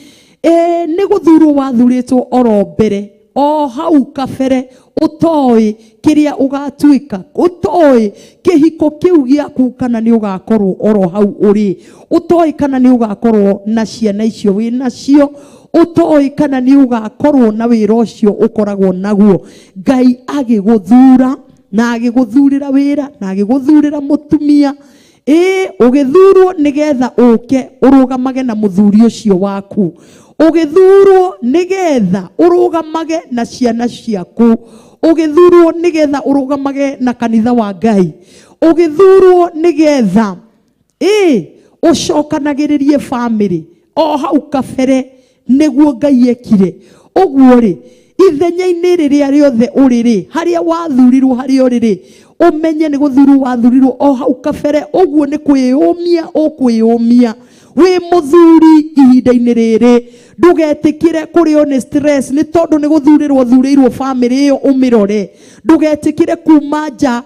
S1: nĩ gũthurwo wathurĩtwo oro mbere, o hau kabere, ũtoĩ kĩrĩa ũgatuĩka, ũtoĩ kĩhiko kĩu gĩaku kana nĩ ũgakorwo oro hau ũrĩ, ũtoĩ kana nĩ ũgakorwo na ciana icio wĩ nacio, ũtoĩ kana nĩ ũgakorwo na wĩra ũcio ũkoragwo naguo. Ngai agĩgũthura na agĩgũthurĩra wĩra na agĩgũthurĩra mũtumia, ũgĩthurwo nĩgetha ũke ũrũgamage na mũthuri ũcio waku, ũgĩthurwo nĩgetha ũrũgamage na ciana ciaku, ũgĩthurwo nĩgetha ũrũgamage na kanitha wa Ngai, ũgĩthurwo nĩgetha ũcokanagĩrĩrie famĩlĩ o hau kabere nĩguo Ngai ekire. Ũguo rĩ, ithenya-inĩ rĩrĩa rĩothe ũrĩ rĩ, harĩa wathurirwo harĩa ũrĩ rĩ, ũmenye nĩ gũthurwo wathurirwo o hau kabere. Ũguo nĩ kwĩyũmia ũkwĩyũmia wĩ mũthuri ihinda-inĩ rĩrĩ. Ndũgetĩkĩre kũrĩo nĩ stress nĩ tondũ nĩ gũthurĩrwo ũthurĩirwo famĩlĩ ĩyo ũmĩrore. Ndũgetĩkĩre kuma nja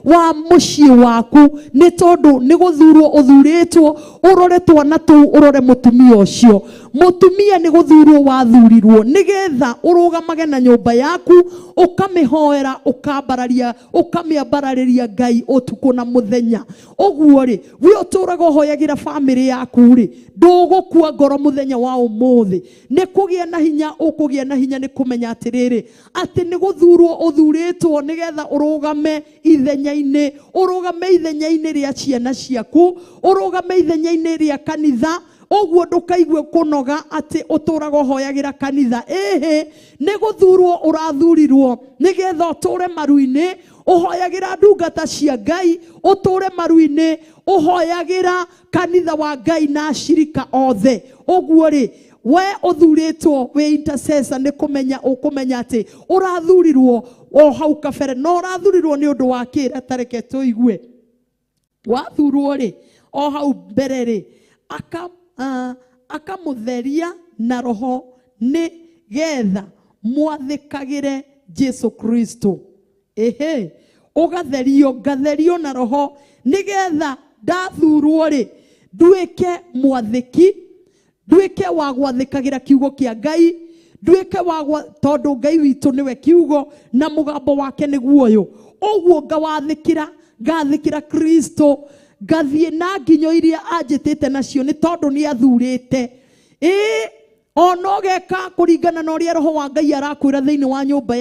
S1: wa mũciĩ waku nĩ tondũ nĩ gũthurwo ũthurĩtwo ũrore twana tũu, ũrore mũtumia ũcio. Mũtumia nĩ gũthurwo wathurirwo nĩgetha ũrũgamage na nyũmba yaku, ũkamĩhoera, ũkambararia, ũkamĩambararĩria Ngai ũtukũ na mũthenya. Ũguo rĩ, we ũtũraga ũhoyagĩra famĩlĩ yaku rĩ, ndũgũkua ngoro mũthenya wa ũmũthĩ. Nĩ kũgĩa na hinya ũkũgĩa na hinya nĩ kũmenya atĩrĩrĩ, atĩ nĩ gũthurwo ũthurĩtwo nĩgetha ũrũgame ithenya-inĩ, ũrũgame ithenya-inĩ rĩa ciana ciaku, ũrũgame ithenya-inĩ rĩa kanitha, Ũguo ndũkaigue kũnoga atĩ ũtũraga ũhoyagĩra kanitha. Ĩhĩ, nĩ gũthurwo ũrathurirwo nĩgetha ũtũre maru-inĩ, ũhoyagĩra ndungata cia Ngai, ũtũre maru-inĩ, ũhoyagĩra kanitha wa Ngai na ashirika othe. Ũguo rĩ, we ũthurĩtwo wĩ intercessor nĩ kũmenya ũkũmenya atĩ ũrathurirwo o hau kabere, na ũrathurirwo nĩ ũndũ wa kĩ? Tareke tũigue. Wathurwo rĩ, o hau mbere rĩ, akamũtheria na roho nĩ getha mwathĩkagĩre Jesu Kristo. Ehe, ũgatherio, ngatherio na roho nĩgetha ndathurwo rĩ, nduĩke mwathĩki, nduĩke wa gwathĩkagĩra kiugo kĩa Ngai, nduĩke wa tondũ Ngai witũ nĩwe kiugo na mũgambo wake nĩguo ũyũ. Ũguo ngawathĩkĩra, ngathĩkĩra Kristo, ngathiĩ na nginyo iria anjĩtĩte nacio nĩ tondũ nĩ athurĩte. Ĩĩ, ona ũgeka kũringana na ũrĩa roho wa Ngai arakwĩra thĩinĩ wa nyũmba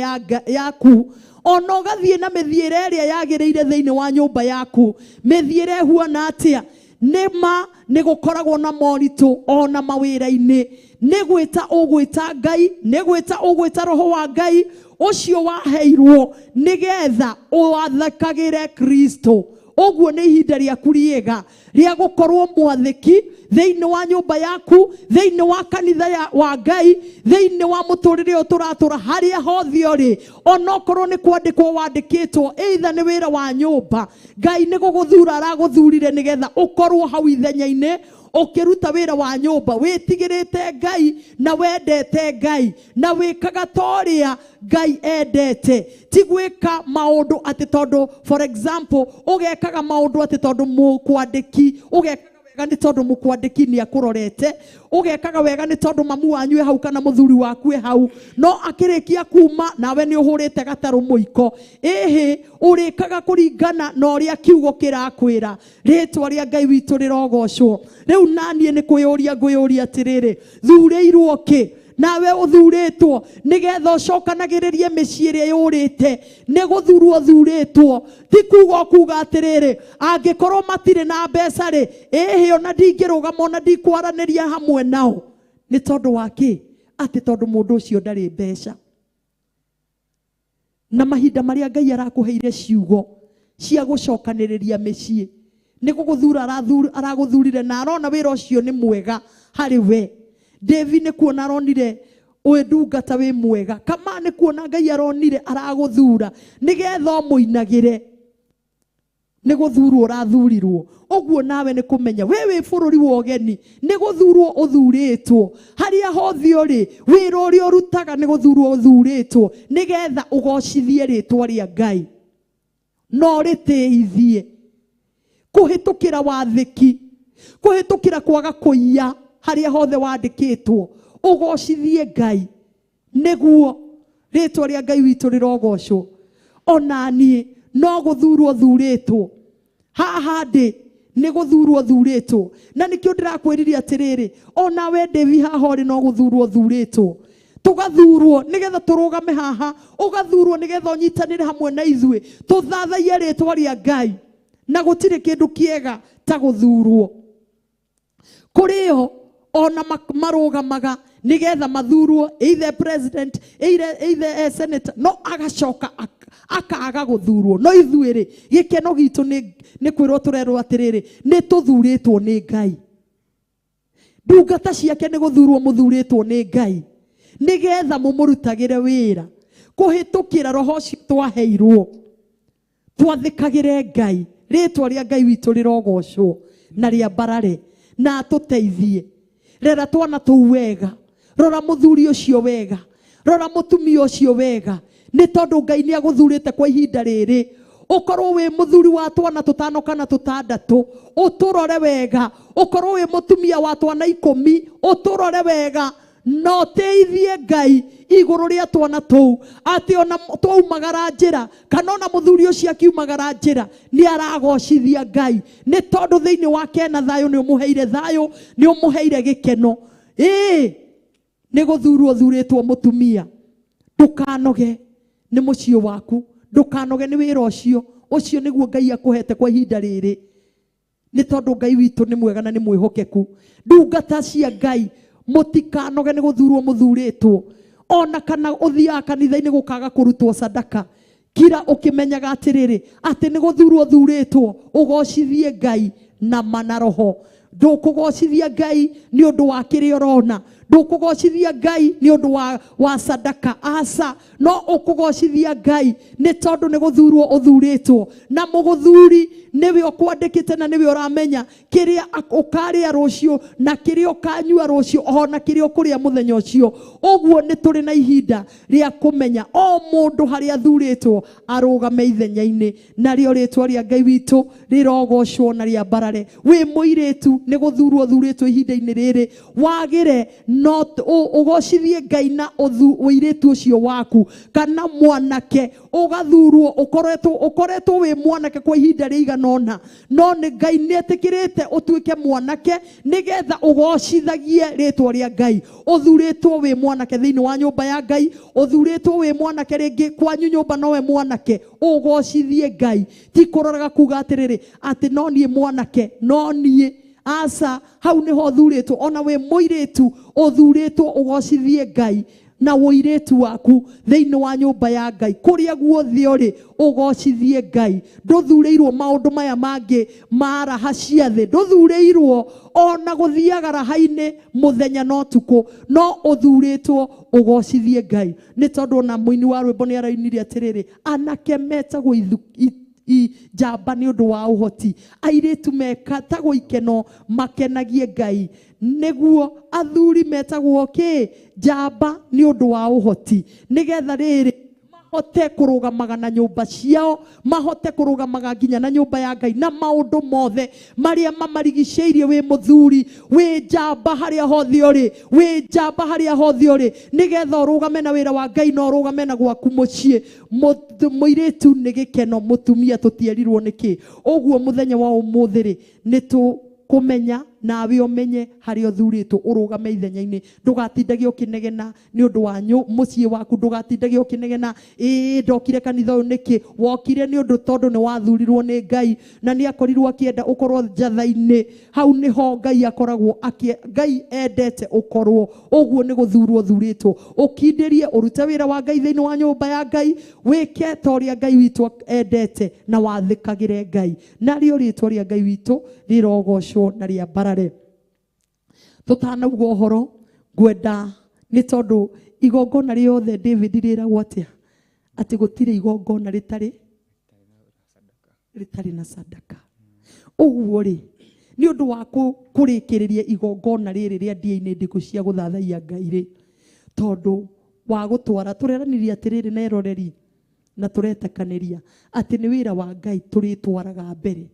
S1: yaku, ona ũgathiĩ na mĩthiĩre ĩrĩa yagĩrĩire thĩinĩ wa nyũmba yaku. Mĩthiĩre ĩhuana atĩa? Nĩ ma nĩ gũkoragwo na moritũ ona mawĩra-inĩ. Nĩ gwĩta ũgwĩta Ngai, nĩ gwĩta ũgwĩta roho wa Ngai ũcio waheirwo nĩgetha ũwathĩkagĩre Kristo. Ũguo nĩ ihinda rĩaku rĩega rĩa gũkorwo mwathĩki thĩinĩ wa nyũmba yaku, thĩinĩ wa kanitha wa Ngai, thĩinĩ wa mũtũrĩre ũyũ tũratũra, harĩa hothe ũrĩ, onokorwo nĩ kwandĩkwo wandĩkĩtwo, either nĩ wĩra wa nyũmba, Ngai nĩ gũgũthura aragũthurire nĩgetha ũkorwo hau ithenya-inĩ ũkĩruta wĩra wa nyũmba, wĩtigĩrĩte Ngai na wendete Ngai na wĩkaga ta ũrĩa Ngai endete. Ti gwĩka maũndũ atĩ tondũ, for example, ũgekaga maũndũ atĩ tondũ mũkwandĩki, ũgekaga wega nĩ tondũ mũkwandĩki nĩ akũrorete, ũgekaga wega nĩ tondũ mamu wanyu e hau kana mũthuri waku e hau, no akĩrĩkia kuma nawe nĩ ũhũrĩte gatarũ mũiko. Ĩhĩ, ũrĩkaga kũringana na ũrĩa kiugo kĩrakwĩra. Rĩtwa rĩa Ngai witũ rĩrogocwo. Rĩu naniĩ nĩ kwĩyũria ngwĩyũria atĩrĩrĩ, thurĩirwo kĩ? Nawe ũthurĩtwo nĩgetha ũcokanagĩrĩrie mĩciĩ ĩrĩa yũrĩte. Nĩ gũthurwo ũthurĩtwo, ti kuga ũkuga atĩrĩrĩ, angĩkorwo matirĩ na mbeca rĩ, ĩhĩ ona ndingĩrũgama ona ndikwaranĩria hamwe nao. Nĩ tondũ wa kĩ? Atĩ tondũ mũndũ ũcio ndarĩ mbeca. Na mahinda marĩa Ngai arakũheire ciugo cia gũcokanĩrĩria mĩciĩ, nĩ gũgũthura aragũthurire na arona wĩra ũcio nĩ mwega harĩ we. David nĩ kuona aronire wĩ ndungata wĩ mwega, kama nĩ kuona Ngai aronire aragũthura nĩgetha ũmũinagĩre. Nĩ gũthurwo ũrathurirwo. Ũguo nawe nĩ kũmenya we wĩ bũrũri wa ũgeni, nĩ gũthurwo ũthurĩtwo. Harĩa hothe ũrĩ, wĩra ũrĩa ũrutaga nĩ gũthurwo ũthurĩtwo nĩgetha ũgocithie rĩtwa rĩa Ngai na ũrĩtĩithie kũhĩtũkĩra wathĩki, kũhĩtũkĩra kwaga kũiya harĩa hothe wandĩkĩtwo, ũgocithie Ngai nĩguo rĩtwa rĩa Ngai witũ rĩrogocwo. Ona niĩ no gũthurwo thurĩtwo, haha ndĩ nĩ gũthurwo thurĩtwo, na nĩkĩo ndĩrakwĩrire atĩrĩrĩ, ona we David haha ũrĩ no gũthurwo thurĩtwo. Tũgathurwo nĩgetha tũrũgame haha, ũgathurwo nĩgetha ũnyitanĩre hamwe na ithuĩ tũthathaiye rĩtwa rĩa Ngai, na gũtirĩ kĩndũ kĩega ta gũthurwo. Kũrĩ o ona marũgamaga nĩgetha mathurwo, either president, either senator, no agacoka akaga gũthurwo. No ithuĩ rĩ, gĩkeno gitũ nĩ kwĩrwo tũrerwo atĩrĩrĩ, nĩ tũthurĩtwo nĩ Ngai. Ndungata ciake nĩ gũthurwo mũthurĩtwo nĩ Ngai nĩgetha mũmũrutagĩre wĩra kũhĩtũkĩra roho ũcio twaheirwo. Twathĩkagĩre Ngai, rĩtwa rĩa Ngai witũ rĩrogocwo na rĩambarare, na atũteithie. Rera twana tũu wega, rora mũthuri ũcio wega, rora mũtumia ũcio wega, nĩ tondũ Ngai nĩ agũthurĩte kwa ihinda rĩrĩ. Ũkorwo wĩ mũthuri wa twana tũtano kana tũtandatũ, ũtũrore wega. Ũkorwo wĩ mũtumia wa twana 10, ũtũrore wega, na ũteithie Ngai igũrũ rĩa twana tũu, atĩ ona twaumagara njĩra kana ona mũthuri ũcio akiumagara njĩra nĩ aragocithia Ngai, nĩ tondũ thĩinĩ wake ena thayũ, nĩ ũmũheire thayũ, nĩ ũmũheire gĩkeno. Ĩĩ, nĩ gũthurwo ũthurĩtwo mũtumia. Ndũkanoge nĩ mũciĩ waku, ndũkanoge nĩ wĩra ũcio, ũcio nĩguo Ngai akũhete kwa ihinda rĩrĩ. Nĩ tondũ Ngai witũ nĩ mwega na nĩ mwĩhokeku. Ndungata cia Ngai mũtikanoge nĩ gũthurwo mũthurĩtwo, ona kana ũthiaga kanitha-inĩ gũkaga kũrutwo sadaka. Kira ũkĩmenyaga atĩrĩrĩ, atĩ nĩ gũthurwo thurĩtwo, ũgocithie Ngai na mana roho. Ndũkũgocithia Ngai nĩ ũndũ wa kĩrĩa ũrona, ndũkũgocithia Ngai nĩ ũndũ wa sadaka, aca, no ũkũgocithia Ngai nĩ tondũ nĩ gũthurwo ũthurĩtwo, na mũgũthuri nĩwe ũkwandĩkĩte na nĩwe ũramenya kĩrĩa ũkarĩa rũciũ na kĩrĩa ũkanyua rũciũ ona kĩrĩa ũkũrĩa mũthenya ũcio. Ũguo nĩ tũrĩ na ihinda rĩa kũmenya o mũndũ harĩa athurĩtwo arũgame ithenya-inĩ, narĩo rĩtwa rĩa Ngai witũ rĩrogocwo na rĩambarare. Wĩ mũirĩtu nĩ gũthurwo ũthurĩtwo ihinda-inĩ rĩrĩ, wagĩre no ũgocithie Ngai na ũirĩtu ũcio waku, kana mwanake ũgathurwo ũkoretwo wĩ mwanake kwa ihinda rĩigana ũna, no nĩ Ngai nĩetĩkĩrĩte ũtuĩke mwanake nĩgetha ũgocithagie rĩtwa rĩa Ngai. Ũthurĩtwo wĩ mwanake thĩinĩ wa nyũmba ya Ngai, ũthurĩtwo wĩ mwanake rĩngĩ kwanyu nyũmba nowe mwanake, ũgocithie Ngai. Ti kũroraga kuga atĩrĩrĩ atĩ no niĩ mwanake, no niĩ aca, hau nĩho ũthurĩtwo. Ona wĩ mũirĩtu ũthurĩtwo ũgocithie Ngai na ũirĩtu waku thĩinĩ wa nyũmba ya Ngai, kũrĩa guothe ũrĩ ũgocithie Ngai. Ndũthurĩirwo maũndũ maya mangĩ ma raha cia thĩ, ndũthurĩirwo ona gũthiaga raha-inĩ mũthenya na ũtukũ, no ũthurĩtwo ũgocithie Ngai. Nĩ tondũ ona mũini wa rwĩmbo nĩ arainire atĩrĩrĩ, anake metagwo njamba nĩ ũndũ wa ũhoti, airĩtu metagwo ikeno makenagie Ngai, nĩguo athuri metagwo kĩ? Njamba nĩ ũndũ wa ũhoti, nĩgetha rĩrĩ mahote kũrũgamaga na nyũmba ciao, mahote kũrũgamaga nginya na nyũmba ya Ngai na maũndũ mothe marĩa mamarigicĩirie. Wĩ mũthuri, wĩ njamba harĩa hothe ũrĩ, wĩ njamba harĩa hothe ũrĩ, nĩgetha ũrũgame na wĩra wa Ngai na ũrũgame na gwaku mũciĩ. Mũirĩtu nĩ gĩkeno, mũtumia tũtierirwo nĩkĩ. Ũguo mũthenya wa ũmũthĩ rĩ, nĩ tũkũmenya nawe ũmenye harĩa ũthurĩtwo ũrũgame ithenya-inĩ. Ndũgatindage ũkĩnegena nĩ ũndũ wa mũciĩ waku, ndũgatindage ũkĩnegena ĩĩ ndokire kanitha ũyũ nĩkĩ. Wokire nĩ ũndũ tondũ nĩ wathurirwo nĩ Ngai na nĩ akorirwo akĩenda ũkorwo njatha-inĩ. Hau nĩho Ngai akoragwo Ngai endete ũkorwo. Ũguo nĩ gũthurwo ũthurĩtwo, ũkindĩrie ũrute wĩra wa Ngai thĩinĩ wa nyũmba ya Ngai, wĩke ta ũrĩa Ngai witũ endete na wathĩkagĩre Ngai, narĩo rĩtwa rĩa Ngai witũ rĩrogocwo na rĩambarare. Tũtanauga ũhoro ngwenda nĩ tondũ igongona rĩothe David rĩragwo atĩa? Atĩ gũtirĩ igongona rĩtarĩ na sadaka. Ũguo rĩ, nĩ ũndũ wa kũrĩkĩrĩria igongona rĩrĩ rĩa ndia-inĩ ndĩkũ cia gũthathaiya Ngai rĩ, tondũ wa gũtwara tũreranĩria atĩrĩrĩ na eroreri na tũretakanĩria atĩ nĩ wĩra wa Ngai tũrĩtwaraga mbere.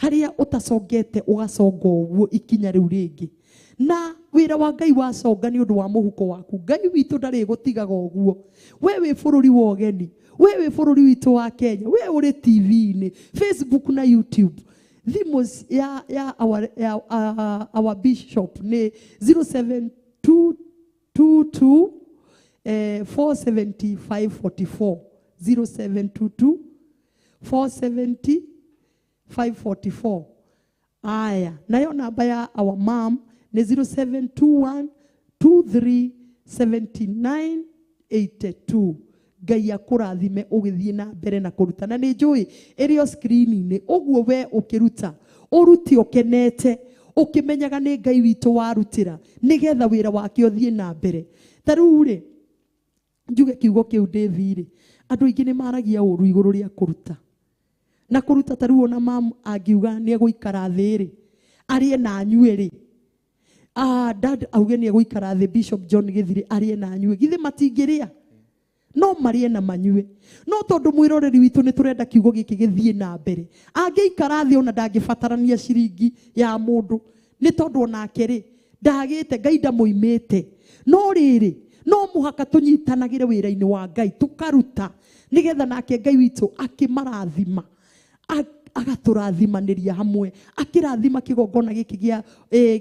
S1: Harĩa ũtacongete ũgaconga ũguo ikinya rĩu rĩngĩ, na wĩra wa Ngai waconga nĩ ũndũ wa mũhuko waku. Ngai witũ ndarĩ gũtigaga ũguo. We wĩ bũrũri wa ũgeni, we wĩ bũrũri witũ wa Kenya, we ũrĩ TV-inĩ, Facebook na YouTube. Thimũ ya our bishop nĩ 07222 47544, 0722 470 544. Aya, nayo namba ya our mom ni 0721 23 79 82. Ngai akũrathime ũgĩthiĩ na mbere na kũruta, na nĩ njũĩ ĩrĩ o screen-inĩ. Ũguo we ũkĩruta ũrute ũkenete, ũkĩmenyaga nĩ Ngai witũ warutĩra, nĩgetha wĩra wake ũthiĩ na mbere. Ta rĩu rĩ, njuge kiugo kĩu David rĩ, andũ aingĩ nĩ maragia ũru igũrũ rĩa kũruta na kũruta. Ta rĩu ona mam angiuga nĩ egũikara thĩ rĩ, arĩe na anyue rĩ, dad auge nĩ egũikara thĩ, Bishop John Gĩthirĩ arĩe na anyue, githĩ matingĩrĩa? No marĩe na manyue. No tondũ mwĩroreri witũ nĩ tũrenda kiugo gĩkĩ gĩthiĩ na mbere, angĩikara thĩ ona ndangĩbatarania ciringi ya mũndũ, nĩ tondũ onake rĩ ndagĩte, Ngai ndamũimĩte. No rĩrĩ, no mũhaka tũnyitanagĩre wĩra-inĩ wa Ngai, tũkaruta nĩgetha nake Ngai witũ akĩmarathima. Agatũrathimanĩria hamwe, akĩrathima kĩgongona gĩkĩ gĩa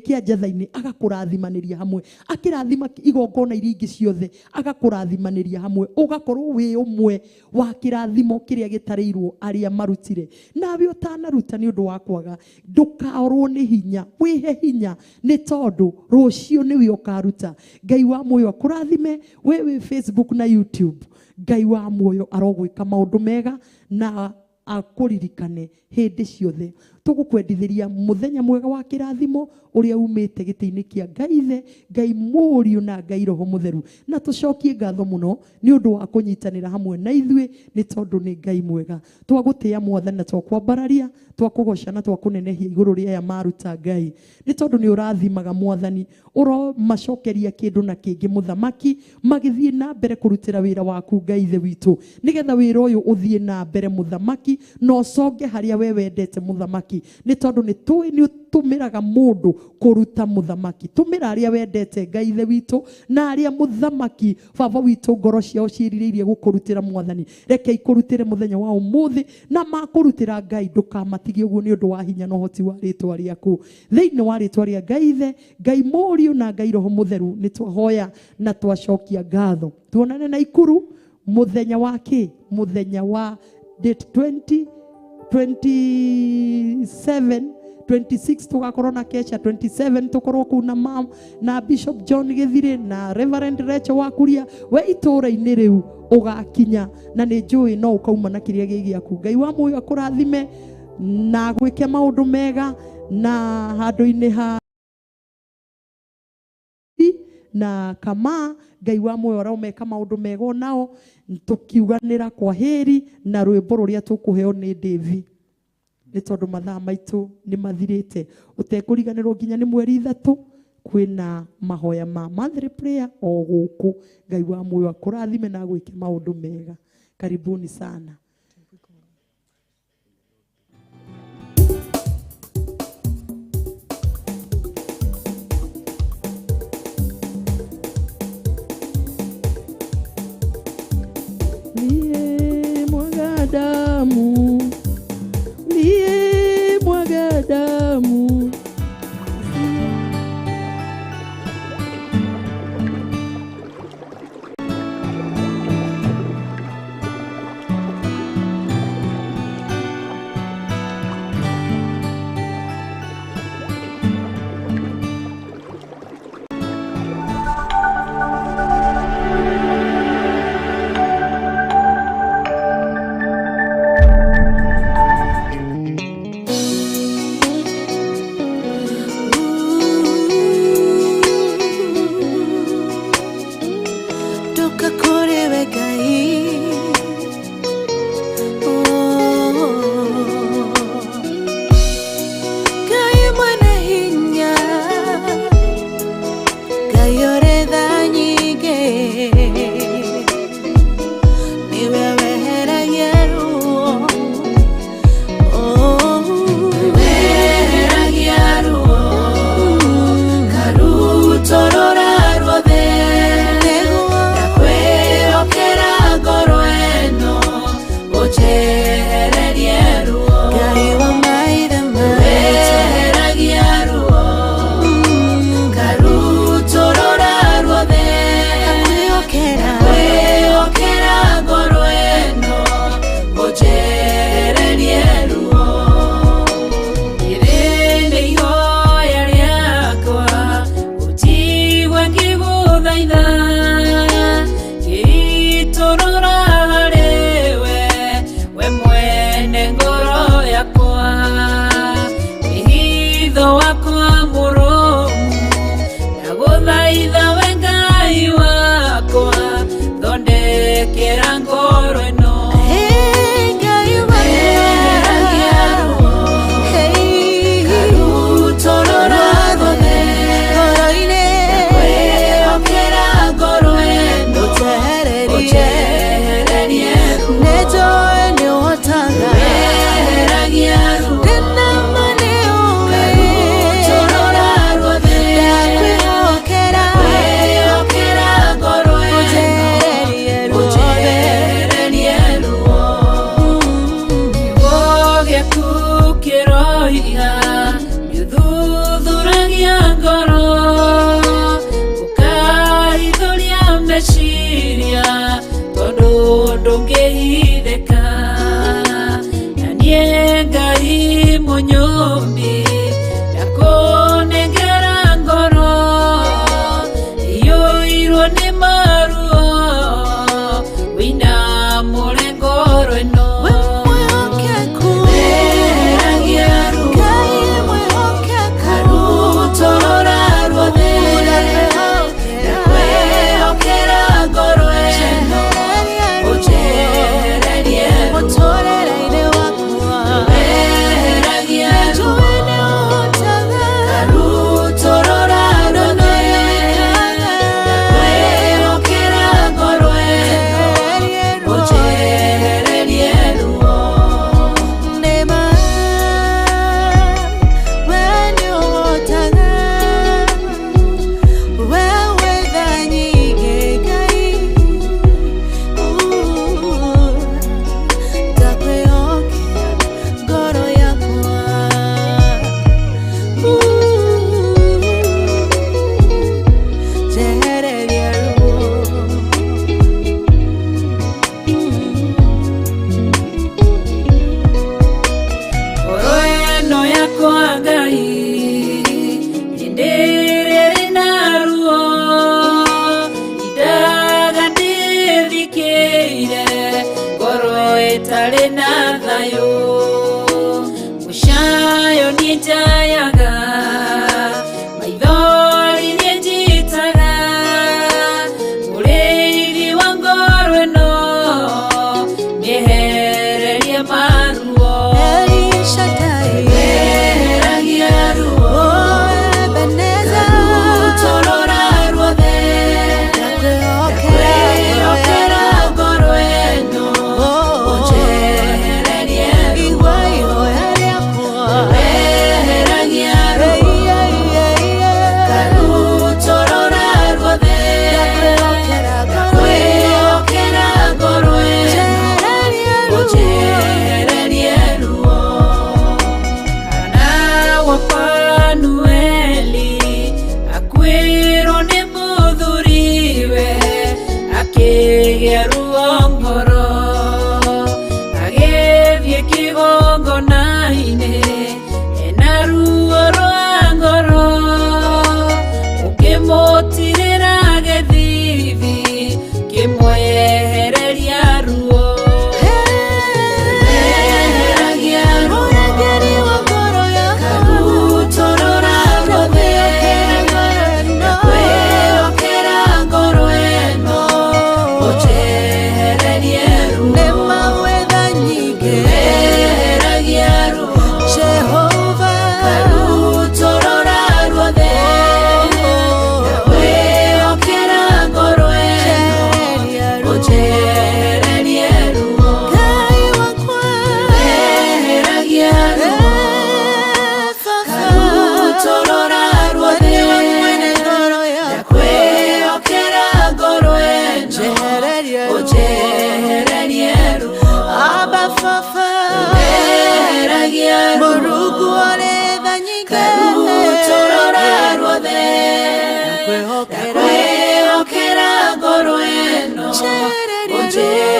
S1: kĩa njetha-inĩ, agakũrathimanĩria hamwe, akĩrathima igongona iria ingĩ ciothe, agakũrathimanĩria hamwe, ũgakorwo wĩ ũmwe wa kĩrathimo kĩrĩa gĩtarĩirwo arĩa marutire. Nawe ũtanaruta nĩ ũndũ wa kwaga, ndũkaorwo nĩ hinya, wĩhe hinya, nĩ tondũ rũciũ nĩwe ũkaruta. Ngai wa muoyo akũrathime we wĩ Facebook na YouTube. Ngai wa muoyo arogwĩka maũndũ mega na akũririkane hĩndĩ ciothe. Tũgũkwendithĩria mũthenya mwega wa kĩrathimo ũrĩa umĩte gĩtĩ-inĩ kĩa Ngai Ithe, Ngai Mũriũ na Ngai Roho Mũtheru. Na tũcokie ngatho mũno nĩ ũndũ wa kũnyitanĩra hamwe na ithuĩ, nĩ tondũ nĩ Ngai mwega. Twagũtĩĩa Mwathani na twakwambararia, twakũgoca na twakũnenehia igũrũ rĩa aya maruta Ngai, nĩ tondũ nĩ ũrathimaga Mwathani, ũromacokeria kĩndũ na kĩngĩ mũthamaki, magĩthiĩ na mbere kũrutĩra wĩra waku Ngai Ithe witũ, nĩgetha wĩra ũyũ ũthiĩ na mbere mũthamaki, na ũconge harĩa we wendete mũthamaki, nĩ tondũ nĩ tũĩ nĩ ũtũmĩraga mũndũ kũruta mũthamaki. Tũmĩra arĩa wendete Ngai Ithe witũ na arĩa mũthamaki baba witũ ngoro ciao ciĩrirĩirie gũkũrutĩra Mwathani, reke ikũrutĩre mũthenya wa ũmũthĩ, na makũrutĩra Ngai ndũkamatigie ũguo nĩ ũndũ wa hinya na ũhoti wa rĩtwa rĩaku. Thĩinĩ wa rĩtwa rĩa Ngai Ithe, Ngai Mũriũ na Ngai Roho Mũtheru, nĩ twahoya na twacokia ngatho. Tuonane na Ikuru mũthenya wa kĩ? Mũthenya wa date 20, 27, 26 tugakorwo na kesha, 27 tukorwo kuu na mam na Bishop John Githire na Reverend Rachel Wakuria. We itũra-inĩ rĩu ũgakinya na nĩ njũĩ no ũkauma na kĩrĩa gĩ gĩaku. Ngai wa muoyo akũrathime na gwĩke maũndũ mega na handũ-inĩ ha na kama Ngai wa muoyo aromeka maũndũ mega onao, tũkiuganĩra kwa heri na rwĩmbo rũrĩa tũkũheo nĩ Davi, nĩ tondũ mathaa maitũ nĩ mathirĩte. Ũtekũriganĩrwo nginya nĩ mweri 3 kwĩna mahoya ma monthly prayer o gũkũ. Ngai wa muoyo akũrathime na agwĩke maũndũ mega. Karibuni sana. Mwaga damu, mwaga damu.
S2: Ndakwĩhokera. Mũmbi ndakũnengera ngoro iyũirwo nĩ maruo wĩna mũrengoro ĩno. Weheragia ruo karutorora ruothe ndakwĩhokera ngoro ĩno ũnjehererie ruo. Weheragia ruo karutorora ruothe ndakwĩhokera ngoro ĩno ũnjehererie ruo. Ngoro ĩno yakwa Ngai hĩndĩ ĩrĩa ĩrĩ na ruo indaga ndĩthikĩire ngoro ĩtarĩ na thayũ mũcayo niĩ njayaga maithori niĩ njitaga mũrĩithi wa ngoro ĩno mĩehererie maruo. Weheragia ruo karutorora ruothe ndakwĩhokera ngoro ĩno ũnjehererie ruo. Weheragia ruo karutorora ruothe ndakwĩhokera ngoro ĩno ũnjehererie ruo. Hana wa Fanueli akuĩrwo nĩ mũthuriwe akĩgĩa ruo ngoro agĩthiĩ kĩgongona-inĩ ena ruo rwa ngoro ũkĩmũtirĩra gĩthithi kĩmwehereria ruo. Weheragia ruo karutorora ruothe ndakwĩhokera ngoro ĩno ũnjehererie ruo. Weheragia ruo karutorora ruothe ndakwĩhokera ngoro ĩno ũnjehererie ruo. Weheragia ruo karutorora ruothe ndakwĩhokera ngoro ĩno ũnjehererie ruo. Weheragia ruo karutorora ruothe ndakwĩhokera ngoro ĩno ũnjehererie.